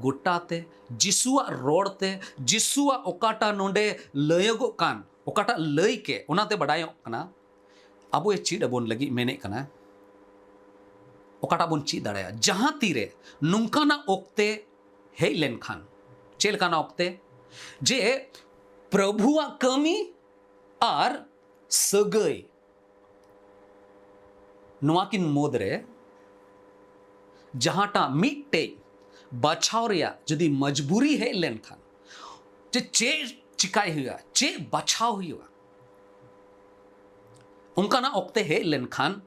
ᱜᱚᱴᱟ ᱛᱮ, ᱡᱤᱥᱩᱣᱟᱜ ᱨᱚᱲ ᱛᱮ, ᱡᱤᱥᱩᱣᱟᱜ ᱚᱠᱟᱴᱟᱜ ᱱᱚᱰᱮ ᱞᱟᱹᱭᱚᱜᱚᱜ ᱠᱟᱱ, ᱚᱠᱟᱴᱟᱜ ᱞᱟᱹᱭ ᱠᱮ, ᱚᱱᱟᱛᱮ ᱵᱟᱰᱟᱭᱚᱜ ᱠᱟᱱᱟ ᱟᱵᱚᱭ ᱪᱮᱫ ᱟᱵᱚᱱ ᱞᱟᱹᱜᱤᱫ ᱢᱮᱱᱮᱫ ᱠᱟᱱᱟ᱾ ᱚᱠᱟᱴᱟᱜ ᱵᱚᱱ ᱪᱮᱫ ᱫᱟᱲᱮᱭᱟᱜᱼᱟ ᱡᱟᱦᱟᱸ ᱛᱤᱨᱮ ᱱᱚᱝᱠᱟᱱᱟᱜ ᱚᱠᱛᱮ ᱦᱮᱡ ᱞᱮᱱᱠᱷᱟᱱ? ᱪᱮᱫ ᱞᱮᱠᱟᱱᱟᱜ ᱚᱠᱛᱮ? ᱡᱮ ᱯᱨᱚᱵᱷᱩᱣᱟᱜ ᱠᱟᱹᱢᱤ ᱟᱨ ᱥᱟᱹᱜᱟᱹᱭ, ᱱᱚᱣᱟ ᱠᱤᱱ ᱢᱩᱫᱽᱨᱮ ᱡᱟᱦᱟᱸᱴᱟᱜ ᱢᱤᱫᱴᱮᱡ ᱵᱟᱪᱷᱟᱣ ᱨᱮᱭᱟᱜ ᱡᱩᱫᱤ ᱢᱚᱡᱽᱵᱩᱨᱤ ᱦᱮᱡ ᱞᱮᱱᱠᱷᱟᱱ, ᱡᱮ ᱪᱮᱫ ᱪᱤᱠᱟᱭ ᱦᱩᱭᱩᱜᱼᱟ, ᱪᱮᱫ ᱵᱟᱪᱷᱟᱣ ᱦᱩᱭᱩᱜᱼᱟ, ᱚᱱᱠᱟᱱᱟᱜ ᱚᱠᱛᱮ ᱦᱮᱡ ᱞᱮᱱᱠᱷᱟᱱ,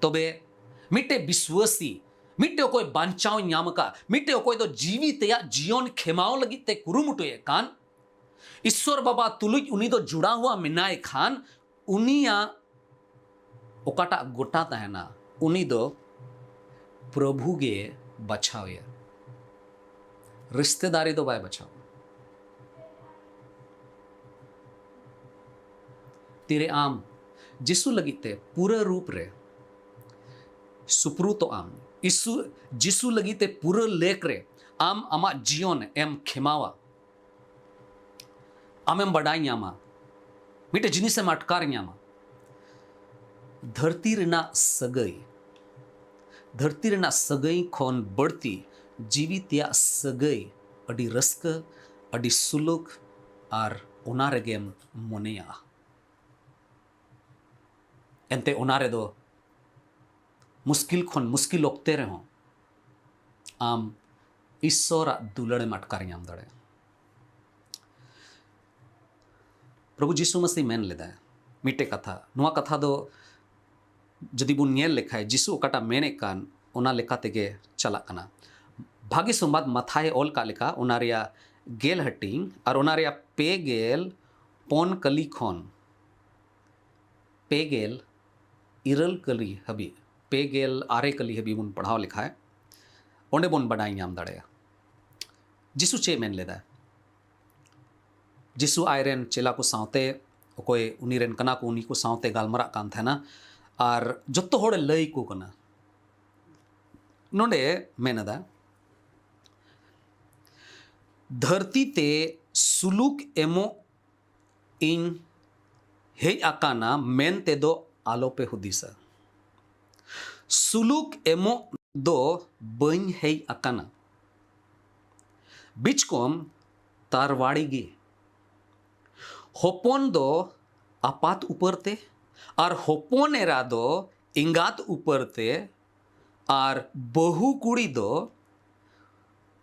ᱛᱚᱵᱮ ᱢᱤᱫᱴᱮᱡ ᱵᱤᱥᱣᱟᱹᱥᱤ, ᱢᱤᱫᱴᱮᱡ ᱚᱠᱚᱭ ᱵᱟᱧᱪᱟᱣ ᱧᱟᱢ ᱟᱠᱟᱫ, ᱢᱤᱫᱴᱮᱡ ᱚᱠᱚᱭ ᱫᱚ ᱡᱤᱣᱤ ᱛᱮᱭᱟᱜ ᱡᱤᱭᱚᱱ ᱠᱷᱮᱢᱟᱣ ᱞᱟᱹᱜᱤᱫ ᱛᱮ ᱠᱩᱨᱩᱢᱩᱴᱩᱭᱮᱫ ᱠᱟᱱ, ᱤᱥᱥᱚᱨ ᱵᱟᱵᱟ ᱛᱩᱞᱩᱡ ᱩᱱᱤ ᱫᱚ ᱡᱚᱲᱟᱣ ᱦᱩᱣᱟ ᱢᱮᱱᱟᱭ ᱠᱷᱟᱱ, ᱩᱱᱤᱭᱟᱜ ᱚᱠᱟᱴᱟᱜ ᱜᱚᱴᱟ ᱛᱟᱦᱮᱱᱟ, ᱩᱱᱤ ᱫᱚ ᱯᱨᱚᱵᱷᱩ ᱜᱮ ᱵᱟᱪᱷᱟᱣᱮᱭᱟ, ᱨᱤᱥᱛᱮᱫᱟᱨᱤ ᱫᱚ ᱵᱟᱭ ᱵᱟᱪᱷᱟᱣᱟ᱾ ᱛᱤᱨᱮ ᱟᱢ ᱡᱤᱥᱩ ᱞᱟᱹᱜᱤᱫ ᱛᱮ ᱯᱩᱨᱟᱹ ᱨᱩᱯ ᱨᱮ ᱥᱩᱯᱨᱩᱛᱚᱜ ᱟᱢ, ᱤᱥᱩ, ᱡᱤᱥᱩ ᱞᱟᱹᱜᱤᱫ ᱛᱮ ᱯᱩᱨᱟᱹ ᱞᱮᱠ ᱨᱮ ᱟᱢ ᱟᱢᱟᱜ ᱡᱤᱭᱚᱱ ᱮᱢ ᱠᱷᱮᱢᱟᱣᱟ, ᱟᱢᱮᱢ ᱵᱟᱰᱟᱭ ᱧᱟᱢᱟ, ᱢᱤᱫᱴᱮᱡ ᱡᱤᱱᱤᱥᱮᱢ ᱟᱴᱠᱟᱨ ᱧᱟᱢᱟ᱾ ᱫᱷᱟᱹᱨᱛᱤ ᱨᱮᱱᱟᱜ ᱥᱟᱹᱜᱟᱹᱭ, ᱫᱷᱟᱹᱨᱛᱤ ᱨᱮᱱᱟᱜ ᱥᱟᱹᱜᱟᱹᱭ ᱠᱷᱚᱱ ᱵᱟᱹᱲᱛᱤ ᱡᱤᱣᱤ ᱛᱮᱭᱟᱜ ᱥᱟᱹᱜᱟᱹᱭ ᱟᱹᱰᱤ ᱨᱟᱹᱥᱠᱟᱹ, ᱟᱹᱰᱤ ᱥᱩᱞᱩᱠ, ᱟᱨ ᱚᱱᱟ ᱨᱮᱜᱮᱢ ᱢᱚᱱᱮᱭᱟ᱾ ᱮᱱᱛᱮ ᱚᱱᱟ ᱨᱮᱫᱚ ᱢᱩᱥᱠᱤᱞ ᱠᱷᱚᱱ ᱢᱩᱥᱠᱤᱞ ᱚᱠᱛᱮ ᱨᱮᱦᱚᱸ ᱟᱢ ᱤᱥᱥᱚᱨᱟᱜ ᱫᱩᱞᱟᱹᱲᱮᱢ ᱟᱴᱠᱟᱨ ᱧᱟᱢ ᱫᱟᱲᱮᱭᱟᱜᱼᱟ᱾ ᱯᱨᱚᱵᱷᱩ ᱡᱤᱥᱩ ᱢᱟᱥᱤ ᱢᱮᱱ ᱞᱮᱫᱟᱭ ᱢᱤᱫᱴᱮᱡ ᱠᱟᱛᱷᱟ, ᱱᱚᱣᱟ ᱠᱟᱛᱷᱟ ᱫᱚ ᱡᱩᱫᱤ ᱵᱚᱱ ᱧᱮᱞ ᱞᱮᱠᱷᱟᱡ ᱡᱤᱥᱩ ᱚᱠᱟᱴᱟᱜ ᱢᱮᱱᱮᱫ ᱠᱟᱱ ᱚᱱᱟ ᱞᱮᱠᱟ ᱛᱮᱜᱮ ᱪᱟᱞᱟᱜ ᱠᱟᱱᱟ᱾ ᱵᱷᱟᱹᱜᱤ ᱥᱚᱢᱵᱟᱫ ᱢᱟᱛᱷᱟᱭ ᱚᱞ ᱠᱟᱜ ᱞᱮᱠᱟ ᱚᱱᱟ ᱨᱮᱭᱟᱜ ᱜᱮᱞ ᱦᱟᱹᱴᱤᱧ ᱟᱨ ᱚᱱᱟ ᱨᱮᱭᱟᱜ ᱯᱮ ᱜᱮᱞ ᱯᱩᱱ ᱠᱟᱹᱞᱤ ᱠᱷᱚᱱ ᱯᱮ ᱜᱮᱞ ᱤᱨᱟᱹᱞ ᱠᱟᱹᱞᱤ ᱦᱟᱹᱵᱤᱡ, ᱯᱮ ᱜᱮᱞ ᱟᱨᱮ ᱠᱟᱹᱞᱤ ᱦᱟᱹᱵᱤᱡ ᱵᱚᱱ ᱯᱟᱲᱦᱟᱣ ᱞᱮᱠᱷᱟᱡ ᱚᱸᱰᱮ ᱵᱚᱱ ᱵᱟᱰᱟᱭ ᱧᱟᱢ ᱫᱟᱲᱮᱭᱟᱜᱼᱟ ᱡᱤᱥᱩ ᱪᱮᱫ ᱢᱮᱱ ᱞᱮᱫᱟ᱾ ᱡᱤᱥᱩ ᱟᱡᱨᱮᱱ ᱪᱮᱞᱟ ᱠᱚ ᱥᱟᱶᱛᱮ ᱚᱠᱚᱭ ᱩᱱᱤ ᱨᱮᱱ ᱠᱟᱱᱟ ᱠᱚ, ᱩᱱᱤ ᱠᱚ ᱥᱟᱶᱛᱮ ᱜᱟᱞᱢᱟᱨᱟᱜ ᱠᱟᱱ ᱛᱟᱦᱮᱱᱟ᱾ ᱟᱨ ᱡᱚᱛᱚ ᱦᱚᱲᱮ ᱞᱟᱹᱭ ᱟᱠᱚ ᱠᱟᱱᱟ᱾ ᱱᱚᱰᱮ ᱢᱮᱱ ᱮᱫᱟ, ᱫᱷᱟᱹᱨᱛᱤ ᱛᱮ ᱥᱩᱞᱩᱠ ᱮᱢᱚᱜ ᱤᱧ ᱦᱮᱡ ᱟᱠᱟᱱᱟ ᱢᱮᱱᱛᱮ ᱫᱚ ᱟᱞᱚᱯᱮ ᱦᱩᱫᱤᱥᱟ᱾ ᱥᱩᱞᱩᱠ ᱮᱢᱚᱜ ᱫᱚ ᱵᱟᱹᱧ ᱦᱮᱡ ᱟᱠᱟᱱᱟ, ᱵᱤᱪᱠᱚᱢ ᱛᱟᱨᱣᱟᱲᱤ ᱜᱮ᱾ ᱦᱚᱯᱚᱱ ᱫᱚ ᱟᱯᱟᱛ ᱩᱯᱟᱹᱨ ᱛᱮ, ᱟᱨ ᱦᱚᱯᱚᱱ ᱮᱨᱟ ᱫᱚ ᱮᱸᱜᱟᱛ ᱩᱯᱟᱹᱨ ᱛᱮ, ᱟᱨ ᱵᱟᱹᱦᱩ ᱠᱩᱲᱤ ᱫᱚ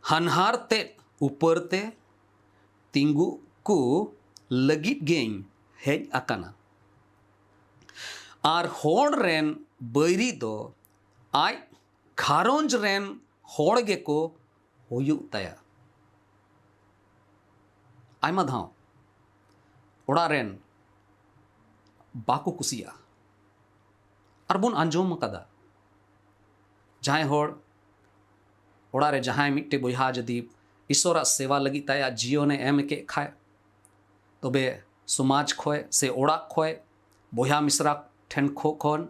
ᱦᱟᱱᱦᱟᱨ ᱛᱮᱫ ᱩᱯᱟᱹᱨ ᱛᱮ ᱛᱤᱸᱜᱩ ᱠᱚ ᱞᱟᱹᱜᱤᱫ ᱜᱮᱧ ᱦᱮᱡ ᱟᱠᱟᱱᱟ᱾ ᱟᱨ ᱦᱚᱲ ᱨᱮᱱ ᱵᱟᱹᱭᱨᱤ ᱫᱚ ᱟᱡ ᱜᱷᱟᱨᱚᱸᱡᱽ ᱨᱮᱱ ᱦᱚᱲ ᱜᱮᱠᱚ ᱦᱩᱭᱩᱜ ᱛᱟᱭᱟ᱾ ᱟᱭᱢᱟ ᱫᱷᱟᱣ ᱚᱲᱟᱜ ᱨᱮᱱ ᱵᱟᱠᱚ ᱠᱩᱥᱤᱭᱟᱜᱼᱟ᱾ ᱟᱨ ᱵᱚᱱ ᱟᱸᱡᱚᱢ ᱟᱠᱟᱫᱟ, ᱡᱟᱦᱟᱸᱭ ᱦᱚᱲ ᱚᱲᱟᱜ ᱨᱮ ᱡᱟᱦᱟᱸᱭ ᱢᱤᱫᱴᱮᱡ ᱵᱚᱭᱦᱟ ᱡᱩᱫᱤ ᱤᱥᱚᱨᱟᱜ ᱥᱮᱵᱟ ᱞᱟᱹᱜᱤᱫ ᱛᱮ ᱟᱭᱟᱜ ᱡᱤᱭᱚᱱᱮ ᱮᱢ ᱠᱮᱫ ᱠᱷᱟᱡ, ᱛᱚᱵᱮ ᱥᱚᱢᱟᱡᱽ ᱠᱷᱚᱡ ᱥᱮ ᱚᱲᱟᱜ ᱠᱷᱚᱡ, ᱵᱚᱭᱦᱟ ᱢᱤᱥᱨᱟ ᱴᱷᱮᱱ ᱠᱷᱚ-, ᱠᱷᱚᱱ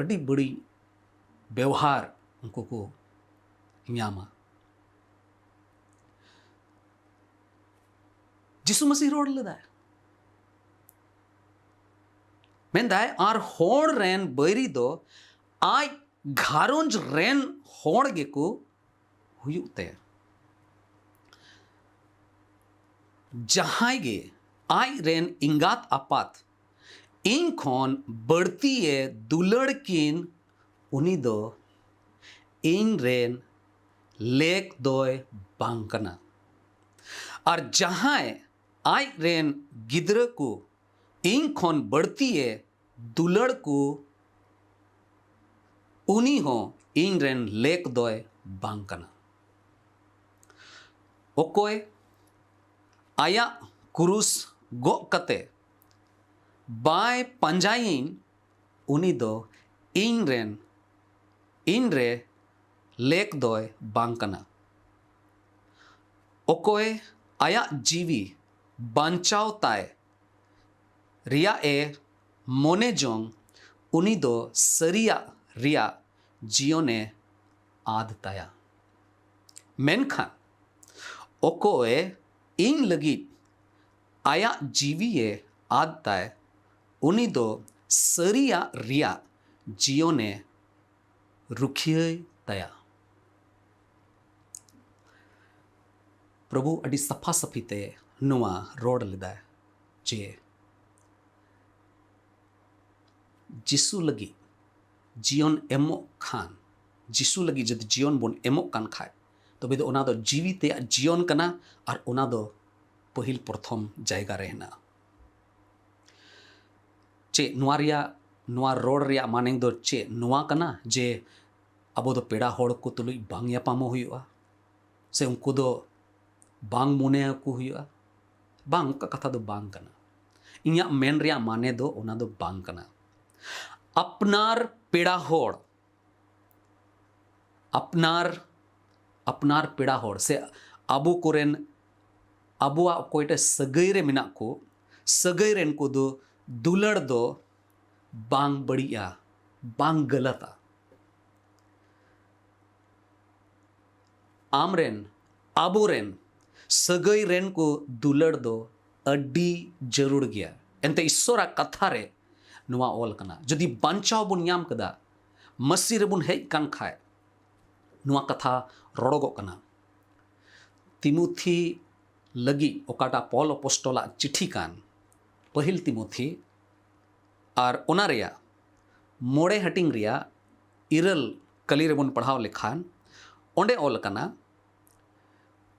ᱟᱹᱰᱤ ᱵᱟᱹᱲᱤᱡ ᱵᱮᱣᱦᱟᱨ ᱩᱱᱠᱩ ᱠᱚ ᱧᱟᱢᱟ᱾ ᱡᱤᱥᱩ ᱢᱟᱹᱥᱤᱦ ᱨᱚᱲ ᱞᱮᱫᱟᱭ, ᱢᱮᱱᱫᱟᱭ, ᱟᱨ ᱦᱚᱲ ᱨᱮᱱ ᱵᱟᱹᱭᱨᱤ ᱫᱚ ᱟᱡ ᱜᱷᱟᱨᱚᱸᱡᱽ ᱨᱮᱱ ᱦᱚᱲ ᱜᱮᱠᱚ ᱦᱩᱭᱩᱜ ᱛᱟᱭᱟ᱾ ᱡᱟᱦᱟᱸᱭ ᱜᱮ ᱟᱡ ᱨᱮᱱ ᱮᱸᱜᱟᱛ ᱟᱯᱟᱛ ᱤᱧ ᱠᱷᱚᱱ ᱵᱟᱹᱲᱛᱤᱭᱮ ᱫᱩᱞᱟᱹᱲ ᱠᱤᱱ, ᱩᱱᱤ ᱫᱚ ᱤᱧ ᱨᱮᱱ ᱞᱮᱠ ᱫᱚᱭ ᱵᱟᱝ ᱠᱟᱱᱟ᱾ ᱟᱨ ᱡᱟᱦᱟᱸᱭ ᱟᱡ ᱨᱮᱱ ᱜᱤᱫᱽᱨᱟᱹ ᱠᱚ ᱤᱧ ᱠᱷᱚᱱ ᱵᱟᱹᱲᱛᱤᱭᱮ ᱫᱩᱞᱟᱹᱲ ᱠᱚ, ᱩᱱᱤ ᱦᱚᱸ ᱤᱧ ᱨᱮᱱ ᱞᱮᱠ ᱫᱚᱭ ᱵᱟᱝ ᱠᱟᱱᱟ᱾ ᱚᱠᱚᱭ ᱟᱭᱟᱜ ᱠᱩᱨᱩᱥ ᱜᱚᱜ ᱠᱟᱛᱮ ᱵᱟᱭ ᱯᱟᱸᱡᱟᱭᱤᱧ, ᱩᱱᱤ ᱫᱚ ᱤᱧ ᱨᱮᱱ, ᱤᱧ ᱨᱮ ᱞᱮᱠ ᱫᱚᱭ ᱵᱟᱝ ᱠᱟᱱᱟ᱾ ᱚᱠᱚᱭ ᱟᱭᱟᱜ ᱡᱤᱣᱤ ᱵᱟᱧᱪᱟᱣ ᱛᱟᱭ ᱨᱮᱭᱟᱜ ᱮ ᱢᱚᱱᱮ ᱡᱚᱝ, ᱩᱱᱤ ᱫᱚ ᱥᱟᱹᱨᱤᱭᱟᱜ ᱨᱮᱭᱟᱜ ᱡᱤᱭᱚᱱᱮ ᱟᱫ ᱛᱟᱭᱟ᱾ ᱢᱮᱱᱠᱷᱟᱱ ᱚᱠᱚᱭ ᱤᱧ ᱞᱟᱹᱜᱤᱫ ᱟᱭᱟᱜ ᱡᱤᱣᱤᱭᱮ ᱟᱫ ᱛᱟᱭ, ᱩᱱᱤ ᱫᱚ ᱥᱟᱹᱨᱤᱭᱟᱜ ᱨᱮᱭᱟᱜ ᱡᱤᱭᱚᱱᱮ ᱨᱩᱠᱷᱤᱭᱟᱹᱭ ᱛᱟᱭᱟ᱾ ᱯᱨᱚᱵᱷᱩ ᱟᱹᱰᱤ ᱥᱟᱯᱷᱟ ᱥᱟᱹᱯᱷᱤ ᱛᱮ ᱱᱚᱣᱟ ᱨᱚᱲ ᱞᱮᱫᱟᱭ ᱡᱮ ᱡᱤᱥᱩ ᱞᱟᱹᱜᱤᱫ ᱡᱤᱭᱚᱱ ᱮᱢᱚᱜ ᱠᱷᱟᱱ, ᱡᱤᱥᱩ ᱞᱟᱹᱜᱤᱫ ᱡᱩᱫᱤ ᱡᱤᱭᱚᱱ ᱵᱚᱱ ᱮᱢᱚᱜ ᱠᱟᱱ ᱠᱷᱟᱡ, ᱛᱚᱵᱮ ᱫᱚ ᱚᱱᱟ ᱫᱚ ᱡᱤᱣᱤ ᱛᱮᱭᱟᱜ ᱡᱤᱭᱚᱱ ᱠᱟᱱᱟ, ᱟᱨ ᱚᱱᱟ ᱫᱚ ᱯᱟᱹᱦᱤᱞ ᱯᱨᱚᱛᱷᱚᱢ ᱡᱟᱭᱜᱟ ᱨᱮ ᱦᱮᱱᱟᱜᱼᱟ᱾ ᱪᱮᱫ ᱱᱚᱣᱟ ᱨᱮᱭᱟᱜ, ᱱᱚᱣᱟ ᱨᱚᱲ ᱨᱮᱭᱟᱜ ᱢᱟᱱᱮ ᱫᱚ ᱪᱮᱫ ᱱᱚᱣᱟ ᱠᱟᱱᱟ ᱡᱮ ᱟᱵᱚ ᱫᱚ ᱯᱮᱲᱟ ᱦᱚᱲ ᱠᱚ ᱛᱩᱞᱩᱡ ᱵᱟᱝ ᱧᱟᱯᱟᱢᱚᱜ ᱦᱩᱭᱩᱜᱼᱟ, ᱥᱮ ᱩᱱᱠᱩ ᱫᱚ ᱵᱟᱝ ᱢᱚᱱᱮ ᱟᱠᱚ ᱦᱩᱭᱩᱜᱼᱟ? ᱵᱟᱝ, ᱚᱱᱠᱟ ᱠᱟᱛᱷᱟ ᱫᱚ ᱵᱟᱝ ᱠᱟᱱᱟ᱾ ᱤᱧᱟᱹᱜ ᱢᱮᱱ ᱨᱮᱭᱟᱜ ᱢᱟᱱᱮ ᱫᱚ ᱚᱱᱟ ᱫᱚ ᱵᱟᱝ ᱠᱟᱱᱟ᱾ ᱟᱯᱱᱟᱨ ᱯᱮᱲᱟ ᱦᱚᱲ, ᱟᱯᱱᱟᱨ, ᱟᱯᱱᱟᱨ ᱯᱮᱲᱟ ᱦᱚᱲ ᱥᱮ ᱟᱵᱚ ᱠᱚᱨᱮᱱ, ᱟᱵᱚᱣᱟᱜ ᱚᱠᱚᱭᱴᱟᱜ ᱥᱟᱹᱜᱟᱹᱭ ᱨᱮ ᱢᱮᱱᱟᱜ ᱠᱚ, ᱥᱟᱹᱜᱟᱹᱭ ᱨᱮᱱ ᱠᱚᱫᱚ ᱫᱩᱞᱟᱹᱲ ᱫᱚ ᱵᱟᱝ ᱵᱟᱹᱲᱤᱡᱼᱟ, ᱵᱟᱝ ᱜᱟᱞᱟᱛᱟ᱾ ᱟᱢᱨᱮᱱ, ᱟᱵᱚᱨᱮᱱ ᱥᱟᱹᱜᱟᱹᱭ ᱨᱮᱱ ᱠᱚ ᱫᱩᱞᱟᱹᱲ ᱫᱚ ᱟᱹᱰᱤ ᱡᱟᱹᱨᱩᱲ ᱜᱮᱭᱟ᱾ ᱮᱱᱛᱮ ᱤᱥᱥᱚᱨᱟᱜ ᱠᱟᱛᱷᱟ ᱨᱮ ᱱᱚᱣᱟ ᱚᱞ ᱠᱟᱱᱟ, ᱡᱩᱫᱤ ᱵᱟᱧᱪᱟᱣ ᱵᱚᱱ ᱧᱟᱢ ᱠᱮᱫᱟ, ᱢᱟᱹᱥᱤ ᱨᱮᱵᱚᱱ ᱦᱮᱡ ᱠᱟᱱ ᱠᱷᱟᱡ, ᱱᱚᱣᱟ ᱠᱟᱛᱷᱟ ᱨᱚᱲᱚᱜᱚᱜ ᱠᱟᱱᱟ᱾ ᱛᱤᱢᱳᱛᱷᱤ ᱞᱟᱹᱜᱤᱫ ᱚᱠᱟᱴᱟᱜ ᱯᱚᱞ ᱚᱯᱚᱥᱴᱚᱞᱟᱜ ᱪᱤᱴᱷᱤ ᱠᱟᱱ, ᱯᱟᱹᱦᱤᱞ ᱛᱤᱢᱳᱛᱷᱤ, ᱟᱨ ᱚᱱᱟ ᱨᱮᱭᱟᱜ ᱢᱚᱬᱮ ᱦᱟᱹᱴᱤᱧ ᱨᱮᱭᱟᱜ ᱤᱨᱟᱹᱞ ᱠᱟᱹᱞᱤ ᱨᱮᱵᱚᱱ ᱯᱟᱲᱦᱟᱣ ᱞᱮᱠᱷᱟᱱ, ᱚᱸᱰᱮ ᱚᱞ ᱟᱠᱟᱱᱟ,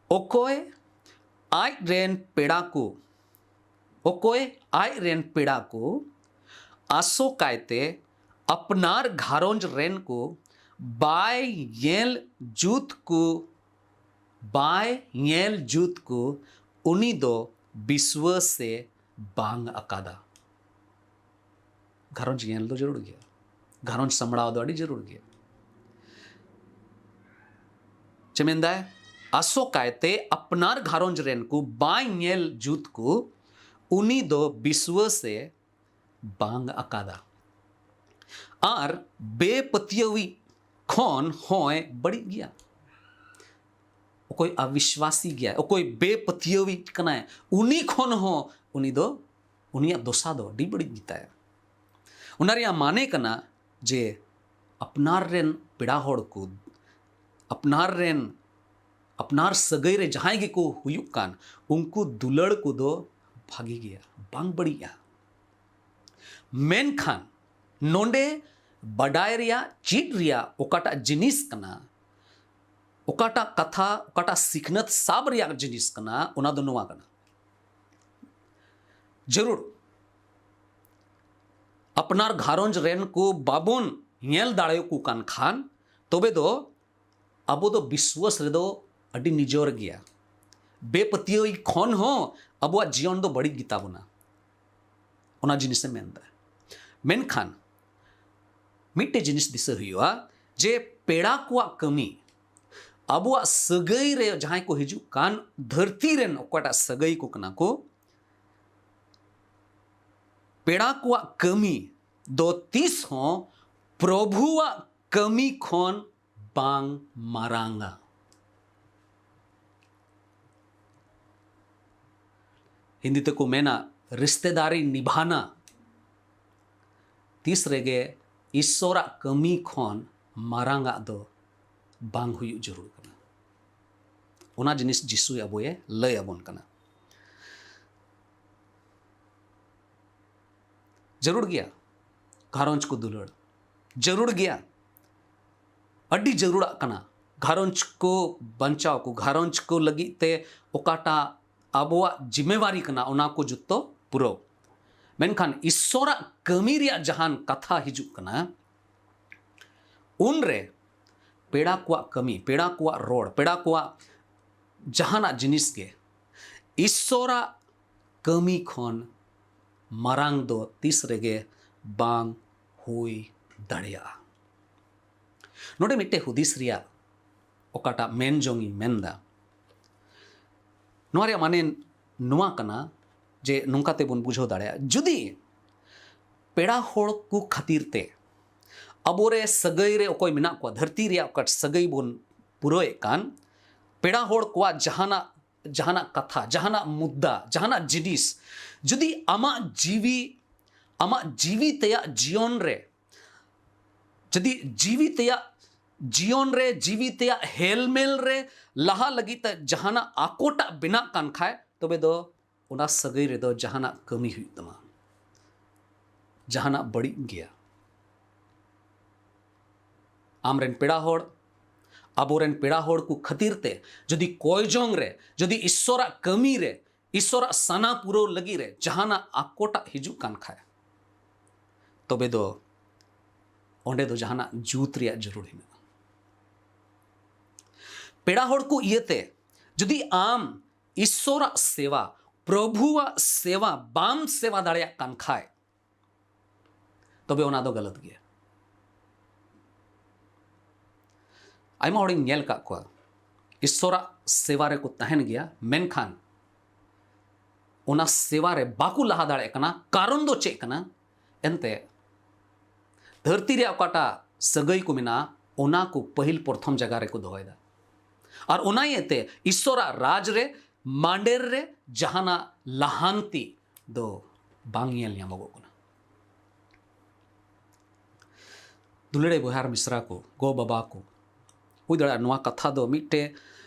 ᱚᱠᱚᱭ ᱟᱡ ᱨᱮᱱ ᱯᱮᱲᱟ ᱠᱚ, ᱚᱠᱚᱭ ᱟᱡ ᱨᱮᱱ ᱯᱮᱲᱟ ᱠᱚ, ᱟᱥᱚᱠᱟᱭᱛᱮ ᱟᱯᱱᱟᱨ ᱜᱷᱟᱨᱚᱸᱡᱽ ᱨᱮᱱ ᱠᱚ ᱵᱟᱭ ᱧᱮᱞ ᱡᱩᱛ ᱠᱚ, ᱵᱟᱭ ᱧᱮᱞ ᱡᱩᱛ ᱠᱚ, ᱩᱱᱤ ᱫᱚ ᱵᱤᱥᱣᱟᱹᱥᱮ ᱵᱟᱝ ᱟᱠᱟᱫᱟ᱾ ᱜᱷᱟᱨᱚᱸᱡᱽ ᱧᱮᱞ ᱫᱚ ᱡᱟᱹᱨᱩᱲ ᱜᱮᱭᱟ, ᱜᱷᱟᱨᱚᱸᱡᱽ ᱥᱟᱢᱵᱲᱟᱣ ᱫᱚ ᱟᱹᱰᱤ ᱡᱟᱹᱨᱩᱲ ᱜᱮᱭᱟ᱾ ᱪᱮᱫ ᱢᱮᱱᱫᱟᱭ? ᱟᱥᱚᱠᱟᱭᱛᱮ ᱟᱯᱱᱟᱨ ᱜᱷᱟᱨᱚᱸᱡᱽ ᱨᱮᱱ ᱠᱚ ᱵᱟᱭ ᱧᱮᱞ ᱡᱩᱛ ᱠᱚ, ᱩᱱᱤ ᱫᱚ ᱵᱤᱥᱣᱟᱹᱥᱮ ᱵᱟᱝ ᱟᱠᱟᱫᱟ᱾ ᱟᱨ ᱵᱮᱯᱟᱹᱛᱭᱟᱹᱣᱤᱡ ᱠᱷᱚᱱ ᱦᱚᱸᱭ ᱵᱟᱹᱲᱤᱡ ᱜᱮᱭᱟ᱾ ᱚᱠᱚᱭ ᱟᱵᱤᱥᱣᱟᱥᱤ ᱜᱮᱭᱟᱭ, ᱚᱠᱚᱭ ᱵᱮᱯᱟᱹᱛᱭᱟᱹᱣᱤᱡ ᱠᱟᱱᱟᱭ, ᱩᱱᱤ ᱠᱷᱚᱱ ᱦᱚᱸ ᱩᱱᱤ ᱫᱚ, ᱩᱱᱤᱭᱟᱜ ᱫᱚᱥᱟ ᱫᱚ ᱟᱹᱰᱤ ᱵᱟᱹᱲᱤᱡ ᱜᱮᱛᱟᱭᱟ᱾ ᱚᱱᱟ ᱨᱮᱭᱟᱜ ᱢᱟᱱᱮ ᱠᱟᱱᱟ ᱡᱮ ᱟᱯᱱᱟᱨ ᱨᱮᱱ ᱯᱮᱲᱟ ᱦᱚᱲ ᱠᱚ, ᱟᱯᱱᱟᱨ ᱨᱮᱱ, ᱟᱯᱱᱟᱨ ᱥᱟᱹᱜᱟᱹᱭ ᱨᱮ ᱡᱟᱦᱟᱸᱭ ᱜᱮᱠᱚ ᱦᱩᱭᱩᱜ ᱠᱟᱱ, ᱩᱱᱠᱩ ᱫᱩᱞᱟᱹᱲ ᱠᱚᱫᱚ ᱵᱷᱟᱜᱮ ᱜᱮᱭᱟ, ᱵᱟᱝ ᱵᱟᱹᱲᱤᱡᱼᱟ᱾ ᱢᱮᱱᱠᱷᱟᱱ ᱱᱚᱰᱮ ᱵᱟᱰᱟᱭ ᱨᱮᱭᱟᱜ, ᱪᱮᱫ ᱨᱮᱭᱟᱜ ᱚᱠᱟᱴᱟᱜ ᱡᱤᱱᱤᱥ ᱠᱟᱱᱟ, ᱚᱠᱟᱴᱟᱜ ᱠᱟᱛᱷᱟ, ᱚᱠᱟᱴᱟᱜ ᱥᱤᱠᱷᱱᱟᱹᱛ ᱥᱟᱵ ᱨᱮᱭᱟᱜ ᱡᱤᱱᱤᱥ ᱠᱟᱱᱟ, ᱚᱱᱟ ᱫᱚ ᱱᱚᱣᱟ ᱠᱟᱱᱟ᱾ ᱡᱟᱹᱨᱩᱲ ᱟᱯᱱᱟᱨ ᱜᱷᱟᱨᱚᱸᱡᱽ ᱨᱮᱱ ᱠᱚ ᱵᱟᱵᱚᱱ ᱧᱮᱞ ᱫᱟᱲᱮᱭᱟᱠᱚ ᱠᱟᱱ ᱠᱷᱟᱱ, ᱛᱚᱵᱮ ᱫᱚ ᱟᱵᱚ ᱫᱚ ᱵᱤᱥᱣᱟᱥ ᱨᱮᱫᱚ ᱟᱹᱰᱤ ᱱᱤᱡᱚᱨ ᱜᱮᱭᱟ᱾ ᱵᱮᱯᱟᱹᱛᱭᱟᱹᱣ ᱠᱷᱚᱱ ᱦᱚᱸ ᱟᱵᱚᱣᱟᱜ ᱡᱤᱭᱚᱱ ᱫᱚ ᱵᱟᱹᱲᱤᱡ ᱜᱮᱛᱟ ᱵᱚᱱᱟ, ᱚᱱᱟ ᱡᱤᱱᱤᱥᱮ ᱢᱮᱱᱫᱟ᱾ ᱢᱮᱱᱠᱷᱟᱱ ᱢᱤᱫᱴᱮᱡ ᱡᱤᱱᱤᱥ ᱫᱤᱥᱟᱹ ᱦᱩᱭᱩᱜᱼᱟ ᱡᱮ ᱯᱮᱲᱟ ᱠᱚᱣᱟᱜ ᱠᱟᱹᱢᱤ, ᱟᱵᱚᱣᱟᱜ ᱥᱟᱹᱜᱟᱹᱭ ᱨᱮ ᱡᱟᱦᱟᱸᱭ ᱠᱚ ᱦᱤᱡᱩᱜ ᱠᱟᱱ, ᱫᱷᱟᱹᱨᱛᱤ ᱨᱮᱱ ᱚᱠᱟᱴᱟᱜ ᱥᱟᱹᱜᱟᱹᱭ ᱠᱚ ᱠᱟᱱᱟ ᱠᱚ, ᱯᱮᱲᱟ ᱠᱚᱣᱟᱜ ᱠᱟᱹᱢᱤ ᱫᱚ ᱛᱤᱥ ᱦᱚᱸ ᱯᱨᱚᱵᱷᱩᱣᱟᱜ ᱠᱟᱹᱢᱤ ᱠᱷᱚᱱ ᱵᱟᱝ ᱢᱟᱨᱟᱝᱟ᱾ ᱦᱤᱱᱫᱤ ᱛᱮᱠᱚ ᱢᱮᱱᱟ ᱨᱤᱥᱛᱮᱫᱟᱨᱤ ᱱᱤᱵᱷᱟᱱᱟ᱾ ᱛᱤᱥ ᱨᱮᱜᱮ ᱤᱥᱥᱚᱨᱟᱜ ᱠᱟᱹᱢᱤ ᱠᱷᱚᱱ ᱢᱟᱨᱟᱝᱟᱜ ᱫᱚ ᱵᱟᱝ ᱦᱩᱭᱩᱜ ᱡᱟᱹᱨᱩᱲ ᱠᱟᱱᱟ᱾ ᱚᱱᱟ ᱡᱤᱱᱤᱥ ᱡᱤᱥᱩᱭ ᱟᱵᱚᱭᱮ ᱞᱟᱹᱭ ᱟᱵᱚᱱ ᱠᱟᱱᱟ᱾ ᱡᱟᱹᱨᱩᱲ ᱜᱮᱭᱟ ᱜᱷᱟᱨᱚᱸᱡᱽ ᱠᱚ ᱫᱩᱞᱟᱹᱲ, ᱡᱟᱹᱨᱩᱲ ᱜᱮᱭᱟ, ᱟᱹᱰᱤ ᱡᱟᱹᱨᱩᱲᱟᱜ ᱠᱟᱱᱟ᱾ ᱜᱷᱟᱨᱚᱸᱡᱽ ᱠᱚ ᱵᱟᱧᱪᱟᱣ ᱠᱚ, ᱜᱷᱟᱨᱚᱸᱡᱽ ᱠᱚ ᱞᱟᱹᱜᱤᱫ ᱛᱮ ᱚᱠᱟᱴᱟᱜ ᱟᱵᱚᱣᱟᱜ ᱡᱤᱢᱮᱣᱟᱨᱤ ᱠᱟᱱᱟ, ᱚᱱᱟ ᱠᱚ ᱡᱚᱛᱚ ᱯᱩᱨᱟᱹᱣ᱾ ᱢᱮᱱᱠᱷᱟᱱ ᱤᱥᱥᱚᱨᱟᱜ ᱠᱟᱹᱢᱤ ᱨᱮᱭᱟᱜ ᱡᱟᱦᱟᱱ ᱠᱟᱛᱷᱟ ᱦᱤᱡᱩᱜ ᱠᱟᱱᱟ, ᱩᱱᱨᱮ ᱯᱮᱲᱟ ᱠᱚᱣᱟᱜ ᱠᱟᱹᱢᱤ, ᱯᱮᱲᱟ ᱠᱚᱣᱟᱜ ᱨᱚᱲ, ᱯᱮᱲᱟ ᱠᱚᱣᱟᱜ ᱡᱟᱦᱟᱱᱟᱜ ᱡᱤᱱᱤᱥ ᱜᱮ ᱤᱥᱥᱚᱨᱟᱜ ᱠᱟᱹᱢᱤ ᱠᱷᱚᱱ ᱢᱟᱨᱟᱝ ᱫᱚ ᱛᱤᱥ ᱨᱮᱜᱮ ᱵᱟᱝ ᱦᱩᱭ ᱫᱟᱲᱮᱭᱟᱜᱼᱟ᱾ ᱱᱚᱰᱮ ᱢᱤᱫᱴᱮᱡ ᱦᱩᱫᱤᱥ ᱨᱮᱭᱟᱜ ᱚᱠᱟᱴᱟᱜ ᱢᱮᱱ ᱡᱚᱝ ᱤᱧ ᱢᱮᱱᱫᱟ, ᱱᱚᱣᱟ ᱨᱮᱭᱟᱜ ᱢᱟᱱᱮ ᱱᱚᱣᱟ ᱠᱟᱱᱟ ᱡᱮ ᱱᱚᱝᱠᱟ ᱛᱮᱵᱚᱱ ᱵᱩᱡᱷᱟᱹᱣ ᱫᱟᱲᱮᱭᱟᱜᱼᱟ, ᱡᱩᱫᱤ ᱯᱮᱲᱟ ᱦᱚᱲ ᱠᱚ ᱠᱷᱟᱹᱛᱤᱨ ᱛᱮ ᱟᱵᱚᱨᱮ ᱥᱟᱹᱜᱟᱹᱭ ᱨᱮ ᱚᱠᱚᱭ ᱢᱮᱱᱟᱜ ᱠᱚᱣᱟ, ᱫᱷᱟᱹᱨᱛᱤ ᱨᱮᱭᱟᱜ ᱚᱠᱟ ᱥᱟᱹᱜᱟᱹᱭ ᱵᱚᱱ ᱯᱩᱨᱟᱹᱣᱮᱫ ᱠᱟᱱ, ᱯᱮᱲᱟ ᱦᱚᱲ ᱠᱚᱣᱟᱜ ᱡᱟᱦᱟᱱᱟᱜ ᱡᱟᱦᱟᱱᱟᱜ ᱠᱟᱛᱷᱟ, ᱡᱟᱦᱟᱱᱟᱜ ᱢᱩᱫᱽᱫᱟ, ᱡᱟᱦᱟᱱᱟᱜ ᱡᱤᱱᱤᱥ ᱡᱩᱫᱤ ᱟᱢᱟᱜ ᱡᱤᱣᱤ ᱟᱢᱟᱜ ᱡᱤᱣᱤ ᱛᱮᱭᱟᱜ ᱡᱤᱭᱚᱱ ᱨᱮ ᱡᱩᱫᱤ ᱡᱤᱣᱤ ᱛᱮᱭᱟᱜ ᱡᱤᱭᱚᱱ ᱨᱮ, ᱡᱤᱣᱤ ᱛᱮᱭᱟᱜ ᱦᱮᱞᱢᱮᱞ ᱨᱮ ᱞᱟᱦᱟ ᱞᱟᱹᱜᱤᱫ ᱛᱮ ᱡᱟᱦᱟᱱᱟᱜ ᱟᱠᱚᱴᱟᱜ ᱵᱮᱱᱟᱜ ᱠᱟᱱ ᱠᱷᱟᱡ, ᱛᱚᱵᱮ ᱫᱚ ᱚᱱᱟ ᱥᱟᱹᱜᱟᱹᱭ ᱨᱮᱫᱚ ᱡᱟᱦᱟᱱᱟᱜ ᱠᱟᱹᱢᱤ ᱦᱩᱭᱩᱜ ᱛᱟᱢᱟ᱾ ᱡᱟᱦᱟᱱᱟᱜ ᱵᱟᱹᱲᱤᱡ ᱜᱮᱭᱟ᱾ ᱟᱢᱨᱮᱱ ᱯᱮᱲᱟ ᱦᱚᱲ, ᱟᱵᱚᱨᱮᱱ ᱯᱮᱲᱟ ᱦᱚᱲ ᱠᱚ ᱠᱷᱟᱹᱛᱤᱨ ᱛᱮ ᱡᱩᱫᱤ ᱠᱚᱭᱡᱚᱝ ᱨᱮ, ᱡᱩᱫᱤ ᱤᱥᱥᱚᱨᱟᱜ ᱠᱟᱹᱢᱤ ᱨᱮ, ᱤᱥᱥᱚᱨᱟᱜ ᱥᱟᱱᱟ ᱯᱩᱨᱟᱹᱣ ᱞᱟᱹᱜᱤᱫ ᱨᱮ ᱡᱟᱦᱟᱱᱟᱜ ᱟᱠᱚᱴᱟᱜ ᱦᱤᱡᱩᱜ ᱠᱟᱱ ᱠᱷᱟᱡ, ᱛᱚᱵᱮ ᱫᱚ ᱚᱸᱰᱮ ᱫᱚ ᱡᱟᱦᱟᱱᱟᱜ ᱡᱩᱛ ᱨᱮᱭᱟᱜ ᱡᱟᱹᱨᱩᱲ ᱦᱮᱱᱟᱜᱼᱟ᱾ ᱯᱮᱲᱟ ᱦᱚᱲ ᱠᱚ ᱤᱭᱟᱹᱛᱮ ᱡᱩᱫᱤ ᱟᱢ ᱤᱥᱥᱚᱨᱟᱜ ᱥᱮᱵᱟ, ᱯᱨᱚᱵᱷᱩᱣᱟᱜ ᱥᱮᱵᱟ ᱵᱟᱢ ᱥᱮᱵᱟ ᱫᱟᱲᱮᱭᱟᱜ ᱠᱟᱱ ᱠᱷᱟᱡ, ᱛᱚᱵᱮ ᱚᱱᱟ ᱫᱚ ᱜᱟᱞᱟᱛ ᱜᱮᱭᱟ᱾ ᱟᱭᱢᱟ ᱦᱚᱲᱤᱧ ᱧᱮᱞ ᱟᱠᱟᱫ ᱠᱚᱣᱟ, ᱤᱥᱥᱚᱨᱟᱜ ᱥᱮᱵᱟ ᱨᱮᱠᱚ ᱛᱟᱦᱮᱱ ᱜᱮᱭᱟ, ᱢᱮᱱᱠᱷᱟᱱ ᱚᱱᱟ ᱥᱮᱵᱟ ᱨᱮ ᱵᱟᱠᱚ ᱞᱟᱦᱟ ᱫᱟᱲᱮᱭᱟᱜ ᱠᱟᱱᱟ᱾ ᱠᱟᱨᱚᱱ ᱫᱚ ᱪᱮᱫ ᱠᱟᱱᱟ? ᱮᱱᱛᱮ, ᱫᱷᱟᱹᱨᱛᱤ ᱨᱮᱭᱟᱜ ᱚᱠᱟᱴᱟᱜ ᱥᱟᱹᱜᱟᱹᱭ ᱠᱚ ᱢᱮᱱᱟᱜᱼᱟ, ᱚᱱᱟ ᱠᱚ ᱯᱟᱹᱦᱤᱞ ᱯᱨᱚᱛᱷᱚᱢ ᱡᱟᱭᱜᱟ ᱨᱮᱠᱚ ᱫᱚᱦᱚᱭᱮᱫᱟ᱾ ᱟᱨ ᱚᱱᱟ ᱤᱭᱟᱹᱛᱮ ᱤᱥᱥᱚᱨᱟᱜ ᱨᱟᱡᱽ ᱨᱮ ᱢᱟᱸᱰᱮᱨ ᱨᱮ ᱡᱟᱦᱟᱱᱟᱜ ᱞᱟᱦᱟᱱᱛᱤ ᱫᱚ ᱵᱟᱝ ᱧᱮᱞ ᱧᱟᱢᱚᱜᱚᱜ ᱠᱟᱱᱟ᱾ ᱫᱩᱞᱟᱹᱲᱤᱭᱟᱹ ᱵᱚᱭᱦᱟ ᱟᱨ ᱢᱤᱥᱨᱟ ᱠᱚ, ᱜᱚ ᱵᱟᱵᱟ ᱠᱚ, ᱦᱩᱭ ᱫᱟᱲᱮᱭᱟᱜᱼᱟ ᱱᱚᱣᱟ ᱠᱟᱛᱷᱟ ᱫᱚ ᱢᱤᱫᱴᱮᱡ,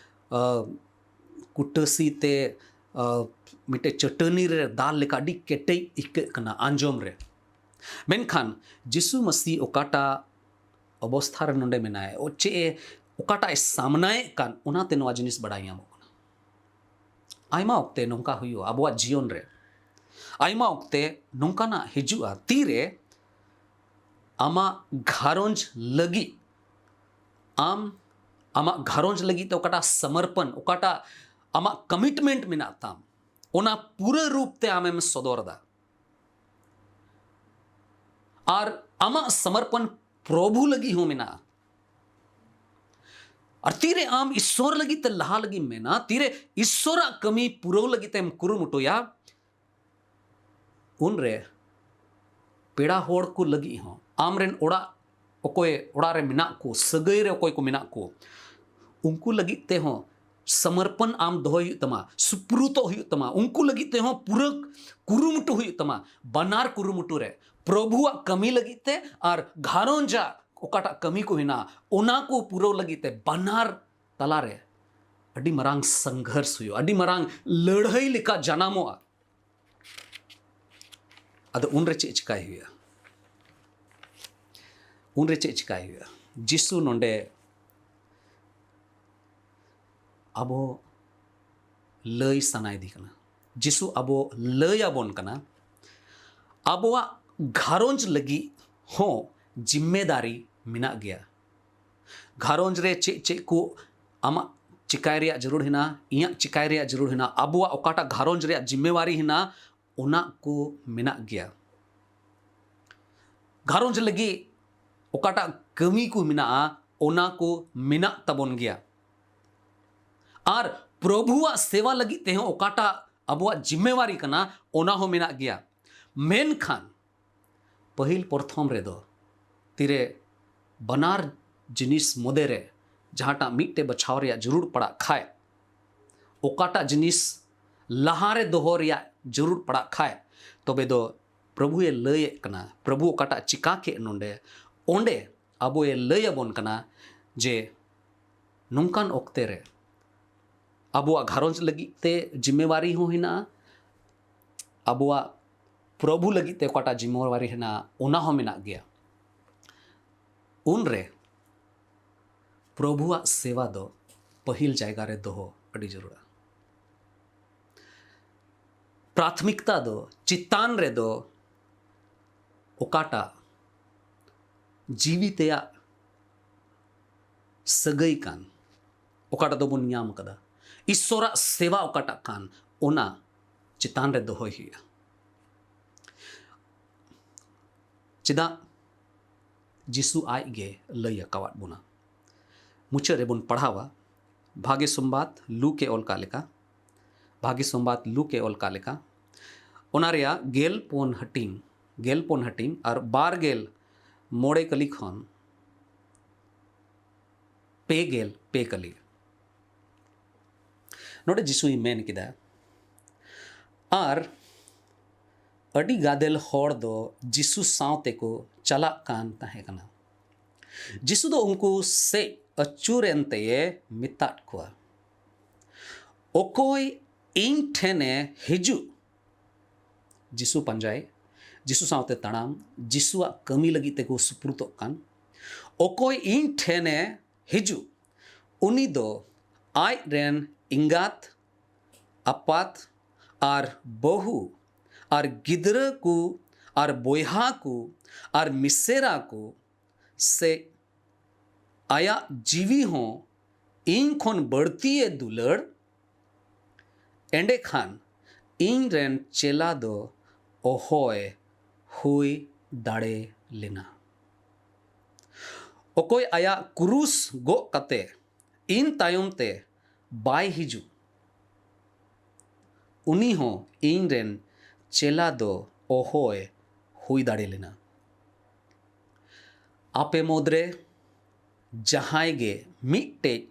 ᱟ, ᱠᱩᱴᱟᱹᱥᱤ ᱛᱮ, ᱟ, ᱢᱤᱫᱴᱮᱡ ᱪᱟᱹᱴᱟᱹᱱᱤ ᱨᱮ ᱫᱟᱞ ᱞᱮᱠᱟ ᱟᱹᱰᱤ ᱠᱮᱴᱮᱡ ᱟᱹᱭᱠᱟᱹᱜ ᱠᱟᱱᱟ ᱟᱸᱡᱚᱢ ᱨᱮ᱾ ᱢᱮᱱᱠᱷᱟᱱ ᱡᱤᱥᱩ ᱢᱟᱹᱥᱤ ᱚᱠᱟᱴᱟᱜ ᱚᱵᱚᱥᱛᱷᱟ ᱨᱮ ᱱᱚᱰᱮ ᱢᱮᱱᱟᱭ, ᱚ-, ᱪᱮᱫ ᱮ, ᱚᱠᱟᱴᱟᱜ ᱮ ᱥᱟᱢᱱᱟᱭᱮᱫ ᱠᱟᱱ, ᱚᱱᱟᱛᱮ ᱱᱚᱣᱟ ᱡᱤᱱᱤᱥ ᱵᱟᱰᱟᱭ ᱧᱟᱢᱚᱜ ᱠᱟᱱᱟ᱾ ᱟᱭᱢᱟ ᱚᱠᱛᱮ ᱱᱚᱝᱠᱟ ᱦᱩᱭᱩᱜᱼᱟ ᱟᱵᱚᱣᱟᱜ ᱡᱤᱭᱚᱱ ᱨᱮ᱾ ᱟᱭᱢᱟ ᱚᱠᱛᱮ ᱱᱚᱝᱠᱟᱱᱟᱜ ᱦᱤᱡᱩᱜᱼᱟ, ᱛᱤᱨᱮ ᱟᱢᱟᱜ ᱜᱷᱟᱨᱚᱸᱡᱽ ᱞᱟᱹᱜᱤᱫ ᱟᱢ, ᱟᱢᱟᱜ ᱜᱷᱟᱨᱚᱸᱡᱽ ᱞᱟᱹᱜᱤᱫ ᱛᱮ ᱚᱠᱟᱴᱟᱜ ᱥᱚᱢᱚᱨᱯᱚᱱ, ᱚᱠᱟᱴᱟᱜ ᱟᱢᱟᱜ ᱠᱚᱢᱤᱴᱢᱮᱱᱴ ᱢᱮᱱᱟᱜ ᱛᱟᱢ, ᱚᱱᱟ ᱯᱩᱨᱟᱹ ᱨᱩᱯ ᱛᱮ ᱟᱢᱮᱢ ᱥᱚᱫᱚᱨ ᱮᱫᱟ᱾ ᱟᱨ ᱟᱢᱟᱜ ᱥᱚᱢᱚᱨᱯᱚᱱ ᱯᱨᱚᱵᱷᱩ ᱞᱟᱹᱜᱤᱫ ᱦᱚᱸ ᱢᱮᱱᱟᱜᱼᱟ᱾ ᱟᱨ ᱛᱤᱨᱮ ᱟᱢ ᱤᱥᱥᱚᱨ ᱞᱟᱹᱜᱤᱫ ᱛᱮ ᱞᱟᱦᱟ ᱞᱟᱹᱜᱤᱫ ᱮᱢ ᱢᱮᱱᱟ, ᱛᱤᱨᱮ ᱤᱥᱥᱚᱨᱟᱜ ᱠᱟᱹᱢᱤ ᱯᱩᱨᱟᱹᱣ ᱞᱟᱹᱜᱤᱫ ᱛᱮᱢ ᱠᱩᱨᱩᱢᱩᱴᱩᱭᱟ, ᱩᱱᱨᱮ ᱯᱮᱲᱟ ᱦᱚᱲ ᱠᱚ ᱞᱟᱹᱜᱤᱫ ᱦᱚᱸ, ᱟᱢᱨᱮᱱ ᱚᱲᱟᱜ, ᱚᱠᱚᱭ ᱚᱲᱟᱜ ᱨᱮ ᱢᱮᱱᱟᱜ ᱠᱚ, ᱥᱟᱹᱜᱟᱹᱭ ᱨᱮ ᱚᱠᱚᱭ ᱠᱚ ᱢᱮᱱᱟᱜ ᱠᱚ, ᱩᱱᱠᱩ ᱞᱟᱹᱜᱤᱫ ᱛᱮᱦᱚᱸ ᱥᱚᱢᱚᱨᱯᱚᱱ ᱟᱢ ᱫᱚᱦᱚᱭ ᱦᱩᱭᱩᱜ ᱛᱟᱢᱟ, ᱥᱩᱯᱨᱩᱛᱚᱜ ᱦᱩᱭᱩᱜ ᱛᱟᱢᱟ, ᱩᱱᱠᱩ ᱞᱟᱹᱜᱤᱫ ᱛᱮᱦᱚᱸ ᱯᱩᱨᱟᱹ ᱠᱩᱨᱩᱢᱩᱴᱩ ᱦᱩᱭᱩᱜ ᱛᱟᱢᱟ᱾ ᱵᱟᱱᱟᱨ ᱠᱩᱨᱩᱢᱩᱴᱩ ᱨᱮ, ᱯᱨᱚᱵᱷᱩᱣᱟᱜ ᱠᱟᱹᱢᱤ ᱞᱟᱹᱜᱤᱫ ᱛᱮ ᱟᱨ ᱜᱷᱟᱨᱚᱸᱡᱽ ᱟᱜ ᱚᱠᱟᱴᱟᱜ ᱠᱟᱹᱢᱤ ᱠᱚ ᱦᱮᱱᱟᱜᱼᱟ, ᱚᱱᱟ ᱠᱚ ᱯᱩᱨᱟᱹᱣ ᱞᱟᱹᱜᱤᱫ ᱛᱮ ᱵᱟᱱᱟᱨ ᱛᱟᱞᱟᱨᱮ ᱟᱹᱰᱤ ᱢᱟᱨᱟᱝ ᱥᱚᱝᱜᱷᱚᱨᱥ ᱦᱩᱭᱩᱜᱼᱟ, ᱟᱹᱰᱤ ᱢᱟᱨᱟᱝ ᱞᱟᱹᱲᱦᱟᱹᱭ ᱞᱮᱠᱟ ᱡᱟᱱᱟᱢᱚᱜᱼᱟ᱾ ᱟᱫᱚ ᱩᱱᱨᱮ ᱪᱮᱫ ᱪᱤᱠᱟᱭ ᱦᱩᱭᱩᱜᱼᱟ? ᱩᱱᱨᱮ ᱪᱮᱫ ᱪᱤᱠᱟᱭ ᱦᱩᱭᱩᱜᱼᱟ? ᱡᱤᱥᱩ ᱱᱚᱰᱮ ᱟᱵᱚ ᱞᱟᱹᱭ ᱥᱟᱱᱟᱭᱮᱫᱮ ᱠᱟᱱᱟ᱾ ᱡᱤᱥᱩ ᱟᱵᱚ ᱞᱟᱹᱭ ᱟᱵᱚᱱ ᱠᱟᱱᱟ, ᱟᱵᱚᱣᱟᱜ ᱜᱷᱟᱨᱚᱸᱡᱽ ᱞᱟᱹᱜᱤᱫ ᱦᱚᱸ ᱡᱤᱢᱢᱮᱫᱟᱨᱤ ᱢᱮᱱᱟᱜ ᱜᱮᱭᱟ᱾ ᱜᱷᱟᱨᱚᱸᱡᱽ ᱨᱮ ᱪᱮᱫ ᱪᱮᱫ ᱠᱚ ᱟᱢᱟᱜ ᱪᱤᱠᱟᱭ ᱨᱮᱭᱟᱜ ᱡᱟᱹᱨᱩᱲ ᱦᱮᱱᱟᱜᱼᱟ, ᱤᱧᱟᱹᱜ ᱪᱤᱠᱟᱭ ᱨᱮᱭᱟᱜ ᱡᱟᱹᱨᱩᱲ ᱦᱮᱱᱟᱜᱼᱟ, ᱟᱵᱚᱣᱟᱜ ᱚᱠᱟᱴᱟᱜ ᱜᱷᱟᱨᱚᱸᱡᱽ ᱨᱮᱭᱟᱜ ᱡᱤᱢᱢᱮᱣᱟᱨᱤ ᱦᱮᱱᱟᱜᱼᱟ, ᱚᱱᱟ ᱠᱚ ᱢᱮᱱᱟᱜ ᱜᱮᱭᱟ᱾ ᱜᱷᱟᱨᱚᱸᱡᱽ ᱞᱟᱹᱜᱤᱫ ᱚᱠᱟᱴᱟᱜ ᱠᱟᱹᱢᱤ ᱠᱚ ᱢᱮᱱᱟᱜᱼᱟ, ᱚᱱᱟ ᱠᱚ ᱢᱮᱱᱟᱜ ᱛᱟᱵᱚᱱ ᱜᱮᱭᱟ᱾ ᱟᱨ ᱯᱨᱚᱵᱷᱩᱣᱟᱜ ᱥᱮᱵᱟ ᱞᱟᱹᱜᱤᱫ ᱛᱮᱦᱚᱸ ᱚᱠᱟᱴᱟᱜ ᱟᱵᱚᱣᱟᱜ ᱡᱤᱢᱢᱮᱣᱟᱨᱤ ᱠᱟᱱᱟ, ᱚᱱᱟ ᱦᱚᱸ ᱢᱮᱱᱟᱜ ᱜᱮᱭᱟ᱾ ᱢᱮᱱᱠᱷᱟᱱ ᱯᱟᱹᱦᱤᱞ ᱯᱨᱚᱛᱷᱚᱢ ᱨᱮᱫᱚ ᱛᱤᱨᱮ ᱵᱟᱱᱟᱨ ᱡᱤᱱᱤᱥ ᱢᱚᱫᱮ ᱨᱮ ᱡᱟᱦᱟᱸᱴᱟᱜ ᱢᱤᱫᱴᱮᱡ ᱵᱟᱪᱷᱟᱣ ᱨᱮᱭᱟᱜ ᱡᱟᱹᱨᱩᱲ ᱯᱟᱲᱟᱜ ᱠᱷᱟᱡ, ᱚᱠᱟᱴᱟᱜ ᱡᱤᱱᱤᱥ ᱞᱟᱦᱟᱨᱮ ᱫᱚᱦᱚ ᱨᱮᱭᱟᱜ ᱡᱟᱹᱨᱩᱲ ᱯᱟᱲᱟᱜ ᱠᱷᱟᱡ, ᱛᱚᱵᱮ ᱫᱚ ᱯᱨᱚᱵᱷᱩᱭ ᱞᱟᱹᱭᱮᱫ ᱠᱟᱱᱟ, ᱯᱨᱚᱵᱷᱩ ᱚᱠᱟᱴᱟᱜ ᱪᱤᱠᱟ ᱠᱮᱫ ᱱᱚᱰᱮ, ᱚᱸᱰᱮ ᱟᱵᱚᱭ ᱞᱟᱹᱭ ᱟᱵᱚᱱ ᱠᱟᱱᱟ ᱡᱮ ᱱᱚᱝᱠᱟᱱ ᱚᱠᱛᱮ ᱨᱮ ᱟᱵᱚᱣᱟᱜ ᱜᱷᱟᱨᱚᱸᱡᱽ ᱞᱟᱹᱜᱤᱫ ᱛᱮ ᱡᱤᱢᱢᱮᱣᱟᱨᱤ ᱦᱚᱸ ᱦᱮᱱᱟᱜᱼᱟ, ᱟᱵᱚᱣᱟᱜ ᱯᱨᱚᱵᱷᱩ ᱞᱟᱹᱜᱤᱫ ᱛᱮ ᱚᱠᱟᱴᱟᱜ ᱡᱤᱢᱢᱮᱣᱟᱨᱤ ᱦᱮᱱᱟᱜᱼᱟ, ᱚᱱᱟ ᱦᱚᱸ ᱢᱮᱱᱟᱜ ᱜᱮᱭᱟ᱾ ᱩᱱᱨᱮ ᱯᱨᱚᱵᱷᱩᱣᱟᱜ ᱥᱮᱵᱟ ᱫᱚ ᱯᱟᱹᱦᱤᱞ ᱡᱟᱭᱜᱟ ᱨᱮ ᱫᱚᱦᱚ ᱟᱹᱰᱤ ᱡᱟᱹᱨᱩᱲᱟ᱾ ᱯᱨᱟᱛᱷᱢᱤᱠᱛᱟ ᱫᱚ ᱪᱮᱛᱟᱱ ᱨᱮᱫᱚ ᱚᱠᱟᱴᱟᱜ ᱡᱤᱣᱤ ᱛᱮᱭᱟᱜ ᱥᱟᱹᱜᱟᱹᱭ ᱠᱟᱱ, ᱚᱠᱟᱴᱟᱜ ᱫᱚᱵᱚᱱ ᱧᱟᱢ ᱠᱟᱫᱟ, ᱤᱥᱥᱚᱨᱟᱜ ᱥᱮᱵᱟ ᱚᱠᱟᱴᱟᱜ ᱠᱟᱱ, ᱚᱱᱟ ᱪᱮᱛᱟᱱ ᱨᱮ ᱫᱚᱦᱚᱭ ᱦᱩᱭᱩᱜᱼᱟ᱾ ᱪᱮᱫᱟᱜ? ᱡᱤᱥᱩ ᱟᱡ ᱜᱮ ᱞᱟᱹᱭ ᱟᱠᱟᱣᱟᱫ ᱵᱚᱱᱟ, ᱢᱩᱪᱟᱹᱫ ᱨᱮᱵᱚᱱ ᱯᱟᱲᱦᱟᱣᱟ ᱵᱷᱟᱜᱮ ᱥᱚᱢᱵᱟᱫ ᱞᱩᱠᱮ ᱚᱞ ᱠᱟᱜ ᱞᱮᱠᱟ᱾ ᱵᱷᱟᱜᱮ ᱥᱚᱢᱵᱟᱫ ᱞᱩᱠᱮ ᱚᱞ ᱠᱟᱜ ᱞᱮᱠᱟ, ᱚᱱᱟ ᱨᱮᱭᱟᱜ ᱜᱮᱞ ᱯᱩᱱ ᱦᱟᱹᱴᱤᱧ, ᱜᱮᱞ ᱯᱩᱱ ᱦᱟᱹᱴᱤᱧ ᱟᱨ ᱵᱟᱨ ᱜᱮᱞ ᱢᱚᱬᱮ ᱠᱟᱹᱞᱤ ᱠᱷᱚᱱ ᱯᱮ ᱜᱮᱞ ᱯᱮ ᱠᱟᱹᱞᱤ᱾ ᱱᱚᱰᱮ ᱡᱤᱥᱩᱭ ᱢᱮᱱ ᱠᱮᱫᱟ, ᱟᱨ ᱟᱹᱰᱤ ᱜᱟᱫᱮᱞ ᱦᱚᱲ ᱫᱚ ᱡᱤᱥᱩ ᱥᱟᱶ ᱛᱮᱠᱚ ᱪᱟᱞᱟᱜ ᱠᱟᱱ ᱛᱟᱦᱮᱸ ᱠᱟᱱᱟ᱾ ᱡᱤᱥᱩ ᱫᱚ ᱩᱱᱠᱩ ᱥᱮᱡ ᱟᱹᱪᱩᱨ ᱮᱱ ᱛᱮᱭᱮ ᱢᱮᱛᱟᱫ ᱠᱚᱣᱟ, "ᱚᱠᱚᱭ ᱤᱧ ᱴᱷᱮᱱᱮ ᱦᱤᱡᱩᱜ?" ᱡᱤᱥᱩ ᱯᱟᱸᱡᱟᱭ, ᱡᱤᱥᱩ ᱥᱟᱶᱛᱮ ᱛᱟᱲᱟᱢ, ᱡᱤᱥᱩᱣᱟᱜ ᱠᱟᱹᱢᱤ ᱞᱟᱹᱜᱤᱫ ᱛᱮᱠᱚ ᱥᱩᱯᱨᱩᱛᱚᱜ ᱠᱟᱱ, ᱚᱠᱚᱭ ᱤᱧ ᱴᱷᱮᱱᱮ ᱦᱤᱡᱩᱜ, ᱩᱱᱤ ᱫᱚ ᱟᱡ ᱨᱮᱱ ᱮᱸᱜᱟᱛ ᱟᱯᱟᱛ ᱟᱨ ᱵᱟᱹᱦᱩ ᱟᱨ ᱜᱤᱫᱽᱨᱟᱹ ᱠᱚ ᱟᱨ ᱵᱚᱭᱦᱟ ᱠᱚ ᱟᱨ ᱢᱤᱥᱮᱨᱟ ᱠᱚ ᱥᱮ ᱟᱭᱟᱜ ᱡᱤᱣᱤ ᱦᱚᱸ ᱤᱧ ᱠᱷᱚᱱ ᱵᱟᱹᱲᱛᱤᱭᱮ ᱫᱩᱞᱟᱹᱲ, ᱮᱸᱰᱮᱠᱷᱟᱱ ᱤᱧ ᱨᱮᱱ ᱪᱮᱞᱟ ᱫᱚ ᱚᱦᱚᱭ ᱦᱩᱭ ᱫᱟᱲᱮ ᱞᱮᱱᱟ᱾ ᱚᱠᱚᱭ ᱟᱭᱟᱜ ᱠᱨᱩᱥ ᱜᱚᱜ ᱠᱟᱛᱮ ᱤᱧ ᱛᱟᱭᱚᱢ ᱛᱮ ᱵᱟᱭ ᱦᱤᱡᱩᱜ, ᱩᱱᱤ ᱦᱚᱸ ᱤᱧ ᱨᱮᱱ ᱪᱮᱞᱟ ᱫᱚ ᱚᱦᱚᱭ ᱦᱩᱭ ᱫᱟᱲᱮ ᱞᱮᱱᱟ᱾ ᱟᱯᱮ ᱢᱩᱫᱽᱨᱮ ᱡᱟᱦᱟᱸᱭ ᱜᱮ ᱢᱤᱫᱴᱮᱡ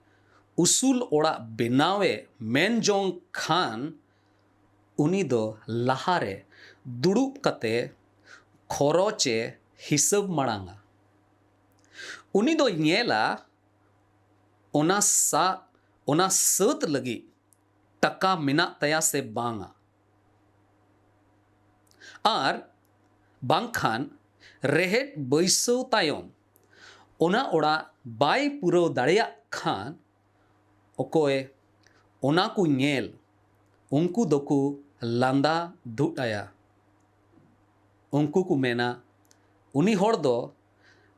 ᱩᱥᱩᱞ ᱚᱲᱟᱜ ᱵᱮᱱᱟᱣᱮ ᱢᱮᱱ ᱡᱚᱝ ᱠᱷᱟᱱ, ᱩᱱᱤ ᱫᱚ ᱞᱟᱦᱟᱨᱮ ᱫᱩᱲᱩᱵ ᱠᱟᱛᱮ ᱠᱷᱚᱨᱚᱪᱮ ᱦᱤᱥᱟᱹᱵ ᱢᱟᱲᱟᱝᱟ᱾ ᱩᱱᱤ ᱫᱚᱭ ᱧᱮᱞᱟ ᱚᱱᱟ ᱥᱟ-, ᱚᱱᱟ ᱥᱟᱹᱛ ᱞᱟᱹᱜᱤᱫ ᱴᱟᱠᱟ ᱢᱮᱱᱟᱜ ᱛᱟᱭᱟ ᱥᱮ ᱵᱟᱝᱟ᱾ ᱟᱨ ᱵᱟᱝᱠᱷᱟᱱ ᱨᱮᱦᱮᱫ ᱵᱟᱹᱭᱥᱟᱹᱣ ᱛᱟᱭᱚᱢ ᱚᱱᱟ ᱚᱲᱟᱜ ᱵᱟᱭ ᱯᱩᱨᱟᱹᱣ ᱫᱟᱲᱮᱭᱟᱜ ᱠᱷᱟᱱ, ᱚᱠᱚᱭ ᱚᱱᱟ ᱠᱚ ᱧᱮᱞ, ᱩᱱᱠᱩ ᱫᱚᱠᱚ ᱞᱟᱸᱫᱟ ᱫᱩᱜ ᱟᱭᱟ᱾ ᱩᱱᱠᱩ ᱠᱚ ᱢᱮᱱᱟ, "ᱩᱱᱤ ᱦᱚᱲ ᱫᱚ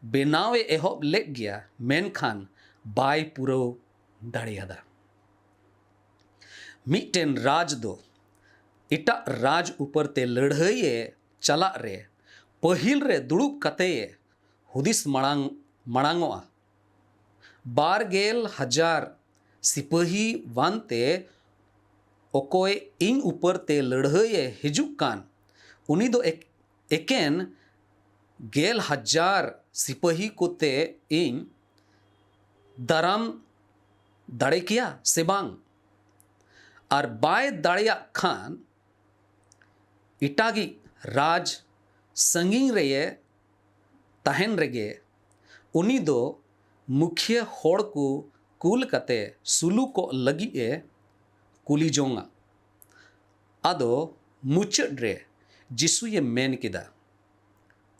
ᱵᱮᱱᱟᱣᱮ ᱮᱦᱚᱵ ᱞᱮᱫ ᱜᱮᱭᱟ, ᱢᱮᱱᱠᱷᱟᱱ ᱵᱟᱭ ᱯᱩᱨᱟᱹᱣ ᱫᱟᱲᱮᱭᱟᱫᱟ᱾" ᱢᱤᱫᱴᱮᱱ ᱨᱟᱡᱽ ᱫᱚ ᱮᱴᱟᱜ ᱨᱟᱡᱽ ᱩᱯᱚᱨ ᱛᱮ ᱞᱟᱹᱲᱦᱟᱹᱭᱮ ᱪᱟᱞᱟᱜ ᱨᱮ ᱯᱟᱹᱦᱤᱞ ᱨᱮ ᱫᱩᱲᱩᱵ ᱠᱟᱛᱮᱭᱮ ᱦᱩᱫᱤᱥ ᱢᱟᱲᱟᱝ, ᱢᱟᱲᱟᱝᱚᱜᱼᱟ᱾ ᱵᱟᱨ ᱜᱮᱞ ᱦᱟᱡᱟᱨ ᱥᱤᱯᱟᱹᱦᱤ ᱣᱟᱱᱛᱮ ᱚᱠᱚᱭ ᱤᱧ ᱩᱯᱟᱹᱨ ᱛᱮ ᱞᱟᱹᱲᱦᱟᱹᱭᱮ ᱦᱤᱡᱩᱜ ᱠᱟᱱ, ᱩᱱᱤ ᱫᱚ ᱮᱠ-, ᱮᱠᱮᱱ ᱜᱮᱞ ᱦᱟᱡᱟᱨ ᱥᱤᱯᱟᱹᱦᱤ ᱠᱚᱛᱮ ᱤᱧ ᱫᱟᱨᱟᱢ ᱫᱟᱲᱮ ᱠᱮᱭᱟ ᱥᱮ ᱵᱟᱝ? ᱟᱨ ᱵᱟᱭ ᱫᱟᱲᱮᱭᱟᱜ ᱠᱷᱟᱱ, ᱮᱴᱟᱜᱤᱡ ᱨᱟᱡᱽ ᱥᱟᱺᱜᱤᱧ ᱨᱮᱭᱮ ᱛᱟᱦᱮᱱ ᱨᱮᱜᱮ, ᱩᱱᱤ ᱫᱚ ᱢᱩᱠᱷᱤᱭᱟᱹ ᱦᱚᱲ ᱠᱚ ᱠᱩᱞ ᱠᱟᱛᱮ ᱥᱩᱞᱩᱠᱚᱜ ᱞᱟᱹᱜᱤᱫ ᱮ ᱠᱩᱞᱤ ᱡᱚᱝᱟ᱾ ᱟᱫᱚ ᱢᱩᱪᱟᱹᱫ ᱨᱮ ᱡᱤᱥᱩᱭᱮ ᱢᱮᱱ ᱠᱮᱫᱟ,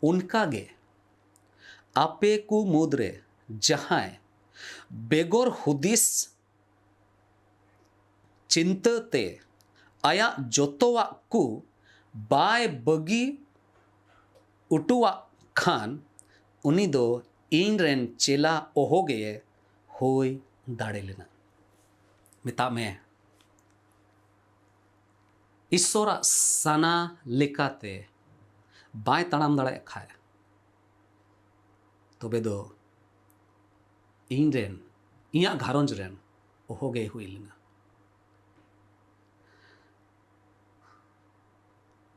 ᱚᱱᱠᱟ ᱜᱮ ᱟᱯᱮ ᱠᱚ ᱢᱩᱫᱽᱨᱮ ᱡᱟᱦᱟᱸᱭ ᱵᱮᱜᱚᱨ ᱦᱩᱫᱤᱥ ᱪᱤᱱᱛᱟᱹ ᱛᱮ ᱟᱭᱟᱜ ᱡᱚᱛᱚᱣᱟᱜ ᱠᱚ ᱵᱟᱭ ᱵᱟᱹᱜᱤ ᱚᱴᱚᱣᱟᱜ ᱠᱷᱟᱱ, ᱩᱱᱤ ᱫᱚ ᱤᱧ ᱨᱮᱱ ᱪᱮᱞᱟ ᱚᱦᱚ ᱜᱮᱭᱮ ᱦᱩᱭ ᱫᱟᱲᱮ ᱞᱮᱱᱟ᱾ ᱢᱮᱛᱟᱜ ᱢᱮ, ᱤᱥᱥᱚᱨᱟᱜ ᱥᱟᱱᱟ ᱞᱮᱠᱟᱛᱮ ᱵᱟᱭ ᱛᱟᱲᱟᱢ ᱫᱟᱲᱮᱭᱟᱜ ᱠᱷᱟᱡ, ᱛᱚᱵᱮ ᱫᱚ ᱤᱧ ᱨᱮᱱ, ᱤᱧᱟᱹᱜ ᱜᱷᱟᱨᱚᱸᱡᱽ ᱨᱮᱱ ᱚᱦᱚ ᱜᱮᱭ ᱦᱩᱭ ᱞᱮᱱᱟ᱾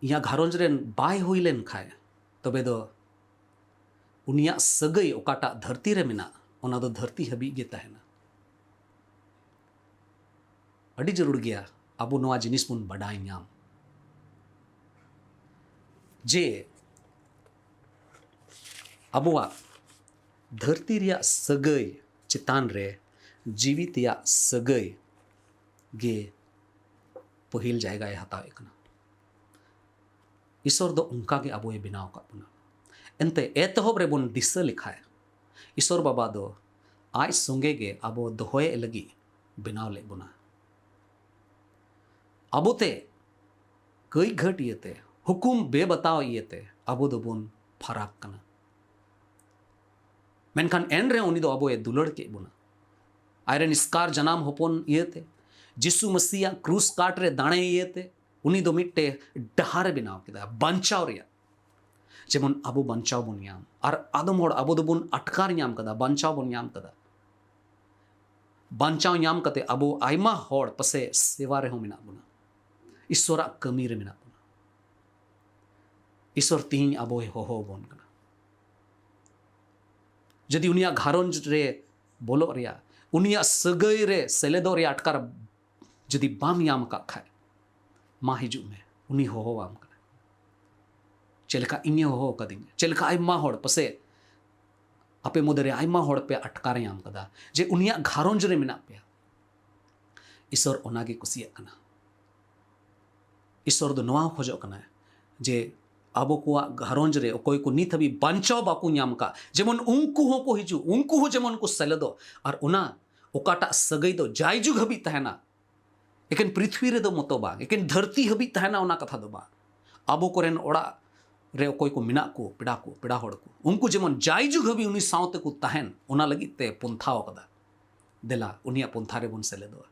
ᱤᱧᱟᱹᱜ ᱜᱷᱟᱨᱚᱸᱡᱽ ᱨᱮᱱ ᱵᱟᱭ ᱦᱩᱭ ᱞᱮᱱ ᱠᱷᱟᱡ, ᱛᱚᱵᱮ ᱫᱚ ᱩᱱᱤᱭᱟᱜ ᱥᱟᱹᱜᱟᱹᱭ ᱚᱠᱟᱴᱟᱜ ᱫᱷᱟᱹᱨᱛᱤ ᱨᱮ ᱢᱮᱱᱟᱜ, ᱚᱱᱟ ᱫᱚ ᱫᱷᱟᱹᱨᱛᱤ ᱦᱟᱹᱵᱤᱡ ᱜᱮ ᱛᱟᱦᱮᱱᱟ᱾ ᱟᱹᱰᱤ ᱡᱟᱹᱨᱩᱲ ᱜᱮᱭᱟ ᱟᱵᱚ ᱱᱚᱣᱟ ᱡᱤᱱᱤᱥ ᱵᱚᱱ ᱵᱟᱰᱟᱭ ᱧᱟᱢ, ᱡᱮ ᱟᱵᱚᱣᱟᱜ ᱫᱷᱟᱹᱨᱛᱤ ᱨᱮᱭᱟᱜ ᱥᱟᱹᱜᱟᱹᱭ ᱪᱮᱛᱟᱱ ᱨᱮ ᱡᱤᱣᱤ ᱛᱮᱭᱟᱜ ᱥᱟᱹᱜᱟᱹᱭ ᱜᱮ ᱯᱟᱹᱦᱤᱞ ᱡᱟᱭᱜᱟᱭ ᱦᱟᱛᱟᱣᱮᱫ ᱠᱟᱱᱟ᱾ ᱤᱥᱚᱨ ᱫᱚ ᱚᱱᱠᱟ ᱜᱮ ᱟᱵᱚᱭ ᱵᱮᱱᱟᱣ ᱟᱠᱟᱫ ᱵᱚᱱᱟ᱾ ᱮᱱᱛᱮ, ᱮᱛᱚᱦᱚᱵ ᱨᱮᱵᱚᱱ ᱫᱤᱥᱟᱹ ᱞᱮᱠᱷᱟᱡ, ᱤᱥᱚᱨ ᱵᱟᱵᱟ ᱫᱚ ᱟᱡ ᱥᱚᱸᱜᱮ ᱜᱮ ᱟᱵᱚ ᱫᱚᱦᱚᱭᱮᱫ ᱞᱟᱹᱜᱤᱫ ᱵᱮᱱᱟᱣ ᱞᱮᱫ ᱵᱚᱱᱟ᱾ ᱟᱵᱚᱛᱮ ᱠᱟᱹᱭ ᱜᱷᱟᱹᱴ ᱤᱭᱟᱹᱛᱮ, ᱦᱩᱠᱩᱢ ᱵᱮᱵᱟᱛᱟᱣ ᱤᱭᱟᱹᱛᱮ ᱟᱵᱚ ᱫᱚᱵᱚᱱ ᱯᱷᱟᱨᱟᱠ ᱠᱟᱱᱟ᱾ ᱢᱮᱱᱠᱷᱟᱱ ᱮᱱᱨᱮᱦᱚᱸ ᱩᱱᱤ ᱫᱚ ᱟᱵᱚᱭ ᱫᱩᱞᱟᱹᱲ ᱠᱮᱫ ᱵᱚᱱᱟ᱾ ᱟᱡᱨᱮᱱ ᱮᱥᱠᱟᱨ ᱡᱟᱱᱟᱢ ᱦᱚᱯᱚᱱ ᱤᱭᱟᱹᱛᱮ, ᱡᱤᱥᱩ ᱢᱟᱹᱥᱤᱭᱟᱜ ᱠᱨᱩᱥ ᱠᱟᱴ ᱨᱮ ᱫᱟᱲᱮ ᱤᱭᱟᱹᱛᱮ, ᱩᱱᱤ ᱫᱚ ᱢᱤᱫᱴᱮᱡ ᱰᱟᱦᱟᱨ ᱮ ᱵᱮᱱᱟᱣ ᱠᱮᱫᱟ ᱵᱟᱧᱪᱟᱣ ᱨᱮᱭᱟᱜ, ᱡᱮᱢᱚᱱ ᱟᱵᱚ ᱵᱟᱧᱪᱟᱣ ᱵᱚᱱ ᱧᱟᱢ᱾ ᱟᱨ ᱟᱫᱚᱢ ᱦᱚᱲ ᱟᱵᱚ ᱫᱚᱵᱚᱱ ᱟᱴᱠᱟᱨ ᱧᱟᱢ ᱠᱟᱫᱟ, ᱵᱟᱧᱪᱟᱣ ᱵᱚᱱ ᱧᱟᱢ ᱠᱟᱫᱟ, ᱵᱟᱧᱪᱟᱣ ᱧᱟᱢ ᱠᱟᱛᱮ ᱟᱵᱚ ᱟᱭᱢᱟ ᱦᱚᱲ ᱯᱟᱥᱮ ᱥᱮᱵᱟ ᱨᱮᱦᱚᱸ ᱢᱮᱱᱟᱜ ᱵᱚᱱᱟ, ᱤᱥᱥᱚᱨᱟᱜ ᱠᱟᱹᱢᱤ ᱨᱮ ᱢᱮᱱᱟᱜ ᱵᱚᱱᱟ᱾ ᱤᱥᱥᱚᱨ ᱛᱤᱦᱤᱧ ᱟᱵᱚᱭ ᱦᱚᱦᱚ ᱟᱵᱚᱱ ᱠᱟᱱᱟ᱾ ᱡᱩᱫᱤ ᱩᱱᱤᱭᱟᱜ ᱜᱷᱟᱨᱚᱸᱡᱽ ᱨᱮ ᱵᱚᱞᱚᱜ ᱨᱮᱭᱟᱜ, ᱩᱱᱤᱭᱟᱜ ᱥᱟᱹᱜᱟᱹᱭ ᱨᱮ ᱥᱮᱞᱮᱫᱚᱜ ᱨᱮᱭᱟᱜ ᱟᱴᱠᱟᱨ ᱡᱩᱫᱤ ᱵᱟᱢ ᱧᱟᱢ ᱟᱠᱟᱫ ᱠᱷᱟᱡ, ᱢᱟ ᱦᱤᱡᱩᱜ ᱢᱮ, ᱩᱱᱤ ᱦᱚᱦᱚᱣᱟᱢ ᱠᱟᱱᱟ᱾ ᱪᱮᱫ ᱞᱮᱠᱟ ᱤᱧᱮ ᱦᱚᱦᱚ ᱟᱠᱟᱫᱤᱧᱟ, ᱪᱮᱫ ᱞᱮᱠᱟ ᱟᱭᱢᱟ ᱦᱚᱲ, ᱯᱟᱥᱮ ᱟᱯᱮ ᱢᱩᱫᱽᱨᱮ ᱟᱭᱢᱟ ᱦᱚᱲ ᱯᱮ ᱟᱴᱠᱟᱨ ᱧᱟᱢ ᱠᱟᱫᱟ ᱡᱮ ᱩᱱᱤᱭᱟᱜ ᱜᱷᱟᱨᱚᱸᱡᱽ ᱨᱮ ᱢᱮᱱᱟᱜ ᱯᱮᱭᱟ᱾ ᱤᱥᱚᱨ ᱚᱱᱟᱜᱮ ᱠᱩᱥᱤᱭᱟᱜ ᱠᱟᱱᱟ᱾ ᱤᱥᱚᱨ ᱫᱚ ᱱᱚᱣᱟ ᱦᱚᱸ ᱠᱷᱚᱡᱚᱜ ᱠᱟᱱᱟᱭ ᱡᱮ ᱟᱵᱚ ᱠᱚᱣᱟᱜ ᱜᱷᱟᱨᱚᱸᱡᱽ ᱨᱮ ᱚᱠᱚᱭ ᱠᱚ ᱱᱤᱛ ᱦᱟᱹᱵᱤᱡ ᱵᱟᱧᱪᱟᱣ ᱵᱟᱠᱚ ᱧᱟᱢ ᱠᱟᱜ, ᱡᱮᱢᱚᱱ ᱩᱱᱠᱩ ᱦᱚᱸᱠᱚ ᱦᱤᱡᱩᱜ, ᱩᱱᱠᱩ ᱦᱚᱸ ᱡᱮᱢᱚᱱ ᱠᱚ ᱥᱮᱞᱮᱫᱚᱜ᱾ ᱟᱨ ᱚᱱᱟ ᱚᱠᱟᱴᱟᱜ ᱥᱟᱹᱜᱟᱹᱭ ᱫᱚ ᱡᱟᱭᱡᱩᱜᱽ ᱦᱟᱹᱵᱤᱡ ᱛᱟᱦᱮᱱᱟ, ᱮᱠᱮᱱ ᱯᱨᱤᱛᱷᱤᱵᱤ ᱨᱮᱫᱚ ᱢᱚᱛᱚ ᱵᱟᱝ, ᱮᱠᱮᱱ ᱫᱷᱟᱹᱨᱛᱤ ᱦᱟᱹᱵᱤᱡ ᱛᱟᱦᱮᱱᱟ, ᱚᱱᱟ ᱠᱟᱛᱷᱟ ᱫᱚ ᱵᱟᱝ᱾ ᱟᱵᱚ ᱠᱚᱨᱮᱱ ᱚᱲᱟᱜ ᱨᱮ ᱚᱠᱚᱭ ᱠᱚ ᱢᱮᱱᱟᱜ ᱠᱚ, ᱯᱮᱲᱟ ᱠᱚ, ᱯᱮᱲᱟ ᱦᱚᱲ ᱠᱚ, ᱩᱱᱠᱩ ᱡᱮᱢᱚᱱ ᱡᱟᱭᱡᱩᱜᱽ ᱦᱟᱹᱵᱤᱡ ᱩᱱᱤ ᱥᱟᱶ ᱛᱮᱠᱚ ᱛᱟᱦᱮᱱ, ᱚᱱᱟ ᱞᱟᱹᱜᱤᱫ ᱛᱮ ᱯᱚᱱᱛᱷᱟᱣ ᱟᱠᱟᱫᱟ᱾ ᱫᱮᱞᱟ, ᱩᱱᱤᱭᱟᱜ ᱯᱚᱱᱛᱷᱟ ᱨᱮᱵᱚᱱ ᱥᱮᱞᱮᱫᱚᱜᱼᱟ᱾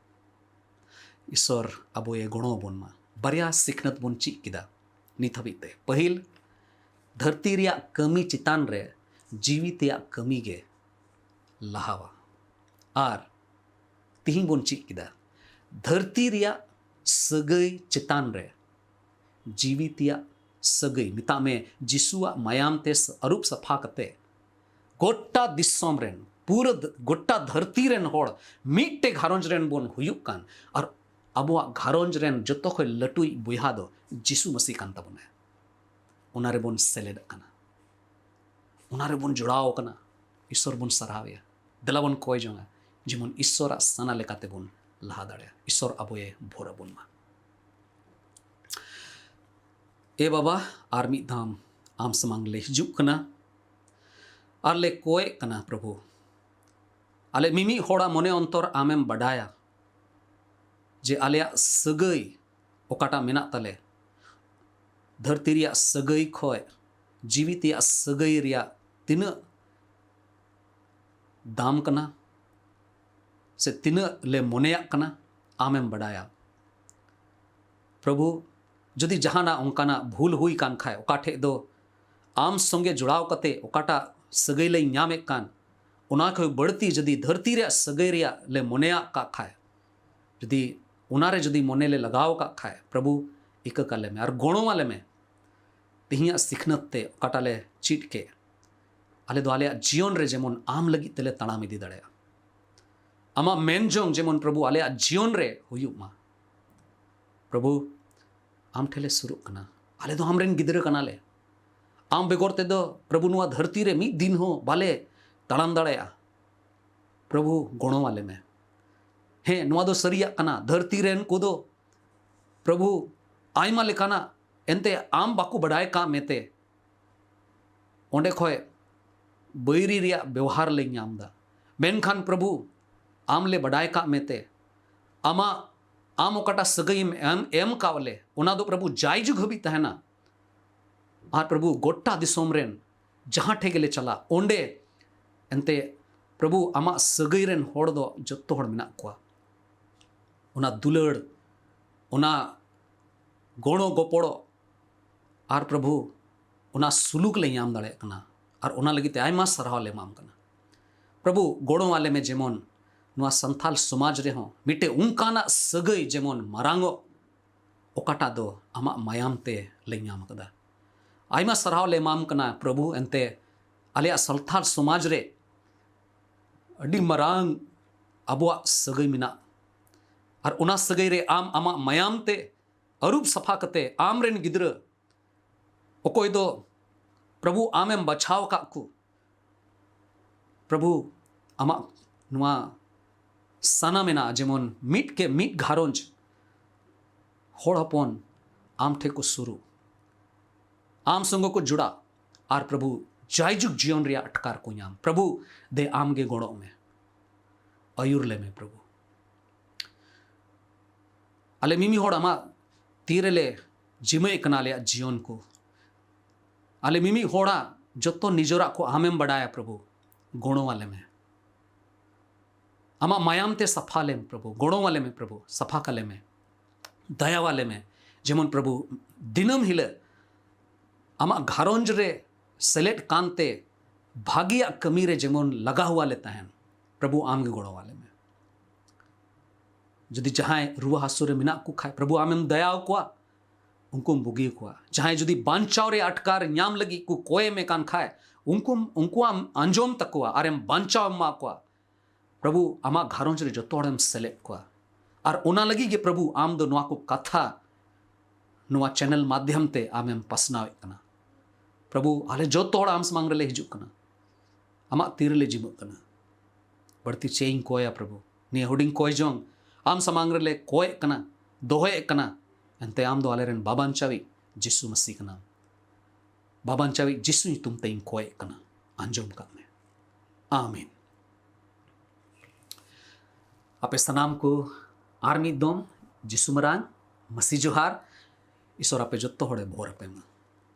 ᱤᱥᱚᱨ ᱟᱵᱚᱭᱮ ᱜᱚᱲᱚ ᱟᱵᱚᱱ ᱢᱟ᱾ ᱵᱟᱨᱭᱟ ᱥᱤᱠᱷᱱᱟᱹᱛ ᱵᱚᱱ ᱪᱮᱫ ᱠᱮᱫᱟ ᱱᱤᱛ ᱦᱟᱹᱵᱤᱡ ᱛᱮ᱾ ᱯᱟᱹᱦᱤᱞ, ᱫᱷᱟᱹᱨᱛᱤ ᱨᱮᱭᱟᱜ ᱠᱟᱹᱢᱤ ᱪᱮᱛᱟᱱ ᱨᱮ ᱡᱤᱣᱤ ᱛᱮᱭᱟᱜ ᱠᱟᱹᱢᱤ ᱜᱮ ᱞᱟᱦᱟᱣᱟ᱾ ᱟᱨ ᱛᱤᱦᱤᱧ ᱵᱚᱱ ᱪᱮᱫ ᱠᱮᱫᱟ, ᱫᱷᱟᱹᱨᱛᱤ ᱨᱮᱭᱟᱜ ᱥᱟᱹᱜᱟᱹᱭ ᱪᱮᱛᱟᱱ ᱨᱮ ᱡᱤᱣᱤ ᱛᱮᱭᱟᱜ ᱥᱟᱹᱜᱟᱹᱭ, ᱢᱮᱛᱟᱜ ᱢᱮ, ᱡᱤᱥᱩᱣᱟᱜ ᱢᱟᱭᱟᱢ ᱛᱮ ᱟᱹᱨᱩᱵ ᱥᱟᱯᱷᱟ ᱠᱟᱛᱮ ᱜᱚᱴᱟ ᱫᱤᱥᱚᱢ ᱨᱮᱱ, ᱯᱩᱨᱟᱹ ᱫᱷ-, ᱜᱚᱴᱟ ᱫᱷᱟᱹᱨᱛᱤ ᱨᱮᱱ ᱦᱚᱲ ᱢᱤᱫᱴᱮᱡ ᱜᱷᱟᱨᱚᱸᱡᱽ ᱨᱮᱱ ᱵᱚᱱ ᱦᱩᱭᱩᱜ ᱠᱟᱱ, ᱟᱨ ᱟᱵᱚᱣᱟᱜ ᱜᱷᱟᱨᱚᱸᱡᱽ ᱨᱮᱱ ᱡᱚᱛᱚ ᱠᱷᱚᱱ ᱞᱟᱹᱴᱩᱭᱤᱡ ᱵᱚᱭᱦᱟ ᱫᱚ ᱡᱤᱥᱩ ᱢᱟᱹᱥᱤ ᱠᱟᱱ ᱛᱟᱵᱚᱱᱟᱭ᱾ ᱚᱱᱟ ᱨᱮᱵᱚᱱ ᱥᱮᱞᱮᱫᱚᱜ ᱠᱟᱱᱟ, ᱚᱱᱟ ᱨᱮᱵᱚᱱ ᱡᱚᱲᱟᱣ ᱠᱟᱱᱟ᱾ ᱤᱥᱚᱨ ᱵᱚᱱ ᱥᱟᱨᱦᱟᱣᱮᱭᱟ᱾ ᱫᱮᱞᱟ ᱵᱚᱱ ᱠᱚᱭ ᱡᱚᱝᱟ, ᱡᱮᱢᱚᱱ ᱤᱥᱚᱨᱟᱜ ᱥᱟᱱᱟ ᱞᱮᱠᱟᱛᱮ ᱵᱚᱱ ᱞᱟᱦᱟ ᱫᱟᱲᱮᱭᱟᱜᱼᱟ᱾ ᱤᱥᱚᱨ ᱟᱵᱚᱭᱮ ᱵᱷᱳᱨ ᱟᱵᱚᱱ ᱢᱟ᱾ ᱮ ᱵᱟᱵᱟ, ᱟᱨ ᱢᱤᱫ ᱫᱷᱟᱣ ᱟᱢ ᱥᱟᱢᱟᱝ ᱞᱮ ᱦᱤᱡᱩᱜ ᱠᱟᱱᱟ ᱟᱨ ᱞᱮ ᱠᱚᱭᱮᱜ ᱠᱟᱱᱟ, ᱯᱨᱚᱵᱷᱩ, ᱟᱞᱮ ᱢᱤᱢᱤᱫ ᱦᱚᱲᱟᱜ ᱢᱚᱱᱮ ᱚᱱᱛᱚᱨ ᱟᱢᱮᱢ ᱵᱟᱰᱟᱭᱟ ᱡᱮ ᱟᱞᱮᱭᱟᱜ ᱥᱟᱹᱜᱟᱹᱭ ᱚᱠᱟᱴᱟᱜ ᱢᱮᱱᱟᱜ ᱛᱟᱞᱮ, ᱫᱷᱟᱹᱨᱛᱤ ᱨᱮᱭᱟᱜ ᱥᱟᱹᱜᱟᱹᱭ ᱠᱷᱚᱡ ᱡᱤᱣᱤ ᱛᱮᱭᱟᱜ ᱥᱟᱹᱜᱟᱹᱭ ᱨᱮᱭᱟᱜ ᱛᱤᱱᱟᱹᱜ ᱫᱟᱢ ᱠᱟᱱᱟ ᱥᱮ ᱛᱤᱱᱟᱹᱜ ᱞᱮ ᱢᱚᱱᱮᱭᱟᱜ ᱠᱟᱱᱟ, ᱟᱢᱮᱢ ᱵᱟᱰᱟᱭᱟ᱾ ᱯᱨᱚᱵᱷᱩ, ᱡᱩᱫᱤ ᱡᱟᱦᱟᱱᱟᱜ ᱚᱱᱠᱟᱱᱟᱜ ᱵᱷᱩᱞ ᱦᱩᱭ ᱠᱟᱱ ᱠᱷᱟᱡ, ᱚᱠᱟ ᱴᱷᱮᱡ ᱫᱚ ᱟᱢ ᱥᱚᱸᱜᱮ ᱡᱚᱲᱟᱣ ᱠᱟᱛᱮ ᱚᱠᱟᱴᱟᱜ ᱥᱟᱹᱜᱟᱹᱭ ᱞᱮ ᱧᱟᱢᱮᱫ ᱠᱟᱱ, ᱚᱱᱟ ᱠᱷᱚᱱ ᱵᱟᱹᱲᱛᱤ ᱡᱩᱫᱤ ᱫᱷᱟᱹᱨᱛᱤ ᱨᱮᱭᱟᱜ ᱥᱟᱹᱜᱟᱹᱭ ᱨᱮᱭᱟᱜ ᱞᱮ ᱢᱚᱱᱮᱭᱟᱜ ᱠᱟᱜ ᱠᱷᱟᱡ, ᱡᱩᱫᱤ ᱚᱱᱟᱨᱮ ᱡᱩᱫᱤ ᱢᱚᱱᱮ ᱞᱮ ᱞᱟᱜᱟᱣ ᱠᱟᱜ ᱠᱷᱟᱡ, ᱯᱨᱚᱵᱷᱩ, ᱤᱠᱟᱹ ᱠᱟᱞᱮ ᱢᱮ ᱟᱨ ᱜᱚᱲᱚ ᱟᱞᱮ ᱢᱮ᱾ ᱛᱮᱦᱮᱧᱟᱜ ᱥᱤᱠᱷᱱᱟᱹᱛ ᱛᱮ ᱚᱠᱟᱴᱟᱜ ᱞᱮ ᱪᱮᱫ ᱠᱮᱫ, ᱟᱞᱮ ᱫᱚ ᱟᱞᱮᱭᱟᱜ ᱡᱤᱭᱚᱱ ᱨᱮ ᱡᱮᱢᱚᱱ ᱟᱢ ᱞᱟᱹᱜᱤᱫ ᱛᱮᱞᱮ ᱛᱟᱲᱟᱢ ᱤᱫᱤ ᱫᱟᱲᱮᱭᱟᱜᱼᱟ᱾ ᱟᱢᱟᱜ ᱢᱮᱱ ᱡᱚᱝ ᱡᱮᱢᱚᱱ, ᱯᱨᱚᱵᱷᱩ, ᱟᱞᱮᱭᱟᱜ ᱡᱤᱭᱚᱱ ᱨᱮ ᱦᱩᱭᱩᱜ ᱢᱟ᱾ ᱯᱨᱚᱵᱷᱩ, ᱟᱢ ᱴᱷᱮᱱ ᱞᱮ ᱥᱩᱨᱩᱜ ᱠᱟᱱᱟ᱾ ᱟᱞᱮ ᱫᱚ ᱟᱢᱨᱮᱱ ᱜᱤᱫᱽᱨᱟᱹ ᱠᱟᱱᱟᱞᱮ᱾ ᱟᱢ ᱵᱮᱜᱚᱨ ᱛᱮᱫᱚ, ᱯᱨᱚᱵᱷᱩ, ᱱᱚᱣᱟ ᱫᱷᱟᱹᱨᱛᱤ ᱨᱮ ᱢᱤᱫ ᱫᱤᱱ ᱦᱚᱸ ᱵᱟᱞᱮ ᱛᱟᱲᱟᱢ ᱫᱟᱲᱮᱭᱟᱜᱼᱟ᱾ ᱯᱨᱚᱵᱷᱩ, ᱜᱚᱲᱚ ᱟᱞᱮ ᱢᱮ᱾ ᱦᱮᱸ, ᱱᱚᱣᱟ ᱫᱚ ᱥᱟᱹᱨᱤᱭᱟᱜ ᱠᱟᱱᱟ, ᱫᱷᱟᱹᱨᱛᱤ ᱨᱮᱱ ᱠᱚᱫᱚ, ᱯᱨᱚᱵᱷᱩ, ᱟᱭᱢᱟ ᱞᱮᱠᱟᱱᱟᱜ ᱮᱱᱛᱮ ᱟᱢ ᱵᱟᱠᱚ ᱵᱟᱰᱟᱭ ᱠᱟᱜ ᱢᱮᱛᱮ ᱚᱸᱰᱮ ᱠᱷᱚᱡ ᱵᱟᱹᱭᱨᱤ ᱨᱮᱭᱟᱜ ᱵᱮᱣᱦᱟᱨ ᱞᱮ ᱧᱟᱢ ᱮᱫᱟ᱾ ᱢᱮᱱᱠᱷᱟᱱ ᱯᱨᱚᱵᱷᱩ, ᱟᱢ ᱞᱮ ᱵᱟᱰᱟᱭ ᱠᱟᱜ ᱢᱮᱛᱮ, ᱟᱢᱟᱜ, ᱟᱢ ᱚᱠᱟᱴᱟᱜ ᱥᱟᱹᱜᱟᱹᱭᱮᱢ ᱮᱢ, ᱮᱢ ᱠᱟᱣ ᱞᱮ, ᱚᱱᱟ ᱫᱚ ᱯᱨᱚᱵᱷᱩ ᱡᱟᱭᱡᱩᱜᱽ ᱦᱟᱹᱵᱤᱡ ᱛᱟᱦᱮᱱᱟ᱾ ᱟᱨ ᱯᱨᱚᱵᱷᱩ, ᱜᱚᱴᱟ ᱫᱤᱥᱚᱢ ᱨᱮᱱ ᱡᱟᱦᱟᱸ ᱴᱷᱮᱡ ᱜᱮᱞᱮ ᱪᱟᱞᱟᱜ, ᱚᱸᱰᱮ ᱮᱱᱛᱮ ᱯᱨᱚᱵᱷᱩ, ᱟᱢᱟᱜ ᱥᱟᱹᱜᱟᱹᱭ ᱨᱮᱱ ᱦᱚᱲ ᱫᱚ ᱡᱚᱛᱚ ᱦᱚᱲ ᱢᱮᱱᱟᱜ ᱠᱚᱣᱟ᱾ ᱚᱱᱟ ᱫᱩᱞᱟᱹᱲ, ᱚᱱᱟ ᱜᱚᱲᱚ ᱜᱚᱯᱚᱲᱚ, ᱟᱨ ᱯᱨᱚᱵᱷᱩ, ᱚᱱᱟ ᱥᱩᱞᱩᱠ ᱞᱮ ᱧᱟᱢ ᱫᱟᱲᱮᱭᱟᱜ ᱠᱟᱱᱟ᱾ ᱟᱨ ᱚᱱᱟ ᱞᱟᱹᱜᱤᱫ ᱛᱮ ᱟᱭᱢᱟ ᱥᱟᱨᱦᱟᱣ ᱞᱮ ᱮᱢᱟᱢ ᱠᱟᱱᱟ᱾ ᱯᱨᱚᱵᱷᱩ, ᱜᱚᱲᱚ ᱟᱞᱮ ᱢᱮ, ᱡᱮᱢᱚᱱ ᱱᱚᱣᱟ ᱥᱟᱱᱛᱟᱞ ᱥᱚᱢᱟᱡᱽ ᱨᱮᱦᱚᱸ ᱢᱤᱫᱴᱮᱡ ᱚᱱᱠᱟᱱᱟᱜ ᱥᱟᱹᱜᱟᱹᱭ ᱡᱮᱢᱚᱱ ᱢᱟᱨᱟᱝᱚᱜ, ᱚᱠᱟᱴᱟᱜ ᱫᱚ ᱟᱢᱟᱜ ᱢᱟᱭᱟᱢ ᱛᱮ ᱞᱮ ᱧᱟᱢ ᱟᱠᱟᱫᱟ᱾ ᱟᱭᱢᱟ ᱥᱟᱨᱦᱟᱣ ᱞᱮ ᱮᱢᱟᱢ ᱠᱟᱱᱟ ᱯᱨᱚᱵᱷᱩ, ᱮᱱᱛᱮ ᱟᱞᱮᱭᱟᱜ ᱥᱟᱱᱛᱟᱞ ᱥᱚᱢᱟᱡᱽ ᱨᱮ ᱟᱹᱰᱤ ᱢᱟᱨᱟᱝ ᱟᱵᱚᱣᱟᱜ ᱥᱟᱹᱜᱟᱹᱭ ᱢᱮᱱᱟᱜ, ᱟᱨ ᱚᱱᱟ ᱥᱟᱹᱜᱟᱹᱭ ᱨᱮ ᱟᱢ ᱟᱢᱟᱜ ᱢᱟᱭᱟᱢ ᱛᱮ ᱟᱹᱨᱩᱵ ᱥᱟᱯᱷᱟ ᱠᱟᱛᱮ ᱟᱢ ᱨᱮᱱ ᱜᱤᱫᱽᱨᱟᱹ ᱚᱠᱚᱭ ᱫᱚ, ᱯᱨᱚᱵᱷᱩ, ᱟᱢᱮᱢ ᱵᱟᱪᱷᱟᱣ ᱟᱠᱟᱫ ᱠᱚ, ᱯᱨᱚᱵᱷᱩ, ᱟᱢᱟᱜ ᱱᱚᱣᱟ ᱥᱟᱱᱟ ᱢᱮᱱᱟᱜᱼᱟ, ᱡᱮᱢᱚᱱ ᱢᱤᱫ ᱠᱮ ᱢᱤᱫ ᱜᱷᱟᱨᱚᱸᱡᱽ ᱦᱚᱲ ᱦᱚᱯᱚᱱ ᱟᱢ ᱴᱷᱮᱱ ᱠᱚ ᱥᱩᱨᱩᱜ, ᱟᱢ ᱥᱚᱸᱜᱮ ᱠᱚ ᱡᱚᱲᱟᱜ, ᱟᱨ ᱯᱨᱚᱵᱷᱩ, ᱡᱟᱭᱡᱩᱜᱽ ᱡᱤᱭᱚᱱ ᱨᱮᱭᱟᱜ ᱟᱴᱠᱟᱨ ᱠᱚ ᱧᱟᱢ᱾ ᱯᱨᱚᱵᱷᱩ, ᱫᱮ ᱟᱢ ᱜᱮ ᱜᱚᱲᱚᱜ ᱢᱮ, ᱟᱹᱭᱩᱨ ᱞᱮ ᱢᱮ ᱯᱨᱚᱵᱷᱩ᱾ ᱟᱞᱮ ᱢᱤᱢᱤ ᱦᱚᱲ ᱟᱢᱟᱜ ᱛᱤ ᱨᱮᱞᱮ ᱡᱤᱢᱟᱹᱭᱮᱫ ᱠᱟᱱᱟ ᱟᱞᱮᱭᱟᱜ ᱡᱤᱭᱚᱱ ᱠᱚ᱾ ᱟᱞᱮ ᱢᱤᱢᱤ ᱦᱚᱲᱟᱜ ᱡᱚᱛᱚ ᱱᱤᱡᱚᱨᱟᱜ ᱠᱚ ᱟᱢᱮᱢ ᱵᱟᱰᱟᱭᱟ ᱯᱨᱚᱵᱷᱩ, ᱜᱚᱲᱚ ᱟᱞᱮ ᱢᱮ᱾ ᱟᱢᱟᱜ ᱢᱟᱭᱟᱢ ᱛᱮ ᱥᱟᱯᱷᱟ ᱞᱮᱢ ᱯᱨᱚᱵᱷᱩ, ᱜᱚᱲᱚ ᱟᱞᱮ ᱢᱮ ᱯᱨᱚᱵᱷᱩ, ᱥᱟᱯᱷᱟ ᱠᱟᱞᱮ ᱢᱮ, ᱫᱟᱭᱟ ᱟᱞᱮ ᱢᱮ᱾ ᱡᱮᱢᱚᱱ ᱯᱨᱚᱵᱷᱩ, ᱫᱤᱱᱟᱹᱢ ᱦᱤᱞᱳᱜ ᱟᱢᱟᱜ ᱜᱷᱟᱨᱚᱸᱡᱽ ᱨᱮ ᱥᱮᱞᱮᱫ ᱠᱟᱱᱛᱮ ᱵᱷᱟᱜᱮᱭᱟᱜ ᱠᱟᱹᱢᱤ ᱨᱮ ᱡᱮᱢᱚᱱ ᱞᱟᱜᱟᱣ ᱟᱞᱮ ᱛᱟᱦᱮᱱ᱾ ᱯᱨᱚᱵᱷᱩ, ᱟᱢ ᱜᱮ ᱜᱚᱲᱚ ᱟᱞᱮ ᱢᱮ᱾ ᱡᱩᱫᱤ ᱡᱟᱦᱟᱸᱭ ᱨᱩᱣᱟᱹ ᱦᱟᱹᱥᱩ ᱨᱮ ᱢᱮᱱᱟᱜ ᱠᱚ ᱠᱷᱟᱡ, ᱯᱨᱚᱵᱷᱩ, ᱟᱢᱮᱢ ᱫᱟᱭᱟ ᱟᱠᱚᱣᱟ, ᱩᱱᱠᱩᱢ ᱵᱩᱜᱤ ᱟᱠᱚᱣᱟ᱾ ᱡᱟᱦᱟᱸᱭ ᱡᱩᱫᱤ ᱵᱟᱧᱪᱟᱣ ᱨᱮ ᱟᱴᱠᱟᱨ ᱧᱟᱢ ᱞᱟᱹᱜᱤᱫ ᱠᱚ ᱠᱚᱭᱮᱢᱮ ᱠᱟᱱ ᱠᱷᱟᱡ, ᱩᱱᱠᱩᱢ, ᱩᱱᱠᱩᱣᱟᱜ ᱟᱸᱡᱚᱢ ᱛᱟᱠᱚᱣᱟ ᱟᱨᱮᱢ ᱵᱟᱧᱪᱟᱣ ᱮᱢᱟ ᱠᱚᱣᱟ᱾ ᱯᱨᱚᱵᱷᱩ, ᱟᱢᱟᱜ ᱜᱷᱟᱨᱚᱸᱡᱽ ᱨᱮ ᱡᱚᱛᱚ ᱦᱚᱲᱮᱢ ᱥᱮᱞᱮᱫ ᱠᱚᱣᱟ᱾ ᱟᱨ ᱚᱱᱟ ᱞᱟᱹᱜᱤᱫ ᱜᱮ ᱯᱨᱚᱵᱷᱩ, ᱟᱢ ᱫᱚ ᱱᱚᱣᱟ ᱠᱚ ᱠᱟᱛᱷᱟ ᱱᱚᱣᱟ ᱪᱮᱱᱮᱞ ᱢᱟᱫᱽᱫᱷᱚᱢ ᱛᱮ ᱟᱢᱮᱢ ᱯᱟᱥᱱᱟᱣᱮᱫ ᱠᱟᱱᱟ᱾ ᱯᱨᱚᱵᱷᱩ, ᱟᱞᱮ ᱡᱚᱛᱚ ᱦᱚᱲ ᱟᱢ ᱥᱟᱢᱟᱝ ᱨᱮᱞᱮ ᱦᱤᱡᱩᱜ ᱠᱟᱱᱟ, ᱟᱢᱟᱜ ᱛᱤ ᱨᱮᱞᱮ ᱡᱤᱢᱟᱹᱜ ᱠᱟᱱᱟ᱾ ᱵᱟᱹᱲᱛᱤ ᱪᱮᱫ ᱤᱧ ᱠᱚᱭᱟ ᱯᱨᱚᱵᱷᱩ? ᱱᱤᱭᱟᱹ ᱦᱩᱰᱤᱧ ᱠᱚᱭ ᱡᱚᱝ ᱟᱢ ᱥᱟᱢᱟᱝ ᱨᱮᱞᱮ ᱠᱚᱭᱮᱫ ᱠᱟᱱᱟ, ᱫᱚᱦᱚᱭᱮᱫ ᱠᱟᱱᱟ᱾ ᱮᱱᱛᱮ ᱟᱢ ᱫᱚ ᱟᱞᱮᱨᱮᱱ ᱵᱟᱵᱟᱧᱪᱟᱣᱤᱡ ᱡᱤᱥᱩ ᱢᱟᱹᱥᱤ ᱠᱟᱱᱟᱢ᱾ ᱵᱟᱵᱟᱧᱪᱟᱣᱤᱡ ᱡᱤᱥᱩ ᱧᱩᱛᱩᱢ ᱛᱮ ᱤᱧ ᱠᱚᱭᱮᱫ ᱠᱟᱱᱟ, ᱟᱸᱡᱚᱢ ᱠᱟᱜ ᱢᱮ᱾ ᱟᱢᱮᱱ᱾ ᱟᱯᱮ ᱥᱟᱱᱟᱢ ᱠᱚ ᱟᱨ ᱢᱤᱫ ᱫᱚᱢ ᱡᱤᱥᱩ ᱢᱟᱨᱟᱝ ᱢᱟᱹᱥᱤ ᱡᱚᱦᱟᱨ᱾ ᱤᱥᱚᱨ ᱟᱯᱮ ᱡᱚᱛᱚ ᱦᱚᱲᱮ ᱵᱷᱳᱨ ᱟᱯᱮ ᱢᱟ᱾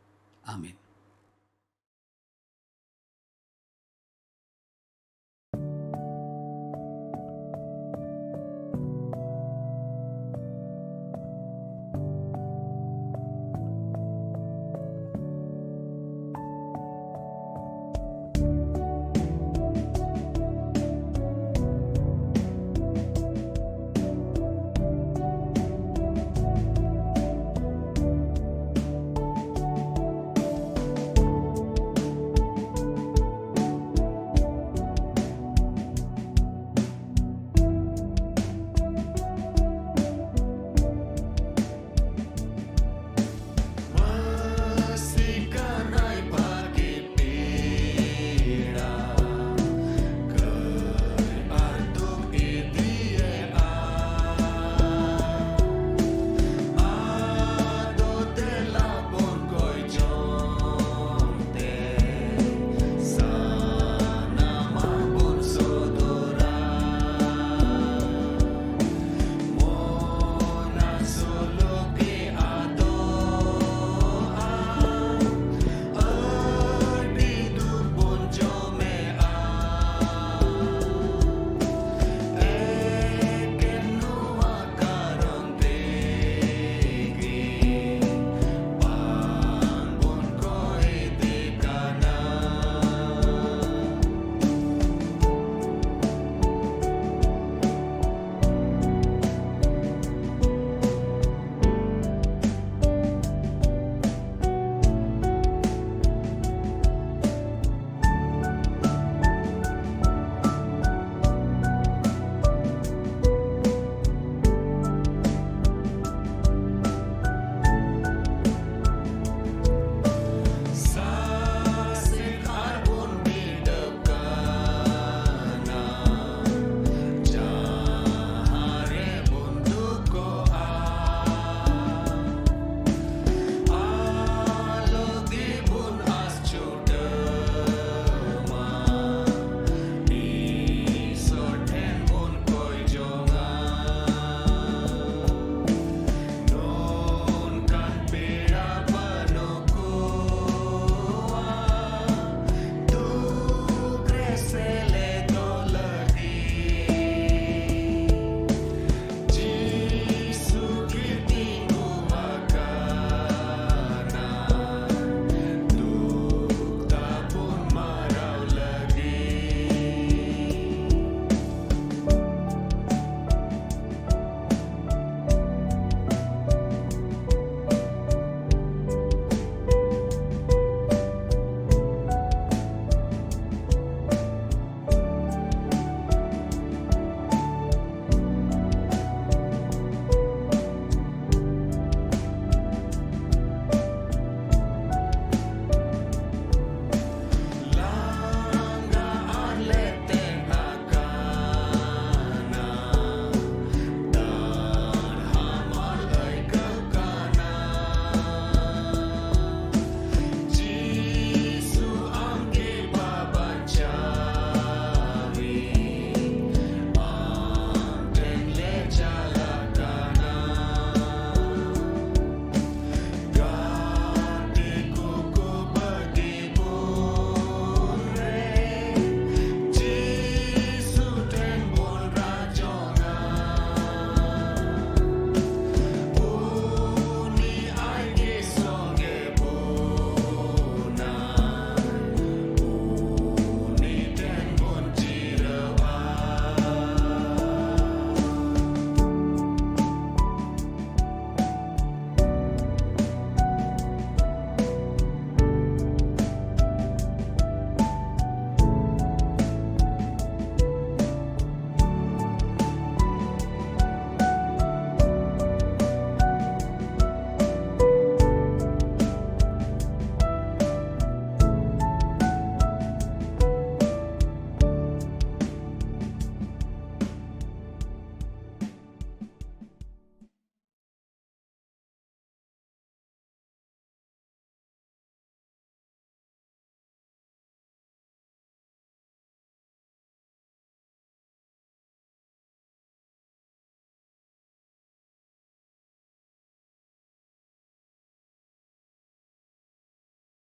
ᱟᱢᱮᱱ᱾